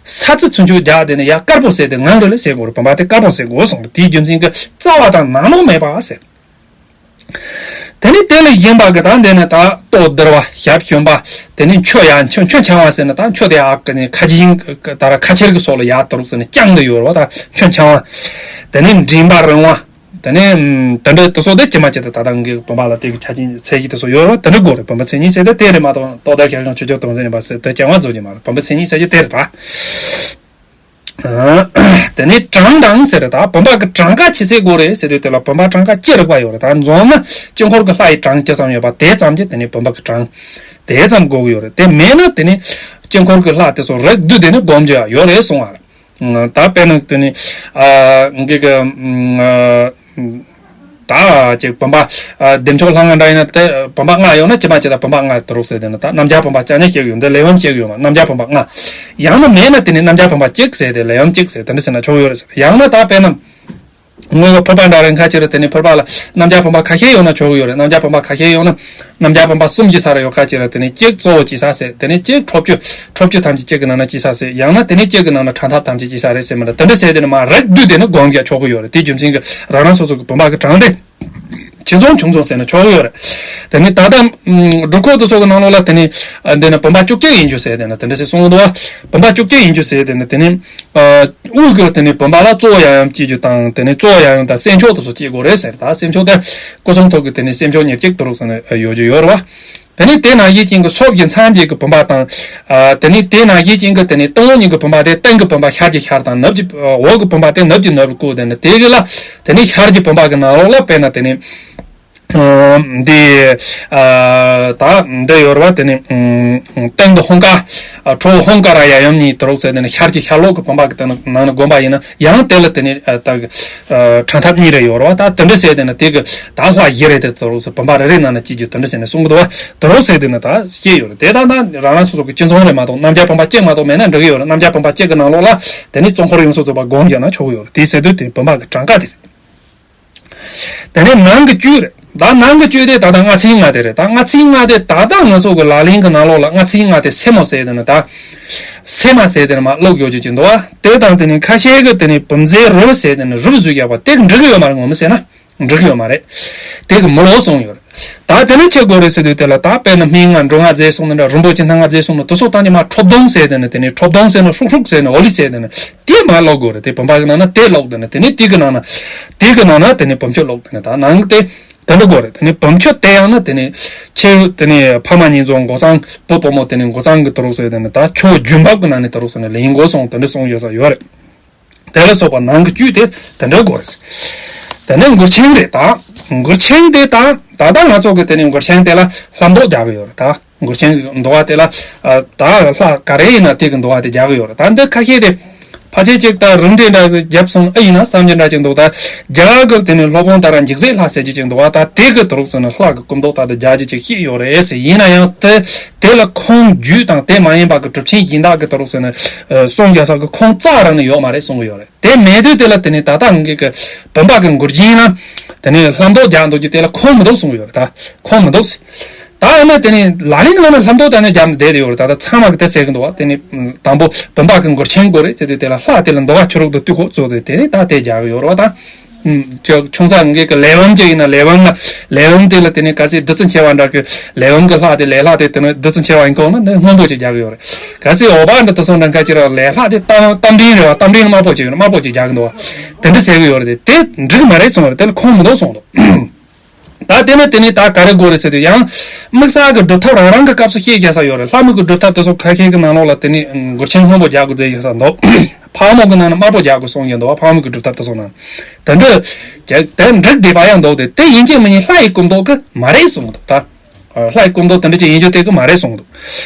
ས་རྩི་ཚུན་ཆོད་རྒྱག་དེ་ནས་ཡ་དཀར་པོ་ཟེར་དེ་ངང་རེ་ལ་ཟེར་དགོས་རེད། བུམ་པ་དེ་དཀར་པོ་ཟེར་དགོས་གསུངས་རེད། དེའི་རྒྱུ་མཚན་གྱི་རྩ་བ་དང་ནག་ནོག་མེད་པ་ཟེར། དེ་ནས་དེ་ལ་ཡིན་པ་གི་ད་འདི་ནས་ད་ལྟོ་ལྡིར་བ་ཞབས་ཞུམ་པ། དེ་ནས་མཆུ་ཡ་མཆུ་མཆུ་འཕྱང་བ་ཟེར་ན་ད་མཆུ་དེ་ཨ་ཀི་ནས་ཁ་ཆེ་ད་ར་ཁ་ཆེར་གི་སོགས་ལ་ཡ་དུ་རུག་ཟེར་ནས་བརྐྱངས་ཏེ་ཡོད་རེད་བ། ད་མཆུ་འཕྱང་བ། དེ་ནས་མགྲིན་པ་རིང་བ། དེ་ནས་དེ་འདྲ་དེ་ཚོ་དེ་ཇི་མ་ཇི་ལྟར་ད་ལྟ་ངའི་བུམ་པ་ལ་དེ་གི་ཆ་ཅན་ཚད་གཞི་དེ་ཚོ་ཡོད་རེད་བ། དེ་འདྲ་དགོས་རེད། བུམ་པ་མཚན་ཉིད་ཟེར་དེ་དེ་རེད་མ་གཏོགས་རྟོགས་ལྡན་ཞལ་གདངས་ཆོས་སྐྱོང་སྟོང་ཟེར་ནས་པ་ཟེར་དེ་ཅང་མ་བཟོ་རྒྱུ་མ་རེད། བུམ་པ་མཚན་ཉིད་ཟེར་རྒྱུ་དེ་རེད་ད། དེ་ནས་གྲངས་དང་ཟེར་རེད་ད། བུམ་པ་གི་གྲངས་ཀ་ཇི་སྲིད་དགོས་རེད་ཟེར་དུས་དེ་ལ་བུམ་པ་གྲངས་ཀ་ཅི་རིགས་པ་ཡོད་རེད་ད། འཛོམས་ན་དཀྱིལ་འཁོར་གི་ལྷ་ཡི་གྲངས་ཇི་ཙམ་ཡོད་པ་དེ་ཙམ་གྱིས་དེ་ནས་བུམ་པ་གི་གྲངས་དེ་ཙམ་དགོས་ཀྱི་ཡོད་རེད། དེ་མེད་ན་དེ་ནས་དཀྱིལ་འཁོར་གི་ལྷ་དེ་ཚོ་རིགས་བསྡུས་དེ་ནས་སྒོམ་རྒྱུ་ཡང་ཡོད་རེད་གསུང་བ་རེད། ད་དཔེར་ན་དེ་ནི་ཨ་ངེད་ཀྱི་ཨ་ད་ཅིག་བུམ་པ་ཨ་བདེ་མཆོག་ལྷ་ལྔ་འདྲ་ཡིན་ན་དེ་བུམ་པ་ལྔ་ཡོད་ན་ཇི་མ་ཇི་ལྟར་བུམ་པ་ལྔ་དུ་རུག་ཟེར་དེ་ནི་ད་རྣམ་རྒྱལ་བུམ་པ་ཅང་ཉིད་ཞིག་ཡོད་འདི་ལས་བུམ་ཞིག་ཡོད་མ་རྣམ་རྒྱལ་བུམ་པ་ལྔ། ཡང་ན་མེད་ན་དེ་ནི་རྣམ་རྒྱལ་བུམ་པ་གཅིག་ཟེར་དེ་ལས་བུམ་གཅིག་ཟེར་དེ་འདྲ་ཟེར་ན་ཆོག་ཡོད་རེད་ཟེར། ཡང་ན་ད་དཔེར་ན། དངོས་པོ་ཕུར་པ་འདྲ་རེད། ཁ་ཅིག་ལ་དེ་ནི་ཕུར་པ་ལ་རྣམ་བྱང་ཕུར་པ་ཁ་ཤས་ཡོད་ན་ཆོག་གི་ཡོད་རེད། རྣམ་བྱང་ཕུར་པ་ཁ་ཤས་ཡོད་ན་རྣམ་བྱང་ཕུར་པ་གསུམ་གྱི་ས་རེ་ཡོད། ཁ་ཅིག་ལ་དེ་ནི་གཅིག་གཙོ་བོ་གཅིག་ས་ཟེར། དེ་ནི་གཅིག་ཁྲོ་བཅུ། ཁྲོ་བཅུ་ཐམས་ཅད་གཅིག་གི་ནང་ན་གཅིག་ས་ཟེར། ཡང་ན་དེ་ནི་གཅིག་གི་ནང་ན་ཕྲ་མཐའ་ཐམས་ཅད་གཅིག་ས་རེད་ཟེར་མི་འདྲ། དེ་འདྲ་ཟེར་དེ་ནི་མ་རིགས་བསྡུས་དེ་ནི་སྒོམ་རྒྱག་ཆོག་གི་ཡོད་རེད། དེ་རྒྱུ་མཚན་གྱིས་རང་རང་སོ་སོ་གི་བུམ་པ་གི་གྲངས་དེ། ཆེ་ཆུང་ཆུང་ཆུང་ཟེར་ན་ཆོག་གི་ཡོད་རེད། དེ་ནི་ད་ལྟ་ཨམ་སྒྲུབ་ཁོག་དེ་ཚོ་གི་ནང་ལོགས་ལ་དེ་ནི་ཨ་འདི་ནི་བུམ་པ་བཅུ་གཅིག་ཡིན་རྒྱུ་ཟེར། དེ་ནི་དེ་འདྲ་ཟེར་གསུངས་འདུག་བ། བུམ་པ་བཅུ་གཅིག་ཡིན་རྒྱུ་ཟེར། དེ་ནི་དེ་ནི་ཨ་དབུས་ཀྱི་དེ་ནི་བུམ་པ་ལ་གཙོ་བོ་ཡང་ཡང་བསྐྱེད་རྒྱུ་དང་། དེ་ནི་གཙོ་བོ་ཡང་ཡང་དང་སེམས་མཆོག་དེ་ཚོ་བསྐྱེད་དགོས་རེད་ཟེར། ད་སེམས་མཆོག་དེ་སྐུ་གསུང་ཐུགས་ཀྱི་དེ་ནི་སེམས་མཆོག་ཉེར་གཅིག་དེ་རུ་ཟེར་ནས་ཡོད་རྒྱུ་ཡོད་རེད་བ། དེ་ནི་དེ་ནང་བཞིན་ཅན་གྱི་ཚོགས་ཀྱི་མཚམས་བཅད་ཀྱི་བུམ་པ་དང་། ཨ་དེ་ནི་དེ་ནང་བཞིན་ཅན་གྱི་དེ་ནི་སྟོང་ཉིད་ཀྱི་བུམ་པ་དེ་སྟེང་གི་བུམ་པ་ཤར་གྱི་ཤར་དང་། ནུབ་ཀྱི་འོག་གི་བུམ་པ་དེ་ནུབ་ཀྱི་ནུབ་བཀོད། དེ་ནི་དེ་གི་ལ་དེ་ནི་ཤར་གྱི་བུམ་པ་གི་ནང་ལོགས་ལ་དཔེར་ན་དེ་ནི། ཨ་འདི་ཨ་ད་འདི་ཡོད་རེད་བ། དེ་ནི་ཨ་སྟེང་དུ་ཧཱུྃ་ཀ་ཨ་ཁྲོ་བོ་ཧཱུྃ་ཀ་ར་ཡ་ཡམ་ནི་དེ་རུ་ཟེར། དེ་ནི་ཤར་གྱི་ཤར་ལོགས་ཀྱི་བུམ་པ་གི་དེ་ནི་ནང་ན་བསྒོམ་པ་ཡིན་ན་ཡང་དེ་ལ་དེ་ནི་ཨ་ད་ཨ་ཕྲ་མཐའ་གཉིས་རེ་ཡོད་རེད་བ། ད་དེ་འདྲ་ཟེར། དེ་ནི་དེ་གི་ད་ལྷ་བཞི་རེ་དེ་དེ་རུ་ཟེར། བུམ་པ་རེ་རེ་ནང་ན་བསྐྱེད་རྒྱུ་དེ་འདྲ་ཟེར་ནས་གསུང་གི་འདུག་བ། དེ་རུ་ཟེར། དེ་ནི་ད་བཤད་ཡོད་རེད། དེ་ད་ད་རང་རང་སོ་སོ་གི་ཅི་མཚུངས་རེད་མ་གཏོགས། རྣམ་བྱང་བུམ་པ་གཅིག་མ་གཏོགས་མེད་ན་འགྲིག་གི་ཡོད་རེད། རྣམ་བྱང་བུམ་པ་གཅིག་གི་ནང་ལོགས་ལ་དེ་ནི་གཙོ་འཁོར་ཡོངས་སུ་རྫོགས་པ་སྒོམ་རྒྱག་ན་ཆོག་གི་ཡོད་རེད། དེ་ཟེར་དུས་དེ་བུམ་པ་གི་གྲངས་ཀ་དེ་རེད། དེ་ནས་ནང་གི་བཅུད་རེད། ད་ནང་གི་བཅུད་དེ་ད་ལྟ་ལྔ་ཚན་ལྔ་དེ་རེད། ད་ལྔ་ཚན་ལྔ་དེ་ད་ལྟ་ང་ཚོ་གི་ལག་ལེན་གི་ནང་ལོགས་ལ་ལྔ་ཚན་ལྔ་དེ་སེ་མོ་ཟེར་དེ་ནི་ད། སེ་མ་ཟེར་དེ་ནི་མ་ཀློག་ཡོད་ཀྱི་ཀྱི་འདུག་བ། དེ་དང་དེ་ནི་ཁ་ཤས་གི་དེ་ནི་བུམ་རྫས་རུབ་ཟེར་དེ་ནི་རུབ་བཟོས་ཡག་པ་དེ་གི་འགྲིག་གི་ཡོད་མ་རེད། ངོ་མ་ཟེར་ན་འགྲིག་གི་ཡོད་མ་རེད། དེ་གི་མི་ལོག་གསུངས་ཡོད་རེད། ད་དེ་ནི་ཆི་དགོས་རེད་ཟེར་དུས་དེ་ལ་ད་དཔེར་ན་སྨན་ལྔ་འབྲུ་ལྔ་རྫས་གསུམ་ནི་འདྲ། རིན་པོ་ཆེ་སྣ་ལྔ་རྫས་གསུམ་ནི་དེ་ཚོ་བཏང་ནས་མ་ཁྲོ་བསྡོམས་ཟེར་དེ་ནི། དེ་ནི་ཁྲོ་བསྡོམས་ཟེར་ན་ཧྲུག་ཧྲུག་ཟེར་ན་འོ་ལི་ཟེར་དེ་ནི། དེ་མ་ཀློག་དགོས་རེད། དེ་བུམ་པ་གི་ནང་ན་དེ་ཀློག་དེ་ནི། དེ་ནི་དེ་གི་ནང་ན་དེ་གི་ནང་ན་དེ་ནི་བུམ་ཆུ་ཀློག་དེ་ནི། ད་ནང་དེ་དེ་འདྲ་དགོས་རེད། དེ་ནི་བུམ་ཆུ་དེ་ཡང་ན་དེ་ནི་ཆེ་དེ་ནི་ཕ་མ་གཉིས་ཚོ་འགོ་གཙང་བུ་བུ་མོ་དེ་ནི་འགོ་གཙང་གི་དུ་རུག་ཟེར་དེ་ནི། ད་ཆོ་རྒྱུན་བབ་གི་ནང་ནས་དུ་རུག་ཟེར་ནི་ལེན་དགོས་སོང་། དེ་འདྲ་གསུངས་ཡོད་ས་ཡོད་རེད། དེ་ལ་སོགས་པ་ནང་གི་བཅུད་དེ་དེ་འདྲ་དགོས་རེད། དེ་ནི་མགུལ་ཆིངས་རེད། ད་མགུལ་ཆིངས་དེ་ད་ད་ལྟ་ང་ཚོ་གི་དེ་ནི་མགུལ་ཆིངས་དེ་ལ་ལྷམ་མདོག་རྒྱག་གི་ཡོད་རེད། ད། མགུལ་ཆིངས་འདུག་བ། དེ་ལ་ཨ་ད་ལྷ་ག་རེ་ཡིན་ན་དེ་གི་འདུག་བ། དེ་རྒྱག་གི་ཡོད་རེད། ད་འདི་ཁ་ཤས་དེ་ཕལ་ཆེར་ཅིག་ད་རིན་བྲིས་འདྲ་གི་རྒྱབ་སོང་ཨེ་ཡིན་ན་བསམ་གྱི་འདྲ་ཅིག་འདུག་ད་རྒྱ་གར་གི་དེ་ནི་སློབ་དཔོན་ད་ར་འཇིགས་བྱེད་ལྷ་ཟེར་རྒྱུ་ཅིག་འདུག་བ། ད་དེ་གི་དུ་རུག་ཚོ་ནི་ལྷ་གི་སྐུ་མདོག་ད་དེ་རྒྱག་རྒྱུ་ཅིག་ཤེས་ཡོད་རེད་ཟེར། ཡིན་ན་ཡང་དེ་དེ་ལ་ཁུངས་བརྒྱུད་དང་དེ་མ་ཡིན་པ་གི་གྲུབ་ཆེན་གཞན་དག་གི་དུ་རུག་ཚོ་ནི་ཨ་གསུང་རྒྱག་ས་གི་ཁུངས་རྩ་རང་ནས་ཡོད་མ་རེད་གསུང་གི་ཡོད་རེད། དེ་མེད་དུས་དེ་ལ་དེ་ནི་ད་ལྟ་ངེད་ཀྱི་བུམ་པ་གི་མགུལ་ཆིངས་ལ་དེ་ནི་ལྷམ་མདོག་རྒྱག་འདུག་རྒྱུ་དེ་ལ་ཁུངས་མི་འདུག་གསུང་གི་ཡོད་རེད། ད་ཁུངས་མི་འདུག་ཟེར། ད་ཨ་ནི་དེ་ནི་ལག་ལེན་གྱི་ནང་ན་ལྷམ་མདོག་དང་ནི་རྒྱབ་ནས་བསྡད་དེ་ཡོད་རེད། ད་ལྟ་ཚང་མ་གི་དེ་ཟེར་གི་འདུག་བ། དེ་ནི་དང་པོ་བུམ་པ་གི་མགུལ་ཆིངས་དགོས་རེད་ཟེར་དུས་དེ་ལ་ལྷ་དེ་ལ་འདུ་བ་ཆུ་རུག་ཏུ་བཏུད་ཁོག་ཚོ་དེ་དེ་ནི་ད་དེ་རྒྱག་གི་ཡོད་རེད་བ། ད་ཅོ་ཆུང་ས་ངེད་ཀྱི་ལས་བུམ་ཅིག་ཡིན་ན་ལས་བུམ་ལ་ལས་བུམ་དེ་ལ་དེ་ནི་ག་ཚོད་རྡུལ་ཚོན་ཆེ་བ་འདྲ་གི་ལས་བུམ་གི་ལྷ་དེ་ལས་ལྷ་དེ་དེ་ནི་རྡུལ་ཚོན་ཆེ་བ་ཡིན་གོ་ན་དེ་སྔོན་པོ་ཅིག་རྒྱག་གི་ཡོད་རེད། ག་ཚོད་འོ་བ་འདྲ་དེ་སོང་འདྲ་ཁ་ཅིག་ར་ལས་ལྷ་དེ་རྟ་རྟ་མགྲིན་རེད་བ། རྟ་མགྲིན་དམར་པོ་ཅིག་ཡོད་ན་དམར་པོ་ཅིག་རྒྱག་གི་འདུག་བ། དེ་འདྲ་ཟེར་གི་ཡོད་རེད། དེ་དེ་འགྲིག་མ་རེད་གསུངས་རེད། དེ་ལ་ཁུངས་མི་འདུག་གསུངས་འདུག་ད་དེ་ནས་དེ་ནས་ད་ག་རེ་དགོས་རེད་ཟེར་དུས་ཡང་། དམིགས་བསལ་གྱི་སྒྲུབ་ཐབས་རང་རང་གི་སྐབས་སུ་བཤད་རྒྱག་ས་ཡོད་རེད། ལྷ་མོ་གི་སྒྲུབ་ཐབས་དེ་ཚོ་ཁ་ཤས་ཀྱི་ནང་ལོགས་ལ་དེ་ནས་མགུལ་ཆིངས་སྔོན་པོ་རྒྱག་དགོས་ཟེར་ཡོད་ས་འདུག་ཕག་མོ་གི་ནང་ན་དམར་པོ་རྒྱག་དགོས་གསུངས་ཡོད་འདུག་ཕག་མོ་གི་སྒྲུབ་ཐབས་དེ་ཚོ་ནང་། དེ་འདྲ་རྒྱག་དེ་འགྲིག་བསྡད་པ་ཡང་འདུག་དེ་དེ་ཡིན་གཅིག་མིན་གཉིས་ལྷ་ཡི་སྐུ་མདོག་གི་མ་རེད་གསུངས་འདུག་ད་ལྷ་ཡི་སྐུ་མདོག་དེ་འདྲ་ཅིག་ཡིན་རྒྱུ་དེ་གི་མ་རེད་གསུངས་འདུག་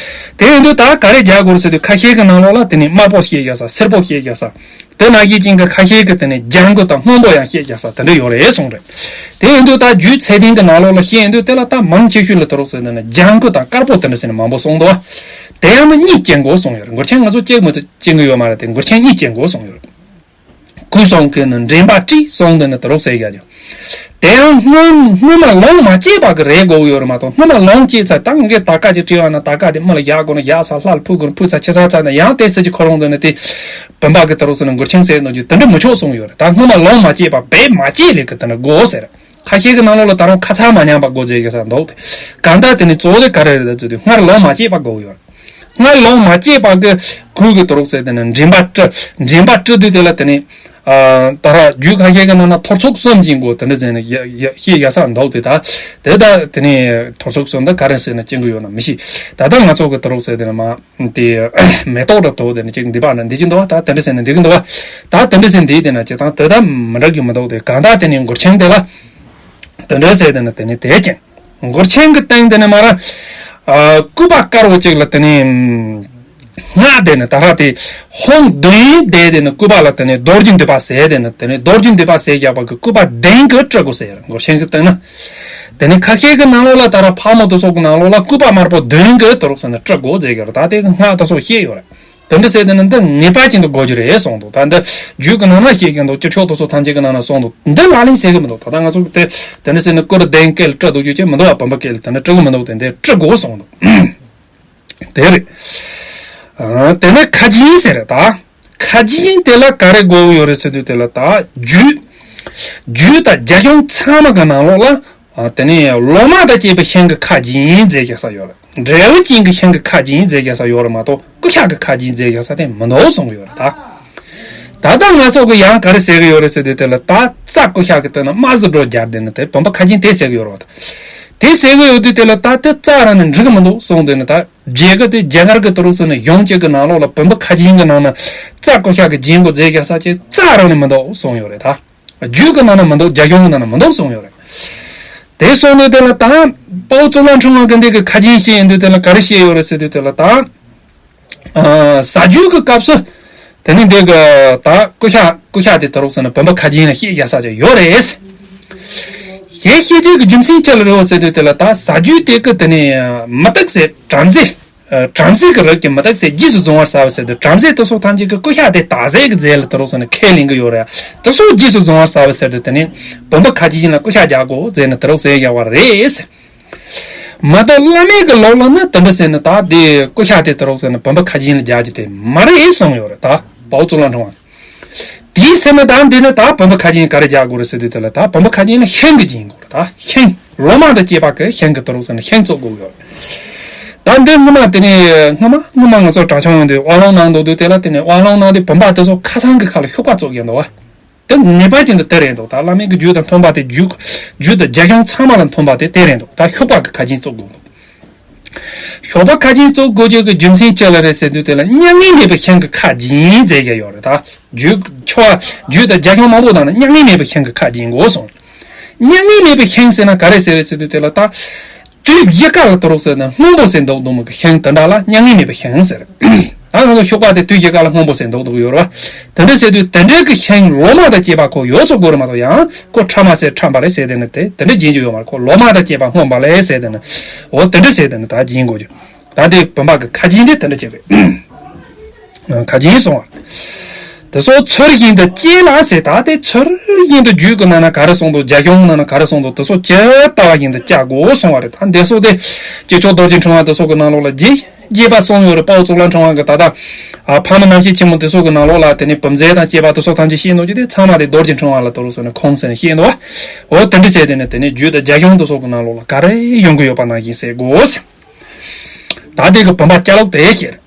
དེ་ཡིན་དུས་ད་ག་རེ་རྒྱག་དགོས་རེད་ཟེར་དུས་ཁ་ཤས་ཀྱི་ནང་ལོགས་ལ་དེ་ནས་དམར་པོ་བཤད་རྒྱག་ས། སེར་པོ་བཤད་རྒྱག་ས། དེ་ནང་བཞིན་ཅན་གྱི་ཁ་ཤས་ཀྱིས་དེ་ནས་ལྗང་གུ་དང་སྔོན་པོ་ཡང་བཤད་རྒྱག་ས་དེ་འདྲ་ཡོད་རེད་གསུངས་རེད། དེ་ཡིན་དུས་ད་རྒྱུད་ཚད་ལྡན་གྱི་ནང་ལོགས་ལ་བཤད་ཡིན་དུས་དེ་ལ་ད་མང་ཆེ་ཤོས་ལ་དུ་རུག་ཟེར་ན་ལྗང་གུ་དང་དཀར་པོ་དེ་འདྲ་ཟེར་ནས་མང་པོ་གསུངས་འདུག་བ། དེ་ཡང་ན་གཉིས་སྐྱེ་དགོས་གསུངས་ཡོད་རེད། མགུལ་ཆིངས་ང་ཚོ་གཅིག་མ་གཏོགས་སྐྱེ་གི་ཡོད་མ་རེད། དེ་མགུལ་ཆིངས་གཉིས་སྐྱེ་དགོས་གསུངས་ཡོད་རེད། གུ་གསུང་གི་ནི་འདྲེན་པ་བྲིས་གསུང་དེ་ནི་དུ་རུག་ཟེར་རྒྱག་ཀྱང་། དེ་ཡང་སྔོན་སྔོན་མ་ལོང་མ་སྤྱད་པ་གི་རེད་དགོས་ཡོད་རེད་མ་གཏོགས། སྔོན་མ་ལོང་སྤྱད་ཚར་ད་ངས་ད་ཀ་ཅིག་བྲིས་པ་ན་ད་ཀ་དེ་མི་ལ་བཞག་དགོས་ན་བཞག་ཚར། ལྷ་ལ་ཕུལ་དགོས་ན་ཕུལ་ཚར། ཕྱི་ཚར་ཚར་ན་ཡང་དེ་ཟེར་གྱི་ཁོ་རང་དེ་ནི་དེ། བུམ་པ་གི་དུ་རུག་ཟེར་ན་མགུལ་ཆིངས་ཟེར་ནོ་རྒྱུ་དེ་འདྲ་མི་ཆོག་གསུངས་ཡོད་རེད། ད་སྔོན་མ་ལོང་མ་སྤྱད་པ་བེད་མ་སྤྱད་ལས་ཀི་དེ་འདྲ་དགོས་ཟེར། ཁ་ཤས་ཀྱི་ནང་ལོགས་ལ་ད་རུང་ཁ་ཚ་མ་མཉམ་པ་དགོས་ཟེར་གྱི་ས་འདུག་སྟེ། གང་ལྟར་དེ་ནི་གཙོ་བོ་དེ་ག་རེ་རེད་ད་ཚོད་དུས་སྔར་ལོང་མ་སྤྱད་པ་དགོས་ཡོད་རེད། སྔར་ལོང་མ་སྤྱད་པ་གི་གུ་གི་དུ་རུག་ཟེར་དེ་ནི་འདྲེན་པ་བཀྲི། འདྲེན་པ་བཀྲི་དུས་དེ་ལ་དེ་ནི། ཨ་ད་ར་རྒྱུད་ཁ་ཤས་ཀྱི་ནང་ན་ཐོར་ཚུགས་གསུམ་བྱིན་དགོས་དེ་འདྲ་ཟེར་ནས་ཡ་ཡ་བཤད་ཡ་ས་འདུག་སྟེ། ད་དེ་ད་དེ་ནི་ཐོར་ཚུགས་གསུམ་ད་ག་རེ་ཟེར་ན་བྱིན་གི་ཡོད་ན་མི་ཤེས། ད་ལྟ་ང་ཚོ་གི་དུ་རུག་ཟེར་དེ་ནི་མ། དེ་མེ་ཏོག་འདྲ་དོ་དེ་ནི་ཅིག་འདི་པ་ན་འདི་ཅིག་འདུག་བ། ད་དེ་འདྲ་ཟེར་ན་འདི་གི་འདུག་བ། ད་དེ་འདྲ་ཟེར་འདི་དེ་ན་ཅི་དང་དེ་ད་མི་འདྲ་གི་མི་འདུག་སྟེ། གང་ལྟར་དེ་ནི་མགུལ་ཆིངས་དེ་ལ་དེ་འདྲ་ཟེར་དེ་ནི་དེ་ནི་དེ་ཅན། མགུལ་ཆིངས་གི་སྟེང་དེ་ནི་མ་ར། ཨ་སྐུད་པ་དཀར་བོ་ཅིག་ལ་དེ་ནི། སྔགས་དེ་ནི་ད་ར་དེ། ཧཱུྃ་བདུན་དེ་དེ་ནི་སྐུད་པ་ལ་དེ་ནི་རྡོ་རྗེ་འདུས་པ་ཟེར་དེ་ནི་དེ་ནི་རྡོ་རྗེ་འདུས་པ་ཟེར་བཞག་པ་གི་སྐུད་པ་གདན་གི་སྤྲུལ་སྐུ་ཟེར་མགུལ་ཆིངས་གི་སྟེང་ན། དེ་ནི་ཁ་ཤས་ཀྱི་ནང་ལོགས་ལ་ད་ར་ཕག་མོ་དེ་ཚོ་གི་ནང་ལོགས་ལ་སྐུད་པ་དམར་པོ་བདུན་གི་དུ་རུག་ཟེར་ནས་སྤྲུལ་སྐུ་ཟེར་གི་རེད། ད་དེ་གི་སྔགས་དེ་ཚོ་བཤད་ཡོད་རེད། དེ་འདྲ་ཟེར་དེ་ནི་འདི་ངེས་པར་ཅན་དུ་དགོས་ཀྱི་རེད་གསུངས་འདུག་ད་འདི་རྒྱུད་ཀྱི་ནང་ན་བཤད་ཀྱི་འདུག་སྤྱི་ཆོག་དེ་ཚོ་ཐམས་ཅད་ཀྱི་ནང་ན་གསུངས་འདུག་འདི་ལག་ལེན་བྱེད་ཀྱི་མི་འདུག་ད་ལྟ་ང་ཚོ་དེ་དེ་འདྲ་ཟེར་ནི་སྐུ་རུ་གདན་བསྐོལ་སྤྲད་འདུག་རྒྱུ་ཅན་མི་འདུག་བ། བུམ་པ་བསྐོལ་དེ་འདྲ་སྤྲད་ཀྱི་མི་འདུག་དེ་འདྲ་སྤྲད་དགོས་གསུངས་འདུག་དེ་རེད། ཨ། དེ་ནས་ཁ་རྒྱན་ཟེར་རེད་ད། ཁ་རྒྱན་དེ་ལ་ག་རེ་དགོས་ཀྱི་ཡོད་རེད་ཟེར་དུས་དེ་ལ་ད་རྒྱུད། རྒྱུད་དང་རྒྱ་གཞུང་ཚང་མ་གི་ནང་ལོགས་ལ། ཨ། དེ་ནས་ལོ་མ་དང་བཅས་པའི་ཤིང་གི་ཁ་རྒྱན་མཛད་རྒྱུ་ས་ཡོད་རེད། འབྲས་བུ་ཅན་གྱི་ཤིང་གི་ཁ་རྒྱན་མཛད་རྒྱུ་ས་ཡོད་རེད་མ་གཏོགས་ཀུ་ཤ་གི་ཁ་རྒྱན་མཛད་རྒྱུ་ས་དེ་མི་འདུག་གསུང་གི་ཡོད་རེད་ད། ད་ལྟ་ང་ཚོ་གི་ཡང་ག་རེ་ཟེར་གི་ཡོད་རེད་ཟེར་དུས་དེ་ལ་ད་རྩྭ་ཀུ་ཤ་གི་སྟེང་ན་རྨ་ཟུར་སྒྲོ་སྦྱར་དེ་ནི་དེ་བུམ་པ་ཁ་རྒྱན་དེ་ཟེར་གི་ཡོད་རེད་བ། དེ་ཟེར་གི་ཡོད་དུས་དེ་ལ་ད་དེ་རྩྭ་རང་ནི་འགྲིག་གི་མི་འདུག་གསུངས་དེ་ནི་ད། རྒྱ་གར་དེ་རྒྱ་གར་གྱི་དུ་རུ་སོ་ནི་གཞུང་གཅིག་གི་ནང་ལོགས་ལ་བུམ་པ་ཁ་རྒྱན་གྱི་ནང་ན་རྩྭ་ཀུ་ཤ་གི་རྒྱན་གོ་མཛད་རྒྱུ་ས་ཆེ་རྩྭ་རང་ནི་མི་འདུག་གསུངས་ཡོད་རེད་ད། རྒྱུད་ཀྱི་ནང་ན་མི་འདུག་རྒྱ་གཞུང་གི་ནང་ན་མི་འདུག་གསུངས་ཡོད་རེད། དེ་སོང་ནས་དེ་ལ་ད་དཔའ་བོ་གཙུག་ལག་ཕྲེང་བ་གི་འདི་གི་ཁ་རྒྱན་བཤད་ཡིན་དུས་དེ་ལ་ག་རེ་བཤད་ཡོད་རེད་ཟེར་དུས་དེ་ལ་ད། ཨ། ཟ་རྒྱུད་ཀྱི་སྐབས་སུ། དེ་ནི་འདི་གི་ད་ཀུ་ཤ་ཀུ་ཤ་དེ་དུ་རུ་སོ་ནི་བུམ་པ་ཁ་རྒྱན་ལ་བཤད་རྒྱུ་ས་ཆེ་ཡོད་རེད། ཞེས་བཤད་རྒྱུ་གི་རྒྱུ་མཚན་ཅི་ལ་རེད་བ་ཟེར་དུས་དེ་ལ་ད་ཟ་རྒྱུད་དེ་གི་དེ་ནི་མུ་ཏིག་ཟེར་བྲམ་ཟེ། ཨ། བྲམ་ཟེ་གི་རིགས་ཀྱི་མུ་ཏིག་ཟེར་རྗེས་སུ་བཟུང་བར་བྱ་བ་ཟེར་དུས་བྲམ་ཟེ་དེ་ཚོ་ཐམས་ཅད་ཀྱི་ཀུ་ཤ་དེ་དག་ཟས་ཀྱི་རྫས་ལ་དུ་རུ་སོ་ནི་ཁས་ལེན་གི་ཡོད་རེད། དེ་ཚོ་རྗེས་སུ་བཟུང་བར་བྱ་བ་ཟེར་དུས་དེ་ནི་བུམ་པ་ཁ་རྒྱན་ལ་ཀུ་ཤ་རྒྱག་དགོས་ཟེར་ནི་དུ་རུ་ཟེར་ཡོད་པ་རེད། མ་གཏོགས་བླ་མེད་ཀྱི་ལུགས་ལ་ནི་དེ་འདྲ་ཟེར་ནི་ད་དེ་ཀུ་ཤ་དེ་དུ་རུ་ཟེར་ནི་བུམ་པ་ཁ་རྒྱན་ལ་རྒྱག་རྒྱུ་དེ་མ་རེད་གསུངས་ཡོད་རེད་ད་དཔའ་བོ་གཙུག་ལག་ཕྲེང་བ། དེའི་ཚེ་ན་ད་འདི་ནི་ད་བུམ་པ་ཁ་རྒྱན་ག་རེ་རྒྱག་དགོས་རེད་ཟེར་དུས་དེ་ལ་ད་བུམ་པ་ཁ་རྒྱན་ལ་ཤིང་གི་རྒྱན་དགོས་རེད་ད། ཤིང་ལོ་མ་དང་བཅས་པ་གི་ཤིང་གི་དུ་རུ་ཟེར་ནི་ཤིང་བཙུགས་དགོས་ཡོད་རེད། ད་འདི་སྔོན་མ་དེ་ནི་སྔོན་མ་སྔོན་མ་ང་ཚོ་དྲ་ཆང་ཡོང་དུས་དབང་ལུང་གནང་འདུག་དུས་དེ་ལ་དེ་ནི་དབང་ལུང་གནང་དུས་བུམ་པ་དེ་ཚོ་ཁ་སང་གི་ཁ་ལ་ཤུག་པ་བཙུགས་ཡོད་འདུག་བ། དེ་ངེས་པར་ཅན་དུ་དེ་རེད་འདུག་ད་བླ་མེད་ཀྱི་རྒྱུད་དང་མཐུན་པ་དེ་རྒྱུད་རྒྱུད་དང་རྒྱ་གཞུང་ཚང་མ་ལ་མཐུན་པ་དེ་དེ་རེད་འདུག་ད་ཤུག་པ་གི་ཁ་རྒྱན་བཙུགས་དགོས་འདུག་ཤུག་པ་ཁ་རྒྱན་བཙུགས་དགོས་རྒྱུ་གི་རྒྱུ་མཚན་ཅི་ལ་རེད་ཟེར་དུས་དེ་ལ་མྱ་ངན་མེད་པའི་ཤིང་གི་ཁ་རྒྱན་མཛད་ཀྱི་ཡོད་རེད་ད། རྒྱུད་ཆོ་བ་རྒྱུད་དང་རྒྱ་གཞུང་མང་པོ་དང་ནི་མྱ་ངན་མེད་པའི་ཤིང་གི་ཁ་རྒྱན་དགོས་གསུངས། མྱ་ངན་མེད་པའི་ཤིང་ཟེར་ན་ག་རེ་ཟེར་རེད་ཟེར་དུས་དེ་ལ་ད། དུས་བཞི་ཀ་ལ་དུ་རུ་ཟེར་ན་སྔོན་པོ་ཟེར་འདུག་འདུག་མི་གི་ཤིང་དེ་འདྲ་ལ་མྱ་ངན་མེད་པའི་ཤིང་ཟེར། ད་ང་ཚོ་ཤུག་པ་དེ་དུས་བཞི་ཀ་ལ་སྔོན་པོ་ཟེར་འདུག་འདུག་ཡོད་རེད་བ། དེ་འདྲ་ཟེར་དུས་དེ་འདྲའི་གི་ཤིང་ལོ་མ་དང་བཅས་པ་ཁོ་ཡོད་ཚོ་དགོས་རེད་མ་གཏོགས་ཡང་ཁོ་ཕྲ་མ་ཟེར་ཕྲ་མ་རེད་ཟེར་དེ་ནི་དེ་དེ་འདྲ་རྒྱན་གྱི་ཡོད་མ་རེད། ཁོ་ལོ་མ་དང་བཅས་པ་སྔོན་པ་ལས་ཟེར་དེ་ནི་འོ་དེ་འདྲ་ཟེར་དེ་ནི་ད་རྒྱན་དགོས་རྒྱུ། ད་དེ་བུམ་པ་གི་ཁ་རྒྱན་དེ་དེ་འདྲ་བྱས་པས། ཁ་རྒྱན་གསུང་བ། དེ་སོགས་ཚུལ་བཞིན་དུ་བཅས་ལ་ཟེར་ད་དེ་ཚུལ་བཞིན་དུ་རྒྱུད་ཀྱི་ནང་ན་ག་རེ་གསུངས་འདུག་རྒྱ་གཞུང་ནང་ན་ག་རེ་གསུངས་འདུག་དེ་སོགས་ཇི་ལྟ་བ་བཞིན་དུ་བཅའ་དགོས་གསུང་བ་རེད། ད་འདི་སོགས་དེ་སྐྱེས་མཆོག་རྡོ་རྗེ་འཕྲེང་བ་དེ་སོགས་ཀྱི་ནང་ལོགས་ལ་རྒྱས་རྒྱས་པ་གསུངས་ཡོད་རེད། དཔའ་བོ་གཙུག་ལག་ཕྲེང་བ་གི་ད་ལྟ་ཨ་ཕ་མ་རྣམ་ཤེས་ཆེན་མོ་དེ་སོགས་ཀྱི་ནང་ལོགས་ལ་དེ་ནས་བུམ་རྫས་དང་བཅས་པ་དེ་སོགས་ཐམས་ཅད་བཤད་ནོ་ཀྱི་དེ་ཚང་མ་དེ་རྡོ་རྗེ་འཕྲེང་བ་ལ་དོ་རུ་ཟེར་ནས་ཁུངས་ཟེར་ནས་བཤད་འདུག་བ། འོ་དེ་འདྲ་བྱས་དེ་ནས་དེ་ནས་རྒྱུད་དང་རྒྱ་གཞུང་དེ་སོགས་ཀྱི་ནང་ལོགས་ལ་ག་རེ་ཡོང་གི་ཡོད་པ་ནང་བཞིན་ཟེར་དགོས། ད་དེ་གི་བུམ་པ་བཅའ་ལུགས་དེ་ཤེས་རེད།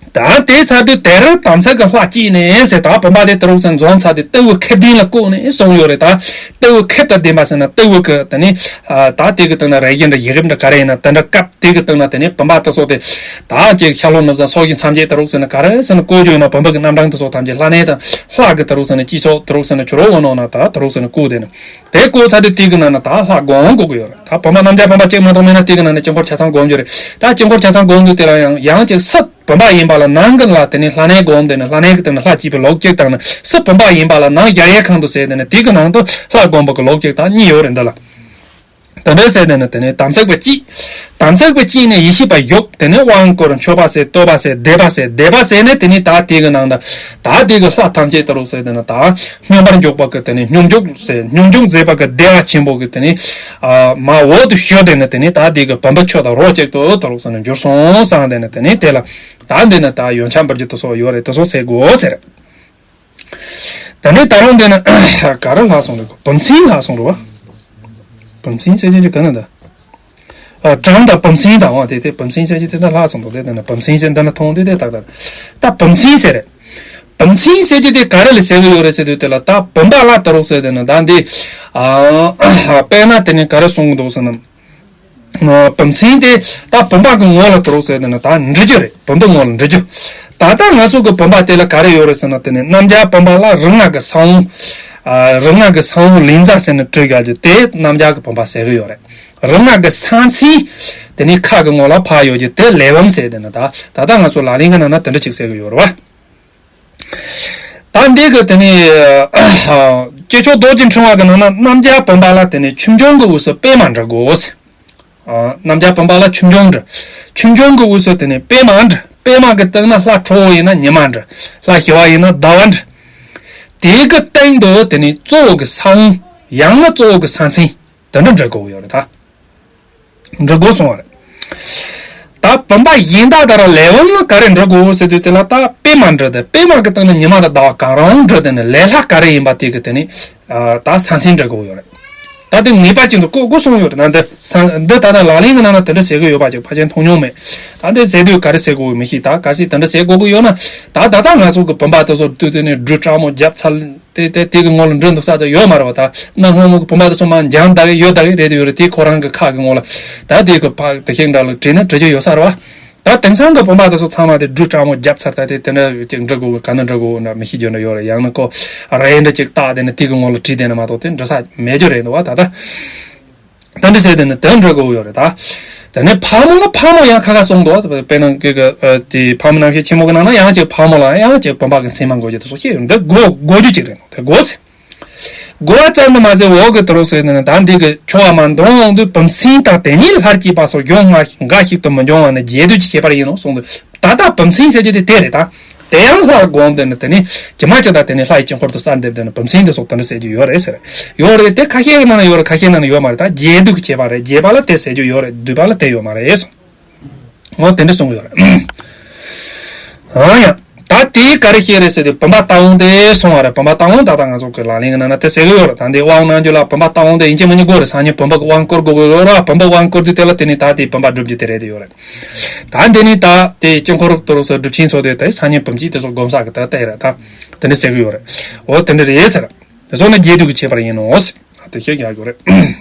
ད་དེ་ཚར་དུས་དེར་དམ་ཚིག་གི་ལྷ་བསྐྱེད་ནས་ཟེར། ད་བུམ་པ་དེ་དུ་རུ་ཟེར་འཛོམས་ཚར་དུས་རྟེའུ་ཁེབས་ལྡན་ལ་བཀོད་ནས་གསུངས་ཡོད་རེད། ད་རྟེའུ་ཁེབས་དང་ལྡན་པ་ཟེར་ན་རྟེའུ་གི་དེ་ནི་ད་དེ་གི་སྟེང་ན་རས་གཞི་འདྲ་ཡིག་རིགས་འདྲ་ག་རེ་ཡིན་ན་དེ་འདྲ་བཀབ། དེ་གི་སྟེང་ན་དེ་ནི་བུམ་པ་དེ་སོགས་དེ་ད་ཅིག་ཤ་ལོ་ནུབ་ཟ་སོགས་ཀྱི་མཚམས་བཅད་དུ་རུ་ཟེར་ན་ག་རེ་ཟེར་ན་བཀོད་རྒྱུ་ཡིན་ན་བུམ་པ་གི་རྣམ་གྲངས་དེ་སོགས་ཐམས་ཅད་ལྷ་གནས་དང་ལྷ་གི་དུ་རུ་ཟེར་ན་སྤྱི་ཚོགས་དུ་རུ་ཟེར་ན་ཆུ་རོ་འོ་ནོ་ན་ད་དུ་རུ་ཟེར་ན་བཀོད་དེ་ནི་དེ་བཀོད་ཚར་དུས་དེ་གི་ནང་ན་ད་ལྷ་སྒོམ་དགོས་ཀྱི་ཡོད་རེད། ད་བུམ་པ་རྣམ་རྒྱལ་བུམ་པ་གཅིག་མ་གཏོགས་མེད་ན་དེ་གི་ནང་ནས་དཀྱིལ་འཁོར་ཆ་ཚང་སྒོམ་རྒྱུ་རེད། ད་དཀྱིལ་འཁོར་ཆ་ཚང་སྒོམ་དུས་དེ་ལ་ཡང་ཡང་ཅིག་སུ་བུམ་པ་ཡིན་པ་ལ་ནང་གི་ལ་དེ་ནི་ལྷ་གནས་སྒོམ་དེ་ནི་ལྷ་གནས་ཀྱི་སྟེང་ན་ལྷ་བསྐྱེད་པའི་ལུགས་གཅིག་དང་ནི་སུ་བུམ་པ་ཡིན་པ་ལ་ནང་གཞལ་ཡས་ཁང་དུ་ཟེར་དེ་ནི་དེ་གི་ནང་དུ་ལྷ་སྒོམ་པ་གི་ལུགས་གཅིག་དང་གཉིས་ཡོད་རེད་འདི་ལ། དེ་འདྲ་ཟེར་དེ་ནི་དེ་ནི་དམ་ཚིག་པ་གཅིག་དམ་ཚིག་པ་གཅིག་ནས་ཡེ་ཤེས་པ་བཞུགས། དེ་ནི་དབང་བསྐུར་མཆོད་པ་ཟེར་བསྟོད་པ་ཟེར་བཟླས་པ་ཟེར་བཟླས་པ་ཟེར་ནས་དེ་ནི་ད་དེ་གི་ནང་དུ་ད་དེ་གི་ལྷ་ཐམས་ཅད་དུ་རུ་ཟེར་དེ་ནི་ད་སྙོམས་པར་འཇུག་པ་གི་དེ་ནི་སྙོམས་འཇུག་ཟེར་སྙོམས་འཇུག་མཛད་པ་གི་བདེ་བ་ཆེན་པོ་གི་དེ་ནི། ཨ་མ་འོག་ཏུ་ཞུ་དེ་ནི་དེ་ནི་ད་དེ་གི་བུམ་པ་ཆུ་དང་རོ་གཅིག་ཏུ་དུ་རུ་ཟེར་ནས་འགྱུར་སོང་བསམ་དེ་ནི་དེ་ནི་དེ་ལ་ད་འདི་ནི་ད་ཡོན་ཆབ་འབུལ་རྒྱུ་དེ་སོགས་ཡོད་རེད། དེ་སོགས་ཟེར་དགོས་ཟེར། དེ་ནི་ད་རུང་འདི་ནི་ག་རེ་ལྷག་སོང་རེད། བུམ་སྲིན་ལྷག་སོང་རེད་བ། བུམ་སྲིན་ཟེར་གྱི་ག་ནི་ད། ཨ་བྲམ་དང་བུམ་སྲིན་དང་འོ་དེ་དེ་བུམ་སྲིན་ཟེར་གྱི་དེ་ད་ལྷག་སོང་འདུག་དེ་དེ་ནི་བུམ་སྲིན་ཟེར་འདི་ན་མཐོང་དེ་དེ་ད་ད་ད་བུམ་སྲིན་ཟེར་རེད། བུམ་སྲིན་ཟེར་གྱི་དེ་ག་རེ་ལ་ཟེར་གི་ཡོད་རེད་ཟེར་དུས་དེ་ལ་ད་བུམ་པ་ལ་དུ་རུ་ཟེར་དེ་ནི་ད་འདི། ཨ་དཔེར་ན་དེ་ནི་ག་རེ་གསུང་གི་འདུག་ཟེར་ན། བུམ་སྲིན་དེ་ད་བུམ་པ་གི་ངོ་ལ་དུ་རུ་ཟེར་དེ་ནི་ད་འབྲི་རྒྱུ་རེད། བུམ་པའི་ངོ་ལ་འབྲི་རྒྱུ། ད་ལྟ་ང་ཚོ་གི་བུམ་པ་དེ་ལ་ག་རེ་ཡོད་རེད་ཟེར་ན་དེ་ནི་རྣམ་རྒྱལ་བུམ་པ་ལ་རིགས་ལྔ་གི་ས་བོན། ཨ་རིགས་ལྔ་གི་ས་བོན་ལིང་ཛ་ཟེར་ནས་བྲིས་ཡོད་རྒྱུ་དེ་རྣམ་རྒྱལ་གི་བུམ་པ་ཟེར་གི་ཡོད་རེད། རིགས་ལྔ་གི་ས་མཚན་དེ་ནི་ཁ་གི་ངོ་ལ་ཕར་ཡོད་རྒྱུ་དེ་ལས་བུམ་ཟེར་དེ་ནི་ད་ད་ལྟ་ང་ཚོ་ལག་ལེན་གི་ནང་ན་དེ་འདྲ་ཅིག་ཟེར་གི་ཡོད་རེད་བ། ད་འདི་གི་དེ་ནི་སྐྱེས་མཆོག་རྡོ་རྗེ་འཕྲེང་བ་གི་ནང་ན་རྣམ་རྒྱལ་བུམ་པ་ལ་དེ་ནི་ཆོས་འབྱུང་གི་དབུས་སུ་པད་མ་འབྲི་དགོས། ཨ་རྣམ་རྒྱལ་བུམ་པ་ལ་ཆོས་འབྱུང་འབྲི། ཆོས་འབྱུང་གི་དབུས་སུ་དེ་ནི་པད་མ་འབྲི། པད་མ་གི་སྟེང་ན་ལྷ་ཁྲོ་བོ་ཡིན་ན་ཉི་མ་འདྲ། ལྷ་ཞི་བ་ཡིན་ན་ཟླ་བ་འདྲ། དེ་གི་སྟེང་དུ་དེ་ནི་གཙོ་བོ་གི་ས་བོན། ཡང་ན་གཙོ་བོ་གི་ས་མཚན། དེ་འདྲ་འབྲི་དགོས་ཡོད་རེད་ད། འབྲི་དགོས་གསུངས་པ་རེད། ད་བུམ་པ་གཞན་དག་ལྟར་ལས་བུམ་ལ་ག་རེ་འབྲི་དགོས་ཟེར་དུས་དེ་ལ་ད་པད་མ་འབྲི་དེ། པད་མ་གི་སྟེང་ན་ཉི་མ་དང་ཟླ་བ་གང་རུང་འབྲི་དེ་ནི་ལས་ལྷ་ག་རེ་ཡིན་པ་དེ་གི་དེ་ནི་ད་ས་མཚན་འབྲི་དགོས་ཡོད་རེད། ད་དེ་ངེས་པ་ཅན་དུ་ཀོ་ཀོ་གསུངས་ཡོད་རེད། ན་འདི་ས་འདི་ད་ལྟ་ལག་ལེན་གྱི་ནང་ན་དེ་འདྲ་ཟེར་གི་ཡོད་པ་ཅིག་ཕལ་ཆེར་མཐོང་མྱོང་མེད། ད་འདི་ཟེར་དུས་ག་རེ་ཟེར་དགོས་མི་ཤེས། ད་གལ་སྲིད་དེ་འདྲ་ཟེར་དགོས་ཀྱི་ཡོད་ན། ད་ད་ལྟ་ང་ཚོ་གི་བུམ་པ་དེ་ཚོ་བཏུས་ཏེ་ནས་སྦྲུལ་དྲག་མོ་བརྒྱབ་ཚར། དེ་དེ་དེ་གི་ངོ་ལ་འབྲི་འདུག་ས་དེ་ཡོད་མ་རེད་བ། ད་གནའ་སྔ་མོ་གི་བུམ་པ་དེ་ཚོ་མར་འགྱངས་བསྡད་གི་ཡོད་བསྡད་གི་རེད་དེ་ཡོད་རེད། དེ་ཁོ་རང་གི་ཁ་གི་ངོ་ལ་ད་དེ་གི་ཕ་དེ་ཤེས་འདྲ་ལ་བྲིས་ན་འབྲི་རྒྱུ་ཡོད་ས་རེད་བ། ད་དེང་སང་གི་བུམ་པ་དེ་ཚོ་ཚང་མ་དེ་སྦྲུལ་དྲག་མོ་བརྒྱབ་ཚར། ད་དེ་དེ་འདྲ་ཅིག་འབྲི་དགོས་གི་ག་འདྲ་འབྲི་དགོས་འདྲ་མི་ཤེས་རྒྱུ་འདྲ་ཡོད་རེད། ཡང་ན་ཁོ་རས་འདྲ་ཅིག་བཏགས་དེ་ནི་དེ་གི་ངོ་ལ་བྲིས་དེ་ནི་མ་གཏོགས་དེ་འབྲི་ས་མེད་རྒྱུ་རེད་འདུག་བ། ད་ད། ད་འདི་བྱས་དེ་ནི་དོན་འགྲོ་དགོས་ཡོད་རེད་ད། དེ་ནས་ཕག་མོ་ལ་ཕག་མོ་ཡང་ཁ་ཁ་གསུངས་འདུག་དཔེར་ན་ཀྱི་ཀྱི་ཨ་དེ་ཕག་མོ་རྣམ་བཤད་ཆེན་མོ་གི་ནང་ན་ཡང་ཅིག་ཕག་མོ་ལ་ཡང་ཅིག་བུམ་པ་གི་མཚན་མ་འགོད་རྒྱུ་དེ་ཚོ་བཤད་ཡོད། འདི་དགོས་དགོས་རྒྱུ་ཅིག་རེད། དེ་དགོས་ཟེར། དགོས་པ་ཙམ་དུ་མ་ཟད་འོག་གི་དེ་རུ་ཟེར་ནས་ད་འདི་གི་ཆོ་ག་མ་འདོན་འོང་དུས་བུམ་སྲིན་དང་དེ་ཉིད་ལྷར་བསྐྱེད་པ་སོགས་གཞུང་འགའ་ཞིག་ཏུ་མི་འབྱུང་བ་ནི་རྒྱས་བསྡུས་ཀྱི་ཁྱད་པར་ཡིན་ནོ་གསུངས་འདུག་ད་ལྟ་བུམ་སྲིན་ཟེར་རྒྱུ་དེ་དེ་རེད་ད། དེ་ཡང་ལྷར་བསྒོམས་ཏེ་ནི་དེ་ནི་ཇི་མ་ཇི་ལྟར་དེ་ནི་ལྷ་ཡི་དཀྱིལ་འཁོར་དུ་གསལ་འདེབས་ཏེ་ནི་བུམ་སྲིན་དེ་སོགས་དེ་འདྲ་ཟེར་རྒྱུ་ཡོད་རེད་ཟེར། ཡོད་རེད་དེ་ཁ་ཤས་ཀྱི་ནང་ན་ཡོད་རེད། ཁ་ཤས་ནང་ན་ཡོད་མ་རེད། ད་རྒྱས་བསྡུས་ཀྱི་ཁྱད་པར་རེད། རྒྱས་པ་ལ་དེ་ཟེར་རྒྱུ་ཡོད་རེད། བསྡུས་པ་ལ་དེ་ཡོད་མ་རེད་གསུངས། འོ་དེ་འདྲ་གསུངས་ཡོད་རེད། ཨང་ཡ། ད་དེ་ག་རེ་བཤད་རེད་ཟེར་དུས་བུམ་པ་ལྟ་བུ་དེ་གསུངས་པ་རེད། བུམ་པ་ལྟ་བུ་ད་ལྟ་ང་ཚོ་གི་ལག་ལེན་གྱི་ནང་ན་དེ་ཟེར་གི་ཡོད་རེད། ད་འདི་དབང་གནང་རྒྱུ་ལ་བུམ་པ་ལྟ་བུ་དེ་ཡིན་གཅིག་མིན་གཉིས་དགོས་རེད། སང་ཉིན་བུམ་པ་གི་དབང་བསྐུར་དགོས་གི་ཡོད་རེད། བུམ་པ་དབང་བསྐུར་དུས་དེ་ལ་དེ་ནི་ད་དེ་བུམ་པ་སྒྲུབ་རྒྱུ་དེ་རེད་དེ་ཡོད་རེད། ད་འདི་ནི་ད་དེ་དཀྱིལ་འཁོར་དུ་རུ་སོ་སྒྲུབ་ཆེན་ཚོ་དེ་དེ་སང་ཉིན་བུམ་སྐྱེས་དེ་ཚོ་སྒོམ་ས་གི་ད་ལྟ་ཡིན་ར། ད་དེ་འདྲ་ཟེར་གི་ཡོད་རེད། འོ་དེ་འདྲ་རེད་ཟེར། དེ་ཚོ་ནི་རྒྱས་བསྡུས་ཀྱི་ཁྱད་པར་ཡིན་ནོ། དེ་ཤེས་རྒྱག་དགོས་རེད།